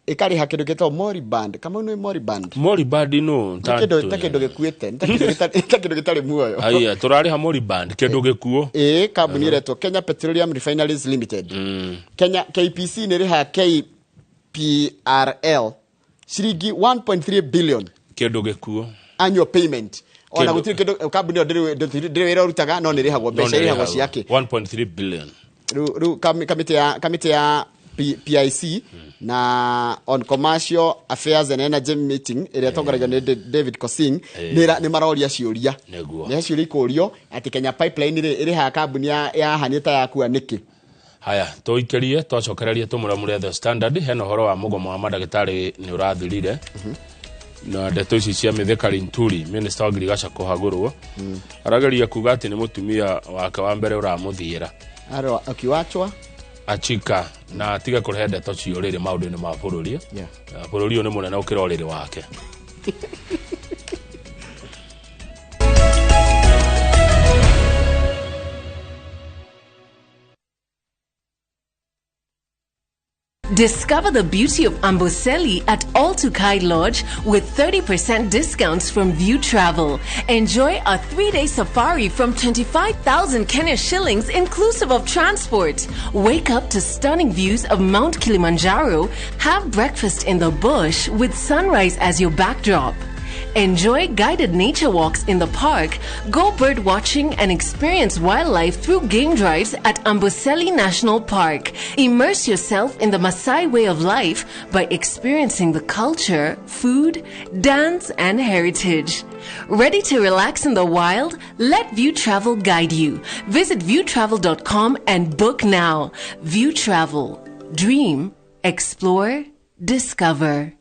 Speaker 1: ĩkarĩha kĩndũ gĩtagwo Moriband. Kamau, nĩ Moriband?
Speaker 3: Moriband no
Speaker 1: Nĩ kĩndũ ta kĩndũ gĩkuĩte, nĩ ta kĩndũ gĩtarĩ, ta kĩndũ gĩtarĩ muoyo.
Speaker 3: Aya tũrarĩha Moriband kĩndũ gĩkuo.
Speaker 1: Ĩĩ, kambuni ĩretwo Kenya Petroleum Refineries Limited. Kenya KPC nĩ ĩrĩhaga KPRL ciringi 1.3 billion
Speaker 3: Kĩndũ gĩkuo.
Speaker 1: Annual payment. Ona
Speaker 3: Kĩndũ-
Speaker 1: gũtirĩ kĩndũ kambuni ĩyo ndĩrĩ wĩra ũrutaga, no nĩ ĩrĩhagwo mbeca, ĩrĩhagwo ciake.
Speaker 3: 1.3 billion.
Speaker 1: Rĩu kamĩtĩ ya PIC na on Commercial Affairs and Energy meeting ĩrĩa ĩtongoragio nĩ David Kosing nĩ maroria ciũria.
Speaker 3: Nĩguo.
Speaker 1: Nĩ ciũria ikũrio atĩ Kenya Pipeline rĩ ĩrĩhaga kambuni ya hanie ta yakua nĩkĩ.
Speaker 3: Haya, tũikĩrie twacokererie tũmũramũre The Standard. Hena ũhoro wa mũgomo wa mandagĩtarĩ nĩ ũrathirire, na ndeto ici cia Mithika Linturi, minister wa ngirigaca kũhagũrwo, arageria kuga atĩ nĩ mũtumia wake wa mbere ũramũthiĩra.
Speaker 1: Aro akiwachwa.
Speaker 3: Achika na atige kũrehe ndeto cia ũrĩrĩ maũndũ-inĩ ma bũrũri. Bũrũri ũyũ nĩ mũnene ũkĩra ũrĩrĩ wake.
Speaker 17: Discover the beauty of Amboseli at Altukai Lodge with 30% discounts from View Travel. Enjoy a 3-day safari from 25,000 Kenya shillings inclusive of transport. Wake up to stunning views of Mount Kilimanjaro. Have breakfast in the bush with sunrise as your backdrop. Enjoy guided nature walks in the park, go bird watching and experience wildlife through game drives at Amboseli National Park. Immerse yourself in the Maasai way of life by experiencing the culture, food, dance and heritage. Ready to relax in the wild? Let View Travel guide you. Visit viewtravel.com and book now. View Travel. Dream, explore, discover.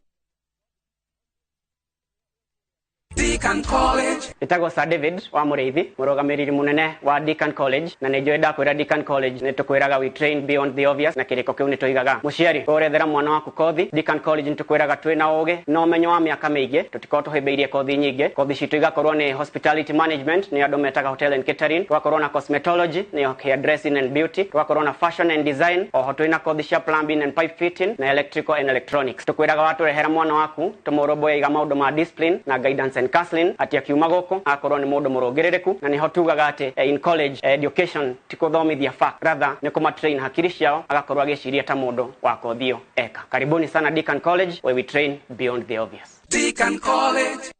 Speaker 11: Deacon College. Ĩtagwo Sir David wa Mũrĩithi, mũrũgamĩrĩri mũnene wa Deacon College, na nĩ njũĩ ndakwĩra Deacon College nĩ tũkwĩraga we train beyond the obvious, na kĩrĩko kĩu nĩ tũigaga. Mũciari, ũrethera mwana waku kothi, Deacon College nĩ tũkwĩraga twĩna ũgĩ na ũmenyo wa mĩaka mĩingĩ, tũtikorwo tũhĩmbĩirie kothi nyingĩ. Kothi citũ igakorwo nĩ hospitality management, nĩ andũ metaga hotel and catering, tũgakorwo na cosmetology, nĩ hair dressing and beauty, tũgakorwo na fashion and design, oho twĩna kothi cia plumbing and pipe fitting na electrical and electronics. Tũkwĩraga watũrehera mwana waku, tũmũrũmbũiye maũndũ ma discipline na guidance and counseling, ati akiuma gũkũ akorwo nĩ mũndũ mũrũngĩrĩrĩku, na nĩho tugaga atĩ in college education ti kũthomithia fact, rather nĩ kũmatrain hakiri ciao agakorwo agĩciria ta mũndũ wa kothi ĩyo eka. Karibuni sana Deacon College, where we train beyond the obvious.
Speaker 5: Deacon College.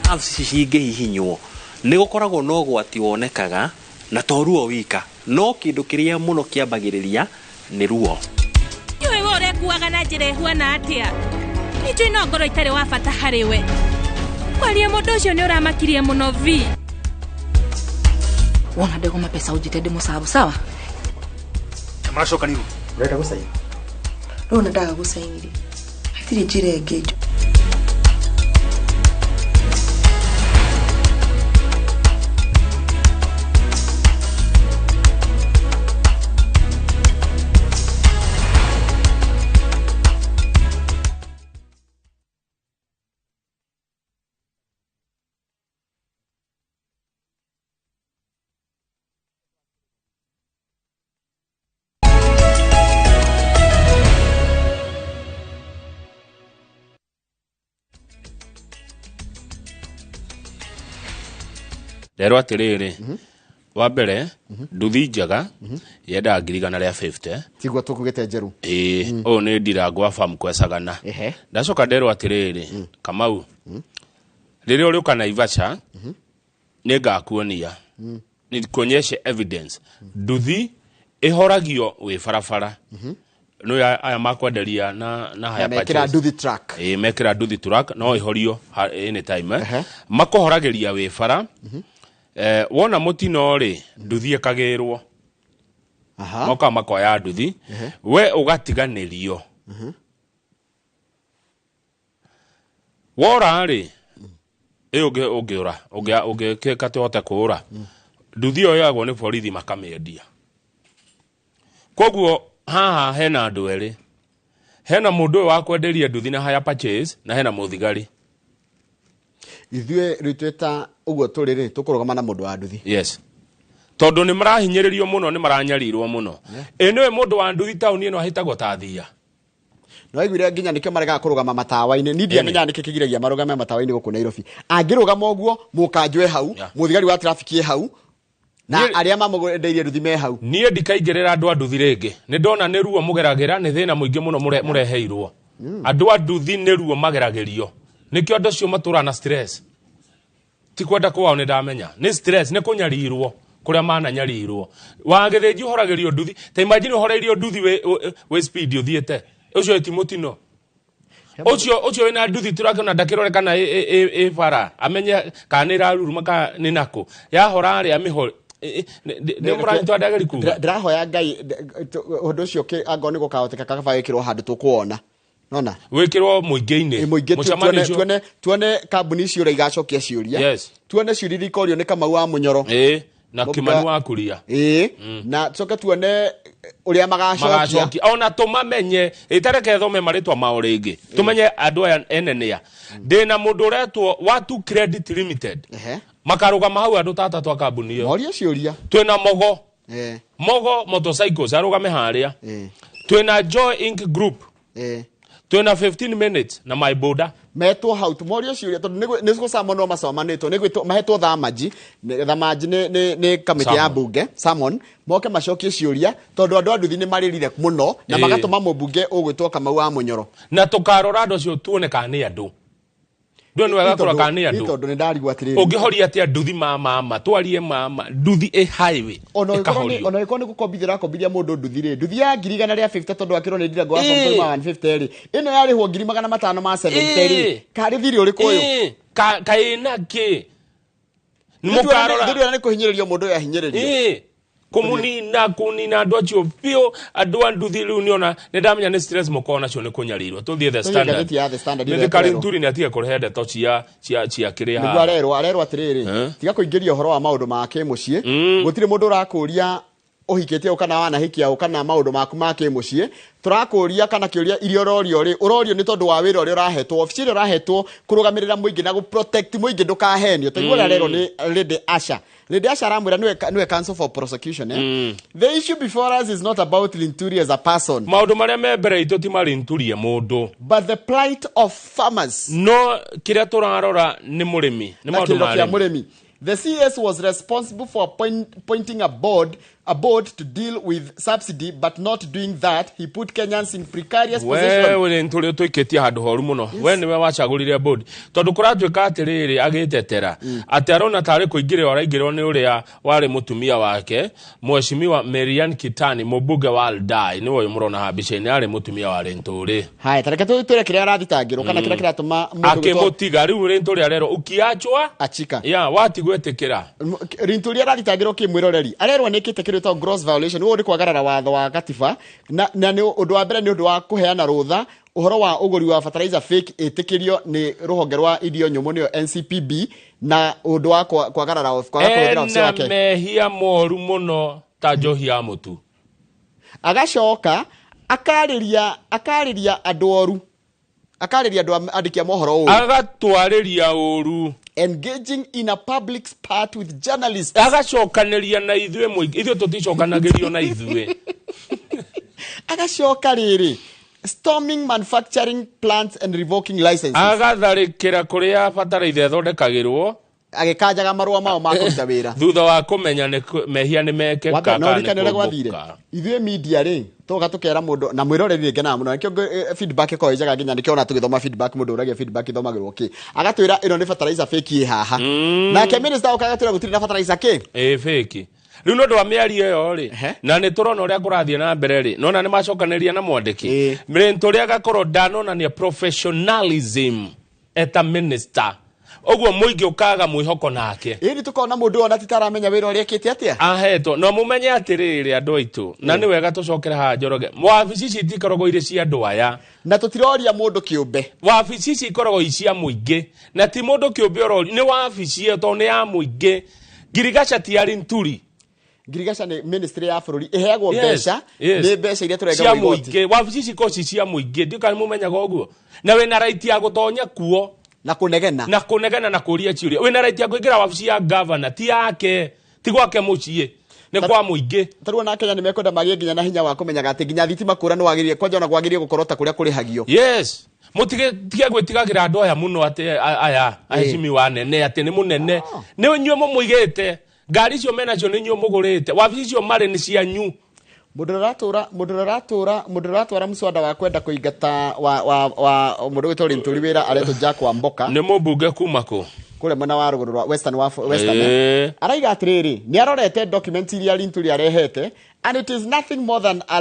Speaker 9: Nerves cingĩhihinywo nĩ gũkoragwo na ũgwati wonekaga na to ruo wika, no kĩndũ kĩrĩa mũno kĩambagĩrĩria nĩ ruo.
Speaker 12: Iwe ũrekuaga na njĩra ĩhuana atĩa? Nĩnjũĩ no ngorwo itarĩ wa bata harĩ we. Kwaria mũndũ ũcio nĩ ũramakirie mũno vi.
Speaker 13: Wona ndego mapesa ujite ndĩ mũcabu, sawa?
Speaker 14: Maracoka nĩru. Ũrenda gũcaini?
Speaker 13: Rĩu nĩ ndaga gũcaini rĩ. Hatirĩ njĩra ĩngĩ.
Speaker 3: Rero atiriri, wa mbere nduthi njega yendaga 150,000
Speaker 1: tiguo tukugite njeru.
Speaker 3: Ĩĩ, ũyũ nĩ ndirangwa farm kwecagana. Ndacoka nderwo atiriri, Kamau, rĩrĩa ũrĩũka Naivasha nĩ ngakuonia, nikuonyeshe evidence. Nduthi ĩhoragio wĩ barabara. No aya makwenderia na haya
Speaker 1: mekĩra nduthi truck.
Speaker 3: Ĩĩ, mekĩra nduthi truck no ĩhorio anytime. Makũhoragĩria wĩ bara. Wona mũtino rĩ, nduthi ĩkagĩrwo. Moka makoya nduthi, we ũgatiganĩrio. Wora rĩ, ĩ ũngĩũra, ũngĩka atĩ ũhote kũũra. Nduthi ĩyo yoyagwo nĩ borithi makamĩendia. Koguo haha hena andũ erĩ. Hena mũndũ ũyũ wa kwenderia nduthi na hire purchase, na hena mũthigari.
Speaker 1: Ithuĩ rĩu twĩta ũguo tũrĩ rĩ, tũkũrũgama na mũndũ wa nduthi.
Speaker 3: Yes. Tondũ nĩ marahinyĩrĩrio mũno, nĩ maranyarirwo mũno. Ĩ nĩwe mũndũ wa nduthi taũni ĩno ahĩtagwo ta thia.
Speaker 1: No aiguire nginya nĩkĩo maregaga kũrũgama matawa-inĩ. Niĩ ndiamenyaga nĩkĩ kĩgiragia marũgame matawa-inĩ gũkũ Nairobi. Angĩrũgama ũguo, mũkanjwe hau, mũthigari wa traffic ĩ hau, na arĩa mamũgũrĩire nduthi me hau.
Speaker 3: Niĩ ndikaingĩrĩra andũ a nduthi rĩngĩ. Nĩ ndona nĩ ruo mũgeragĩra, nĩ thĩna mũingĩ mũno mũreheirwo. Andũ a nduthi nĩ ruo mageragĩrio. Nĩkĩo andũ acio matũraga na stress. Ti kwenda kwao nĩ ndamenya. Nĩ stress, nĩ kũnyarirwo kũrĩa mananyarirwo. Wa gĩthĩnji ũhoragĩrio nduthi. Ta imagine ũhoreirio nduthi wĩ speed ũthiĩte. Ũcio ti mũtino. Ũcio wĩna nduthi tũrakĩona ndakĩrore kana ĩ bara. Amenye kana nĩ ĩraruruma kana nĩ nakũ. Yahora rĩ amĩhore. Nĩ mũranyitwo ndagĩrĩ kuga.
Speaker 1: Ndĩrahoya Ngai ũndũ ũcio angorwo nĩ gũkahoteka kaba wĩkĩrwo handũ tũkuona. Nona
Speaker 3: wĩkĩrwo mũingĩ-inĩ.
Speaker 1: Mũingĩ tuone kambuni icio ũrĩa igacokia ciũria.
Speaker 3: Yes.
Speaker 1: Tuone ciũria iria ikorio nĩ Kamau wa Mũnyoro.
Speaker 3: Ĩĩ, na Kimani wa Kuria.
Speaker 1: Ĩĩ, na tucoke tuone ũrĩa magacokia.
Speaker 3: Ona tũmamenye, ĩtareke thome marĩtwa mao rĩngĩ. Tũmenye andũ aya ene nĩa. Ndĩna mũndũ ũretwo Watu Credit Limited. Makarũgama hau andũ ta atatũ a kambuni ĩyo.
Speaker 1: Morie ciũria.
Speaker 3: Twĩna Mogo. Mogo Motorcycles arũgame harĩa. Twĩna Joy Inc Group, twĩna 15 minutes na My Boda.
Speaker 1: Metwo hau tumorio ciũria tondũ nĩ gũcamonwo macomanĩtwo nĩ gwĩtwo mahetwo thamaji thamaji nĩ kamĩtĩ ya
Speaker 3: Salmon.
Speaker 1: Bunge salmon moke macokie ciũria tondũ andũ a nduthi nĩ marĩrire mũno na magatũma mũmbunge ũgwĩtwo Kamau wa Mũnyoro.
Speaker 3: Na tũkarora andũ acio tuone kana nĩ andũ. Ndũĩ nĩ wega kũrora kana nĩ andũ.
Speaker 1: Tondũ nĩ ndarigwo atĩrĩrĩ,
Speaker 3: Ũngĩhoria atĩa nduthi mama twarie mama nduthi ĩ highway
Speaker 1: ona ũngĩkorwo
Speaker 3: ĩkahorio.
Speaker 1: Ona ũngĩkorwo nĩ gũkombithia ũrakombithia mũndũ nduthi rĩ, nduthi ya 150,000 tondũ akĩrwo nĩ ndirango wa form 150 rĩ, ĩno yarĩhwo 570,000 rĩ, karĩ thirĩ ũrĩkũ ũyũ?
Speaker 3: Kaĩ na kĩ nĩ mũkarora.
Speaker 1: Ndĩrona nĩ kũhinyĩrĩrio mũndũ ũyũ ahinyĩrĩrio.
Speaker 3: Kũmũnina kũnina andũ acio biũ, andũ a nduthi rĩu nĩona nĩ ndamenya nĩ stress mũkorwo nacio nĩ kũnyarirwo. Tũthiĩ The
Speaker 1: Tũthiĩ
Speaker 3: Standard.
Speaker 1: ngathĩti ya The Standard ĩrĩa
Speaker 3: Mithikari
Speaker 1: twerwo.
Speaker 3: Nturi nĩ atige kũrehe ndeto cia kĩrĩa
Speaker 1: Nĩguo
Speaker 3: haha.
Speaker 1: arerwo atĩrĩrĩ, tiga kũingĩria ũhoro wa maũndũ ma kĩmũciĩ. Gũtirĩ mũndũ ũrakũria ũhikĩtie ũ kana wanahikia ũ kana maũndũ maku ma kĩmũciĩ. Tũrakũria kana kĩũria iria ũrorio rĩ, ũrorio nĩ tondũ wa wĩra ũrĩa ũrahetwo, obici ĩrĩa ũrahetwo kũrũgamĩrĩra mũingĩ na gũ-protect mũingĩ ndũkahenio. Taiguo ũrĩa arerwo nĩ Lady Asha. Lady Asha aramwĩra nĩwe counsel for prosecution, eh? The issue before us is not about Linturi as a person,
Speaker 3: Maũndũ marĩa me mbere itũ ti marinturie mũndũ,
Speaker 1: but the plight of farmers.
Speaker 3: No kĩrĩa tũrarora nĩ mũrĩmi, nĩ
Speaker 1: Na
Speaker 3: maũndũ
Speaker 1: kĩrĩro
Speaker 3: ma
Speaker 1: kĩa
Speaker 3: arĩmi.
Speaker 1: mũrĩmi. The CS was responsible for appointing a board to deal with subsidy, but not doing that, he put Kenyans in precarious
Speaker 3: We
Speaker 1: position.
Speaker 3: Ũrĩ ntũrĩ tũikĩtie handũ horu mũno. We nĩwe wacagũrire board tondũ kũratuĩka atĩrĩrĩ, agĩtetera atĩ arona tarĩ kũingĩrĩrwo araingĩrĩrwo nĩ ũrĩa warĩ mũtumia wake, Mheshimiwa Marian Kitani, mũmbunge wa Aldai. Nĩwe ũyũ mũrona haha mbica-inĩ, arĩ mũtumia wa Rĩntũrĩ.
Speaker 1: Haya, tareke twĩre kĩrĩa arathitangĩrwo kana kĩrĩa kĩratũma mũndũ gwĩtwo
Speaker 3: Akĩmũtiga rĩu Rĩntũrĩ arerwo ukiachwa
Speaker 1: achika.
Speaker 3: Ya watigwo ĩtĩkĩra.
Speaker 1: Rinturi arathitangĩrwo kĩ mwĩroreri? Arerwo nĩ ĩkĩte kĩndũ gĩtagwo gross violation, ũũ nĩ kwagarara watho wa gatiba na nĩ ũndũ wa mbere nĩ ũndũ wa kũheana rũtha ũhoro wa ũgũri wa fertilizer fake ĩtĩkĩrio nĩ rũhonge rwa irio nyũmũ nĩyo NCPB, na ũndũ wa kwagarara kwaga kũhũthĩra obici
Speaker 3: Ena
Speaker 1: wake.
Speaker 3: Mehia moru mũno ta njohi ya mũtu.
Speaker 1: Agacoka akarĩria andũ oru, akarĩria andũ andĩki a mohoro ũru.
Speaker 3: Agatwarĩria ũru.
Speaker 1: Engaging in a public spat with journalists.
Speaker 3: Agacokanĩria na ithuĩ mũingĩ, ithuĩ tũticokanagĩrio na ithuĩ.
Speaker 1: Agacoka rĩrĩ, storming manufacturing plants and revoking licenses.
Speaker 3: Agatharĩkĩra kũrĩa bataraitha ĩthondekagĩrwo.
Speaker 1: Agĩkanjaga marũa mao ma kũruta wĩra.
Speaker 3: Thutha wa kũmenya nĩ mehia nĩ mekeka.
Speaker 1: Wambe, no
Speaker 3: Kana
Speaker 1: ririkane
Speaker 3: nĩ
Speaker 1: ũrĩa gwathire.
Speaker 3: kũmbũka.
Speaker 1: Ithuĩ media rĩ, tũgoka tũkera mũndũ na mwĩroreri rĩ ngenaga mũno nĩkĩo feedback ĩkoragwo ĩ njega nginya nĩkĩo ona tũgĩthoma feedback mũndũ ũragia feedback ĩthomagĩrwo kĩ, agatwĩra ĩno nĩ fertilizer fake ĩ haha, nake minister oka agatwĩra gũtirĩ na fertilizer kĩ.
Speaker 3: Ĩ fake. Rĩu nĩ ũndũ wa mĩario ĩyo rĩ, na nĩ tũrona ũrĩa kũrathiĩ na mbere rĩ, nona nĩ macokanĩria na mwandĩki Mrĩntũrĩ agakorwo ndanonania professionalism eta minister, ũguo mũingĩ ũkaga mwĩhoko nake.
Speaker 1: Ĩni tũkona mũndũ ona titaramenya wĩra ũrĩa ekĩte atĩa.
Speaker 3: Ahetwo no mũmenye atĩrĩrĩ, andũ aitũ, na nĩ wega tũcokere haha Njoroge, wabici ici itikoragwo irĩ cia andũ aya.
Speaker 1: Na tũtiroria mũndũ kĩũmbe.
Speaker 3: Wabici ici ikoragwo i cia mũingĩ na ti mũndũ kĩũmbe ũroria, nĩ wabici ĩyo tondũ nĩ ya mũingĩ. Ngirigaca ti ya Rinturi.
Speaker 1: Ngirigaca nĩ ministry ya bũrũri ĩheagwo mbeca nĩ mbeca iria
Speaker 3: Cia
Speaker 1: tũrengagwo igoti.
Speaker 3: Mũingĩ. Wabici ici ikoragwo ci cia mũingĩ, ndiũ kana mũmenyaga ũguo, na wĩna right ya gũtonya kuo.
Speaker 1: Na kũnegena.
Speaker 3: Na kũnegena na kũria ciũria. Wĩna right ya kũingĩra wabici ya governor, ti yake, ti gwake mũciĩ, nĩ kwa mũingĩ.
Speaker 1: Tarĩu ona Kenya nĩ mekwenda magĩe nginya na hinya wa kũmenyaga atĩ nginya thitima kũra nĩ wagĩrĩire kwanja ona kwagĩrĩire gũkorwo ta kũrĩa kũrĩhagio.
Speaker 3: Yes, mũtige tige gwĩtigagĩra andũ aya mũno atĩ aya aheshimiwa anene atĩ nĩ mũnene, nĩ inyuĩ mũmũigĩte ngari icio menacio, nĩ inyuĩ mũgũrĩte wabici icio marĩ nĩ cianyu.
Speaker 1: Mũndũ ũrĩa ũratũra mũndũ ũrĩa ũratũra mũndũ ũrĩa ũratwara mũswada wa kwenda kũingata wa mũndũ gwĩtwo Linturi wĩra aretwo Jack Wamboka.
Speaker 3: Nĩ mũmbunge kuma kũ?
Speaker 1: Kũrĩa mwena wa rũgũrũ rwa Western wa Western, eh? Araiga atĩrĩrĩ, nĩ arorete document iria Linturi arehete and it is nothing more than a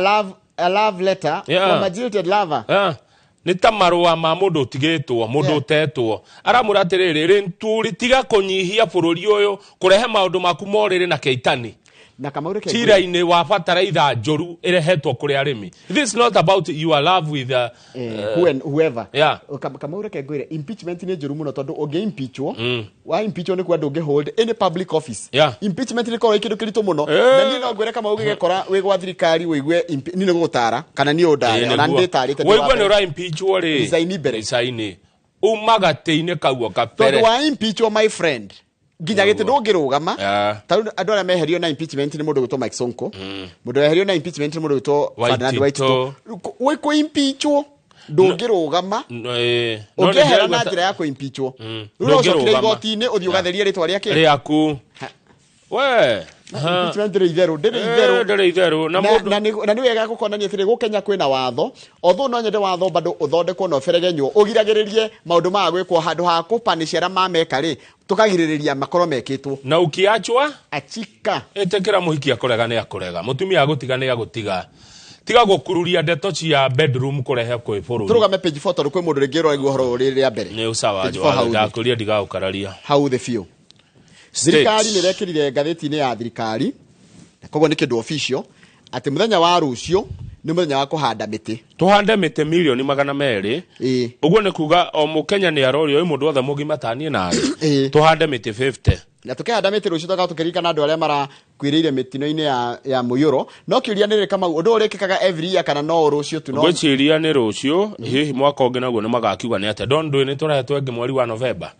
Speaker 1: love letter from a jilted lover.
Speaker 3: Nĩ ta marũa ma mũndũ ũtigĩtwo, mũndũ ũtetwo. Aramwĩra atĩrĩrĩ, Rĩnturi, tiga kũnyihia bũrũri ũyũ kũrehe maũndũ maku morĩrĩ na keitani.
Speaker 1: Na Kamau, reke
Speaker 3: cira-inĩ wa bataraitha njũru ĩrehetwo kũrĩ arĩmi. This is not about your love with
Speaker 1: who and whoever. Kamau, reke ngwĩre, impeachment nĩ njũru mũno tondũ ũngĩ impeachwo, wa impeachwo nĩ kuga ndũngĩ hold any public office. Impeachment nĩ korwo kĩndũ kĩritũ mũno. Na niĩ no ngwĩre Kamau, ũgĩgekora wĩ gwa thirikari ũigue niĩ nĩ gũgũtara kana niĩ ũndare ona nĩ ndĩtarĩte ndĩ wa
Speaker 3: Wĩigua nĩ
Speaker 1: mbere.
Speaker 3: ũra impeachwo rĩ,
Speaker 1: Resign mbere.
Speaker 3: Resign uma gatĩ-inĩ kau o kabere.
Speaker 1: Tondũ wa impeachwo, my friend, Nginya gĩtĩ ndũngĩrũgama. Ta rĩu andũ arĩa meherio na impeachment nĩ mũndũ gwĩtwo Mike Sonko, mũndũ weherio na impeachment nĩ mũndũ gwĩtwo Ferdinand
Speaker 3: Waitito.
Speaker 1: Waitito. Wĩ kũ-impeachwo ndũngĩrũgama.
Speaker 3: No nĩ
Speaker 1: Ũngĩehera na
Speaker 3: ndĩraigua
Speaker 1: njĩra ya kũ-impeachwo, rĩu no ũcokire
Speaker 3: Ndũngĩrũgama.
Speaker 1: igoti-inĩ ũthiĩ ũgatherie rĩtwa rĩake.
Speaker 3: Rĩaku we.
Speaker 1: Impeachment ndĩrĩ itherũ, ndĩrĩ itherũ.
Speaker 3: Ndĩrĩ itherũ na
Speaker 1: Na-
Speaker 3: mũndũ
Speaker 1: na nĩ wega gũkonania atĩrĩ, gũkũ Kenya kwĩna watho, although no nyende watho bado ũthondekwo na ũberegenywo ũgiragĩrĩrie maũndũ maya gwĩkwo handũ ha kũpanish arĩa mameka rĩ, tũkagirĩrĩria makorwo mekĩtwo.
Speaker 3: Na ukiachwa
Speaker 1: achika.
Speaker 3: Ĩtĩkĩra mũhiki akũrega nĩ akũrega, mũtumia agũtiga nĩ agũtiga. Tiga gũkururia ndeto cia bedroom kũrehe kwĩ bũrũri.
Speaker 1: Tũrũgame page 4 tondũ kwĩ mũndũ rĩngĩ ũraigua ũhoro ũrĩ rĩa mbere.
Speaker 3: Nĩ ũcawa.
Speaker 1: Page 4 hau thĩ.
Speaker 3: Ndakũria ndigagũkararia.
Speaker 1: Hau thĩ biũ. Thirikari nĩ ĩrekĩrire ngathĩti-inĩ ya thirikari, na koguo nĩ kĩndũ official, atĩ mũthenya wa rũciũ nĩ mũthenya wa kũhanda mĩtĩ.
Speaker 3: Tũhande mĩtĩ 200,000,000. Ũguo nĩ kuga o mũkenya nĩ arorio, ĩ mũndũ wothe mũgima taniĩ nawe tũhande mĩtĩ 50.
Speaker 1: Na tũkĩhanda mĩtĩ rũciũ tũgakorwo tũkĩririkana andũ arĩa marakuĩrĩire mĩtino-inĩ ya mũiyũro. No kĩũria nĩ rĩ, Kamau, ũndũ ũyũ ũrĩkĩkaga every year kana no rũciũ tu? No
Speaker 3: Ngwĩciria nĩ rũciũ. Hihi mwaka ũngĩ naguo nĩ magakiuga nĩ atĩa? Don ndũĩ nĩ tũrehetwo ĩngĩ mweri wa Novemba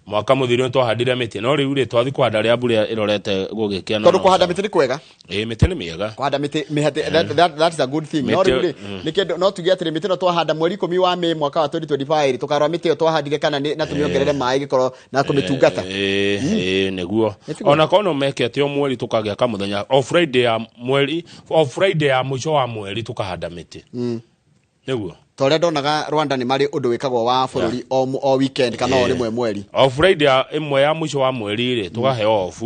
Speaker 3: mwaka mũthiru nĩ twahandire mĩtĩ, no rĩu rĩ twathi kũhanda rĩa mbura ĩrorete gũgĩkĩa.
Speaker 1: Tondũ kũhanda mĩtĩ nĩ kwega.
Speaker 3: Ĩ, mĩtĩ nĩ mĩega.
Speaker 1: Kũhanda mĩtĩ mĩhate, that is a good thing. No
Speaker 3: Mĩtĩ-
Speaker 1: rĩu rĩ, nĩ kĩndũ no tuge atĩrĩ, mĩtĩ ĩno twahanda mweri 10 wa Mĩĩ mwaka wa 2025, tũkarora mĩtĩ ĩyo twahandire kana nĩ na tũmĩongerere maĩ gĩkorwo na kũmĩtungata.
Speaker 3: Ĩ, nĩguo.
Speaker 1: Nĩ tiguo?
Speaker 3: Ona korwo no meke atĩ o mweri tũkagĩa kamũthenya, o Friday ya mweri, o Friday ya mũico wa mweri tũkahanda mĩtĩ. Nĩguo.
Speaker 1: Ta ũrĩa ndonaga Rwanda nĩ marĩ ũndũ wĩkagwo wa bũrũri o weekend kana o rĩmwe mweri.
Speaker 3: O Friday ĩmwe ya mũico wa mweri rĩ, tũkaheo off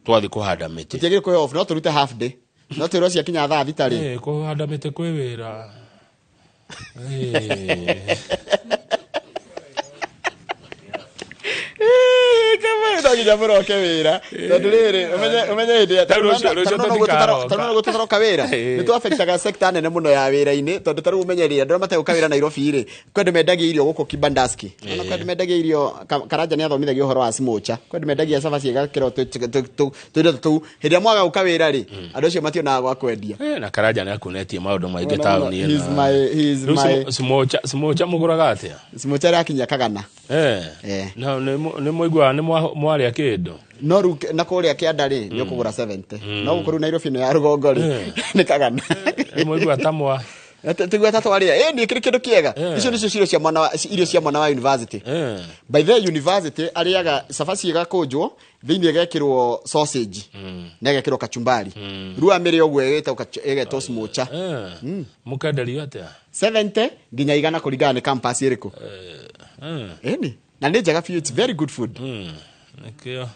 Speaker 3: tũgathiĩ kũhanda mĩtĩ.
Speaker 1: Tũtiagĩrĩire kũheo off, no tũrute half day, no twĩrwo ciakinya thaa 6 rĩ.
Speaker 3: Kũhanda mĩtĩ kwĩ wĩra.
Speaker 1: No nginya mũroke wĩra tondũ rĩrĩ ũmenye hĩndĩ ĩrĩa-
Speaker 3: Ta rũciũ tũtikaroka.
Speaker 1: tarĩu noguo tũtaroka wĩra, nĩ tũafectaga sector nene mũno ya wĩra-inĩ, tondũ tarĩu ũmenye rĩ, andũ arĩa mategũka wĩra Nairobi rĩ, kwĩ andũ mendagia irio gũkũ kibandaski. Ona kwĩ andũ mendagia irio, Karanja nĩ athomithagia ũhoro wa smocha, kwĩ andũ mendagia cabaci ĩgakĩrwo tũindo ta tũu. Hĩndĩ ĩrĩa mwaga gũka wĩra rĩ, andũ acio mationaga gwa kwendia.
Speaker 3: Na Karanja nĩ akunetie maũndũ maingĩ
Speaker 1: Mũno, mũno.
Speaker 3: taũni ĩno.
Speaker 1: He's my- he's
Speaker 3: Rĩu smocha mũgũraga atĩa?
Speaker 1: Smocha ĩrakinya kagana.
Speaker 3: Na nĩ mũiguaga nĩ mwarĩa kĩndũ.
Speaker 1: No rĩu na kũrĩa kĩanda rĩ, nĩ ũkũgũra 70, no gũkũ rĩu Nairobi ĩno ya rũgongo rĩ, nĩ kagana.
Speaker 3: Nĩ mũigua ta mwa
Speaker 1: Tiguo ta twarĩa ĩ nĩ kĩrĩ kĩndũ kĩega. Icio nĩcio irio cia mwana wa irio cia mwana wa university. By the way, university arĩaga cabaci ĩgakũnjwo thĩinĩ, ĩgekĩrwo sausage na ĩgekĩrwo kachumbari, rĩu amĩrĩa ũguo ĩgetwo smocha.
Speaker 3: Mũkenderio atĩa?
Speaker 1: 70 nginya 100 kũringana nĩ campus ĩrĩkũ. Ĩni na nĩ njega biũ, it's very good food.
Speaker 3: Nĩkĩo.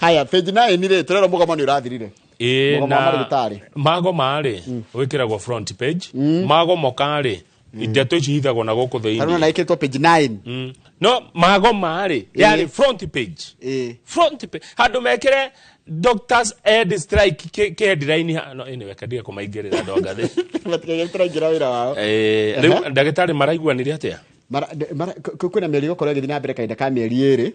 Speaker 1: Haya, page 9 rĩ, tũrerwo mũgomo nĩ ũrathirire.
Speaker 3: Ĩ,
Speaker 1: Mũgomo wa
Speaker 3: na
Speaker 1: marĩgĩtarĩ.
Speaker 3: Magoma rĩ, wĩkĩragwo front page. Magomoka rĩ, ndeto ici hithagwo na gũkũ
Speaker 1: Tarĩu
Speaker 3: thĩinĩ.
Speaker 1: na ĩkĩrĩtwo page 9.
Speaker 3: No magoma rĩ, yarĩ front page, front page, handũ mekĩre doctors ed strike kĩ headline no anyway, kandige kũmaingĩrĩra andũ a ngathĩ.
Speaker 1: Matikagĩre tũraingĩra wĩra wao.
Speaker 3: Rĩu ndagĩtarĩ maraiguanire atĩa?
Speaker 1: Kwĩna mĩario ĩgũkorwo ĩgĩthiĩ na mbere kahinda ka mĩeri 2,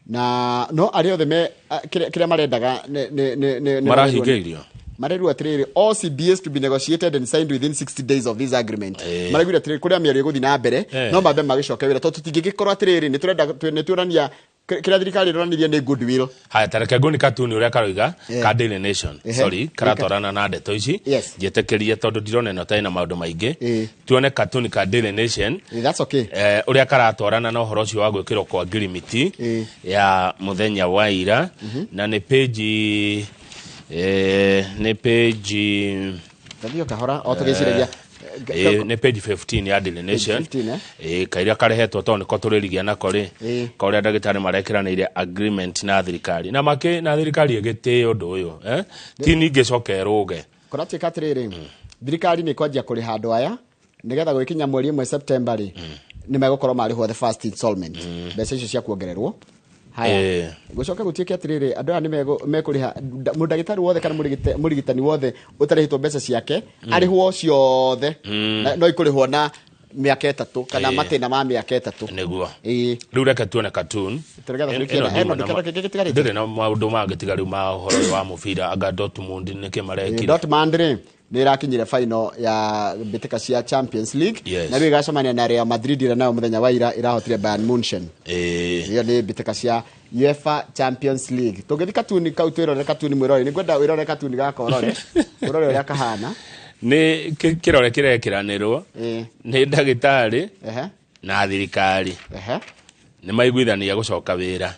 Speaker 1: na no arĩa othe me kĩrĩa marendaga nĩ
Speaker 3: Marahingĩirio.
Speaker 1: Marerwo atĩrĩrĩ, all CBAs to be negotiated and signed within 60 days of this agreement. Maraiguire atĩrĩrĩ, kũrĩa mĩario ĩgũthiĩ na mbere, no mambe magĩcoke wĩra, tondũ tũtingĩgĩkorwo atĩrĩrĩ nĩ tũrenda nĩ tuonania kĩrĩa thirikari ĩronanirie nĩ goodwill.
Speaker 3: Haya, tareke ngoni katuni ũrĩa karoiga ka Daily Nation. Sorry, karatwarana na ndeto ici. Njĩtĩkĩrie tondũ ndirona ĩno tarĩ na maũndũ maingĩ, tuone katuni ka Daily Nation.
Speaker 1: That's okay.
Speaker 3: Ũrĩa karatwarana na ũhoro ũcio wa gwĩkĩrwo kwa ngirimiti ya mũthenya wa ira, na nĩ page nĩ page
Speaker 1: Tathiĩ o kahora o tũgĩciragia.
Speaker 3: Nĩ page 15 ya Daily Nation.
Speaker 1: 15, eh?
Speaker 3: Kairia karehetwo tondũ nĩko tũrĩrigia nako rĩ, ka ũrĩa ndagĩtarĩ marekĩranĩire agreement na thirikari na makĩ na thirikari ĩgĩtĩĩa ũndũ ũyũ, ti ningĩ coke ĩrũge.
Speaker 1: Kũratuĩka atĩrĩrĩ, thirikari nĩ kwanjia kũrĩha andũ aya nĩgetha gũgĩkinya mweri 1 September rĩ, nĩ megũkorwo marĩhwo the first installment, mbeca icio cia kuongererwo. Haya, gũcoke gũtuĩke atĩrĩrĩ, andũ aya nĩ mekũrĩha mũndagĩtarĩ wothe kana mũrigitani wothe ũtarĩhĩtwo mbeca ciake, arĩhwo ciothe. No ikũrĩhwo na mĩaka 3 kana matĩna ma mĩaka 3.
Speaker 3: Nĩguo. Rĩu reke tuone cartoon.
Speaker 1: Tũrĩgetha tũrĩkie
Speaker 3: Ĩno
Speaker 1: na- hena
Speaker 3: ndiuma
Speaker 1: ũndũ kĩndũ kĩngĩ gĩtigarĩte?
Speaker 3: Ndĩrĩ na maũndũ mangĩ tiga rĩu ma ũhoro ũyũ wa mũbira, anga Dortmund nĩkĩ marekire.
Speaker 1: Dortmund rĩ, Nĩ ĩrakinyire final ya mbĩtĩka cia Champions League.
Speaker 3: Yes.
Speaker 1: Na rĩu ĩgacemania na Real Madrid ĩrĩa nayo mũthenya wa ira ĩrahotire Bayern Munchen. Ĩyo nĩ mbĩtĩka cia UEFA Champions League. Tũngĩthiĩ katuni kau twĩrore katuni mwĩrore, nĩ ngwenda wĩrore katuni gaka ũrore ũrore ũrĩa kahana.
Speaker 3: Nĩ kĩrore kĩrekĩranĩrwo nĩ ndagĩtarĩ na thirikari nĩ maiguithania gũcoka wĩra.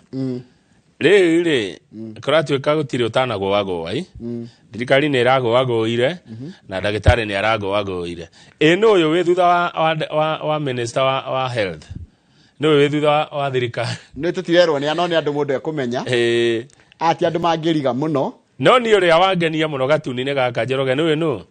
Speaker 3: Rĩu rĩ, kũratuĩka gũtirĩ ũtanagũagũa i. Thirikari nĩ ĩragũagũire na ndagĩtarĩ nĩ aragũagũire. Ĩ nũ ũyũ wĩ thutha wa minister wa health? Nũ ũyũ wĩ thutha wa thirikari?
Speaker 1: Nĩ tũtirerwo nĩ ano nĩ andũ mũndũ ekũmenya. Ati andũ mangĩriga mũno.
Speaker 3: No nĩ ũrĩa wangenia mũno gatuni-inĩ gaka Njoroge nĩ ũyũ nũ?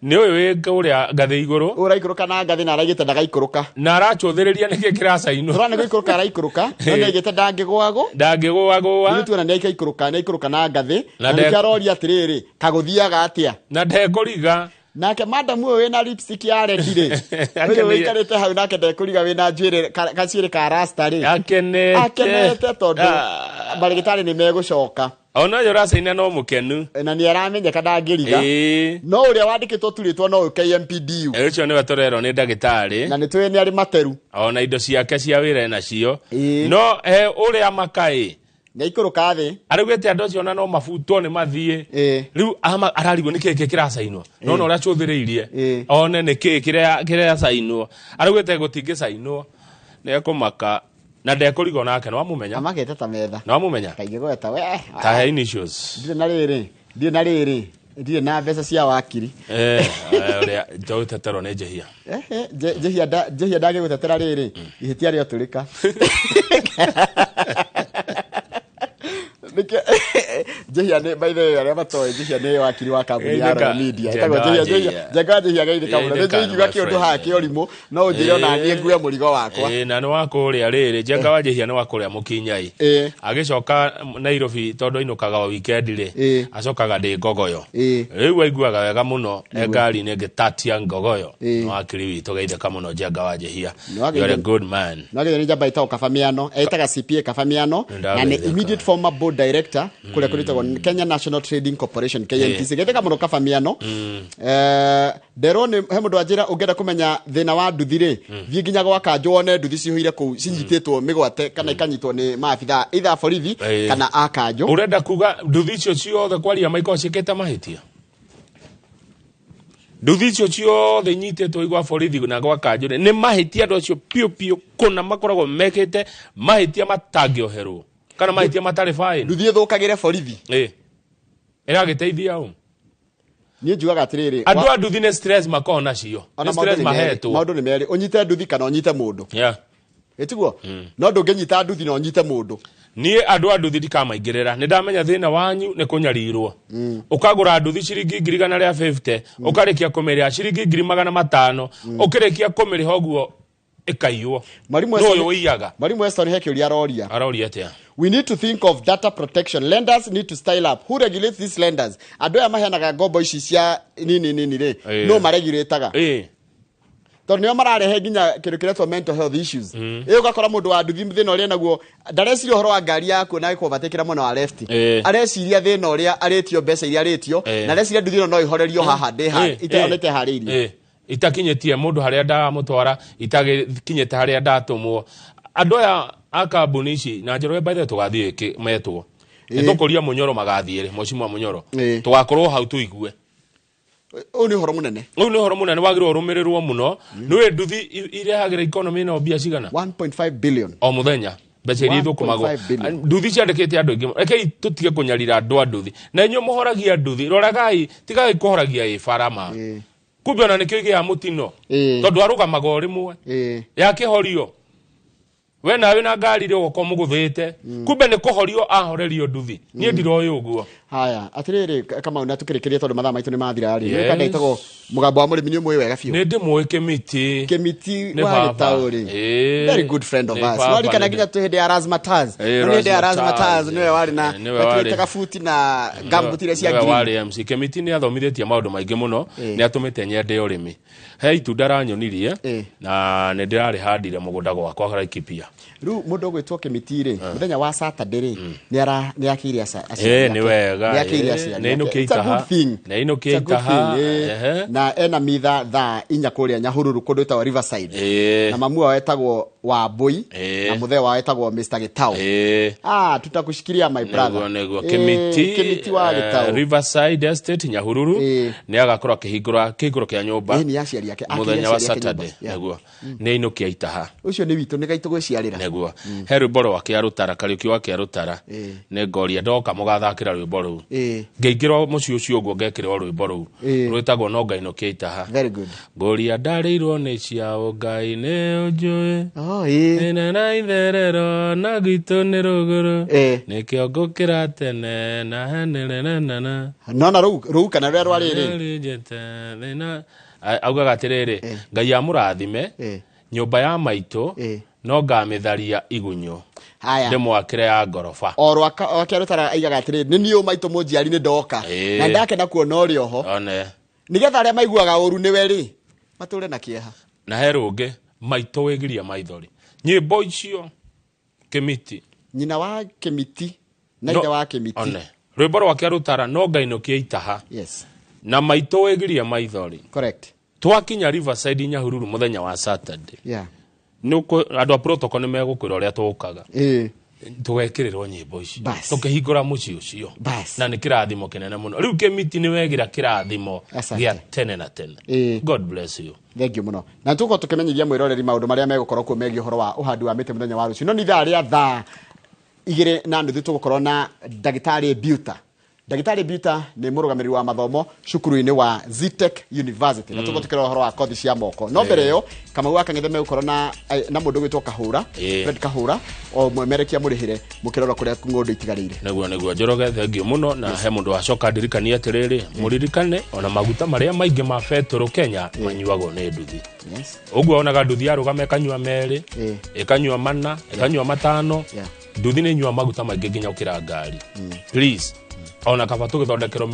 Speaker 3: Nĩ ũyũ wĩ kũrĩa ngathĩ igũrũ.
Speaker 1: Ũraikũrũka na ngathĩ na araigĩte ndagaikũrũka.
Speaker 3: Na aracũthĩrĩria nĩkĩ kĩracainwo.
Speaker 1: Tũrona nĩ gũikũrũka araikũrũka, no nĩ aigĩte ndangĩgũagũ.
Speaker 3: Ndangĩgũagũa.
Speaker 1: Rĩu tuona nĩ aikũrũka, nĩ aikũrũka na ngathĩ.
Speaker 3: Na
Speaker 1: Na nĩkĩo aroria atĩrĩrĩ, kagũthiaga atĩa?
Speaker 3: Na ndekũriga.
Speaker 1: Nake madam ũyũ wĩna lipstick ya red rĩ, ũyũ wĩikarĩte hau nake ndekũriga wĩna njuĩrĩ kacuĩrĩ ka rasta rĩ.
Speaker 3: Akenete.
Speaker 1: Akenete tondũ marĩgĩtarĩ nĩ megũcoka.
Speaker 3: Ona ũyũ ũracaina no mũkenu.
Speaker 1: Na nĩ aramenyeka ndangĩriga. No ũrĩa wandĩkĩtwo turĩtwo no ũyũ KMPDU.
Speaker 3: Ũcio nĩwe tũrerwo nĩ ndagĩtarĩ.
Speaker 1: Na nĩ tũĩ nĩ arĩ materu.
Speaker 3: Ona indo ciake cia wĩra enacio. No he ũrĩa makaĩ.
Speaker 1: Nĩ aikũrũka thĩ.
Speaker 3: Araugĩte andũ acio ona no mabutwo nĩ mathiĩ. Rĩu ararigwo nĩ kĩĩ kĩracainwo. No na ũrĩa acũthĩrĩirie. One nĩ kĩĩ kĩracainwo. Araugĩte gũtingĩcainwo. Nĩ ekũmaka. Na ndekũrigwo nake, nĩ wamũmenya?
Speaker 1: Amakĩte ta metha.
Speaker 3: Nĩ wamũmenya?
Speaker 1: Kaingĩ gweta we.
Speaker 3: Ta he initials.
Speaker 1: Ndirĩ na rĩrĩ, ndirĩ na rĩrĩ, ndirĩ na mbeca cia wakiri.
Speaker 3: Ũrĩa njogĩteterwo nĩ njehia.
Speaker 1: Njehia ndangĩgũtetera rĩrĩ, ihĩtia rĩotũrĩka. Njehia nĩ, by the way, arĩa matoĩ, Njehia nĩ wakiri wa kambuni ya Royal Media. Ĩtagwo Njehia, Njenga wa Njehia geithĩka mũno. Nĩ njũĩ ingiuga kĩũndũ haha kĩa ũrimũ, no ũnjĩre ona niĩ ngue mũrigo wakwa.
Speaker 3: Na nĩ wa kũrĩa rĩrĩ, Njenga wa Njehia nĩ wa kũrĩa Mũkinyai. Agĩcoka Nairobi tondũ ainũkaga o weekend rĩ, acokaga ndĩ Ngogoyo. Rĩu aiguaga wega mũno e ngari-inĩ ĩngĩ Ngogoyo. Nĩ wakiri witũ geithĩka mũno Njenga wa Njehia. You are a good man.
Speaker 1: Nĩ wageithio nĩ njamba ĩtagwo Kabamiano, ĩtaga CPA Kabamiano, na nĩ immediate former board director kũrĩa kũrĩtagwo Kenya National Trading Corporation KNTC. Geithĩka mũno Kabamiano. Nderwo nĩ he mũndũ wanjĩra ũngĩenda kũmenya thĩna wa nduthi rĩ, thiĩ nginya gwa kanjũ wone nduthi cihũire kũu cinyitĩtwo mĩgwate kana ikanyitwo nĩ maabithaa either a borithi kana a kanjũ.
Speaker 3: Ũrenda kuga nduthi icio ciothe kwaria maiko ciĩkĩte mahĩtia? Nduthi icio ciothe inyitĩtwo igwa borithi na gwa kanjũ nĩ mahĩtia andũ acio piũ piũ kũna makoragwo mekĩte mahĩtia matangĩoherwo kana mahĩtia matarĩ fine.
Speaker 1: Nduthi ĩthũkagĩre borithi.
Speaker 3: Ĩragĩteithia ũ?
Speaker 1: Niĩ njugaga atĩrĩrĩ,
Speaker 3: andũ a nduthi nĩ stress makoragwo nacio. Nĩ stress mahetwo.
Speaker 1: Maũndũ nĩ merĩ, ũnyite nduthi kana ũnyite mũndũ. Ĩtiguo? No ndũngĩnyita nduthi na ũnyite mũndũ.
Speaker 3: Niĩ andũ a nduthi ndikamaingĩrĩra. Nĩ ndamenya thĩna wanyu nĩ kũnyarirwo. Ũkagũra nduthi ciringi 150,000, ũkarĩkia kũmĩrĩha ciringi 500,000, ũkĩrĩkia kũmĩrĩha ũguo ĩkaiywo.
Speaker 1: Mwalimu
Speaker 3: Nũ ũyũ ũiyaga?
Speaker 1: Mwalimu Weston he kĩũria aroria.
Speaker 3: Aroria atĩa?
Speaker 1: We need to think of data protection. Lenders need to style up. Who regulates these lenders? Andũ aya maheanaga ngombo ici cia nini nini rĩ, no maregulataga. Tondũ nĩo mararehe nginya kĩndũ kĩretwo mental health issues. Ĩ ũgakora mũndũ wa nduthi thĩna ũrĩa naguo ndareciria ũhoro wa ngari yaku na ĩkũovertake mwena wa left. Areciria thĩna ũrĩa arĩtio mbeca iria arĩtio, na areciria nduthi ĩno no ĩhorerio haha ndĩ haha, iteharĩirie.
Speaker 3: Itakinyĩtie mũndũ harĩa ndamũtwara, itakinyĩte harĩa ndatũmwo. Andũ aya a kambuni ici na Njoroge by the way tũgathiĩ metwo. Nĩ tũkũria Mũnyoro magathiĩ rĩ, Mheshimiwa Mũnyoro. Tũgakorwo hau tũigue.
Speaker 1: Ũyũ nĩ ũhoro mũnene.
Speaker 3: Ũyũ nĩ ũhoro mũnene wagĩrĩirwo ũrũmĩrĩrwo mũno. Nĩ nduthi irehagĩra economy ĩno mbia cigana?
Speaker 1: 1.5 billion.
Speaker 3: O mũthenya. Mbeca iria ithũkũmagwo. Nduthi ciandĩkĩte andũ aingĩ. Rekei tũtige kũnyarira andũ a nduthi. Na inyuĩ mũhoragia nduthi, roragai, tigai kũhoragia ĩ bara ma. Kumbe ona nĩkĩo igĩaga mũtino. Tondũ arũgamaga o rĩmwe. Yakĩhorio. We nawe na ngari rĩ ũgokorwo mũgũthĩte. Kumbe nĩ kũhorio ahorerio nduthi. Niĩ ndiroĩ ũguo.
Speaker 1: Haya, atĩrĩrĩ Kamau, na tũkĩrĩkĩria tondũ mathaa maitũ nĩ mathira rĩ. Nĩ kanda ĩtagwo mũgambo wa mũrĩmi, nĩ ũmũĩ wega biũ.
Speaker 3: Nĩ ndĩmũĩ Kĩmiti.
Speaker 1: Kĩmiti wa gĩtaũ rĩ. Very good friend of us. Warikana nginya twĩ hĩndĩ ya Razzmatazz. Nĩ hĩndĩ ya Razzmatazz nĩwe warĩ na wekĩrĩte kabuti na gambuti iria cia green.
Speaker 3: Nĩwe warĩ MC. Kĩmiti nĩ athomithĩtie maũndũ maingĩ mũno, nĩ atũmĩte nyende ũrĩmi. He itunda aranyonirie na nĩ ndĩrarĩhandire mũgũnda gwakwa Laikipia.
Speaker 1: Rĩu mũndũ ũgwĩtwo Kĩmiti rĩ, mũthenya wa Saturday rĩ, nĩ akĩire aciari
Speaker 3: Nĩ wega. wega.
Speaker 1: Nĩakĩire aciari
Speaker 3: Nĩ
Speaker 1: ake.
Speaker 3: ainũkia
Speaker 1: It's a
Speaker 3: itaha.
Speaker 1: good thing.
Speaker 3: Nĩ ainũkia
Speaker 1: It's a good
Speaker 3: itaha.
Speaker 1: thing, Na ena mitha thaa 4 kũrĩa Nyahururu kũndũ ĩtagwo Riverside. Na mamu wao etagwo Wambui na mũthee wao etagwo Mr. Gitau. Ah, tutakushikilia my brother.
Speaker 3: Nĩguo, nĩguo. Kĩmiti,
Speaker 1: Kĩmiti wa Gitau.
Speaker 3: Riverside Estate Nyahururu nĩ agakorwo akĩhingũra kĩhingũro kĩa nyũmba
Speaker 1: Ĩ, nĩ aciari ake. Akĩire
Speaker 3: mũthenya wa
Speaker 1: aciari ake nyũmba.
Speaker 3: Saturday. Nĩguo, nĩ ainũkia itaha.
Speaker 1: Ũcio nĩ witũ, nĩ gaitũ gwĩciarĩra.
Speaker 3: Nĩguo, he rwĩmbo rwa Kĩarũtara, Kariũki wa Kĩarũtara, nĩ ngoria ndoka mũgathakĩra rwĩmbo rũu. Ngĩingĩra mũciĩ ũcio ũguo ngekĩrwo rwĩmbo rũu rwĩtagwo no ngainũkia itaha.
Speaker 1: Very good.
Speaker 3: Ngũria ndarĩirwo nĩ ciao Ngai nĩ ũnjũĩ.
Speaker 1: Oh, ĩ.
Speaker 3: Ĩna na itherero na gwitũ nĩ rũgũrũ nĩkĩo ngũkĩra tene na henĩrĩnenene.
Speaker 1: Nona rũu rũu kana rũrĩa rwarĩrĩ.
Speaker 3: Augaga atĩrĩrĩ, Ngai amũrathime nyũmba ya maitũ no ngamĩtharia igunyũ
Speaker 1: Haya.
Speaker 3: ndĩmwakĩre ya ngoroba.
Speaker 1: O rwaka Kĩarũtara aigaga atĩrĩrĩ, nĩ niĩ maitũ mũnjiari nĩ ndoka na ndakena kuona ũrĩ oho
Speaker 3: One.
Speaker 1: nĩgetha arĩa maiguaga ũru nĩwe rĩ matũre na kĩeha.
Speaker 3: Na he rũngĩ, maitũ wĩgiria maithori, nyĩmbo icio Kĩmiti.
Speaker 1: Nyina wa Kĩmiti na ithe wa Kĩmiti.
Speaker 3: One, rwĩmbo rwa Kĩarũtara no ngainũkia itaha.
Speaker 1: Yes.
Speaker 3: Na maitũ wĩgiria maithori.
Speaker 1: Correct.
Speaker 3: Twakinya Riverside Nyahururu mũthenya wa Saturday, andũ a protocol nĩ megũkwĩra ũrĩa tũkaga tũgekĩrĩrwo nyĩmbo ici tũkĩhingũra mũciĩ ũcio, na nĩ kĩrathimo kĩnene mũno. Rĩu Kĩmiti nĩ wegĩra kĩrathimo gĩa tene na tene. God bless you.
Speaker 1: Thank you mũno, na tũkorwo tũkĩmenyithia mwĩroreri maũndũ marĩa megũkorwo kuo megiĩ ũhoro wa ũhandi wa mĩtĩ mũthenya wa rũciũ. No nĩ ithaa rĩa 2:30 tũgũkorwo na ndagĩtarĩ Biuta. Ndagĩtarĩ Biuta nĩ mũrũgamĩrĩri wa mathomo cukuru-inĩ wa Zetech University, na tũgũkorwo tũkĩrora ũhoro wa kothi cia moko. No mbere ĩyo, Kamau wa Kang'ethe megũkorwo na mũndũ ũgwĩtwo Kahũra, Fred Kahũra, o mwemerekia mũrĩhĩre mũkĩrora kũrĩa ng'ũndũ itigarĩire.
Speaker 3: Nĩguo, nĩguo, Njoroge, thengiũ mũno. Na he mũndũ wacoka ndirikanie atĩrĩrĩ, mũririkane ona maguta marĩa maingĩ ma betũrũ Kenya manyuagwo nĩ nduthi. Ũguo onaga nduthi yarũgama ĩkanyua 2, ĩkanyua 4, ĩkanyua 5. Nduthi nĩ inyua maguta maingĩ nginya ũkĩra ngari. Please, ona kaba tũgĩthondekerwo.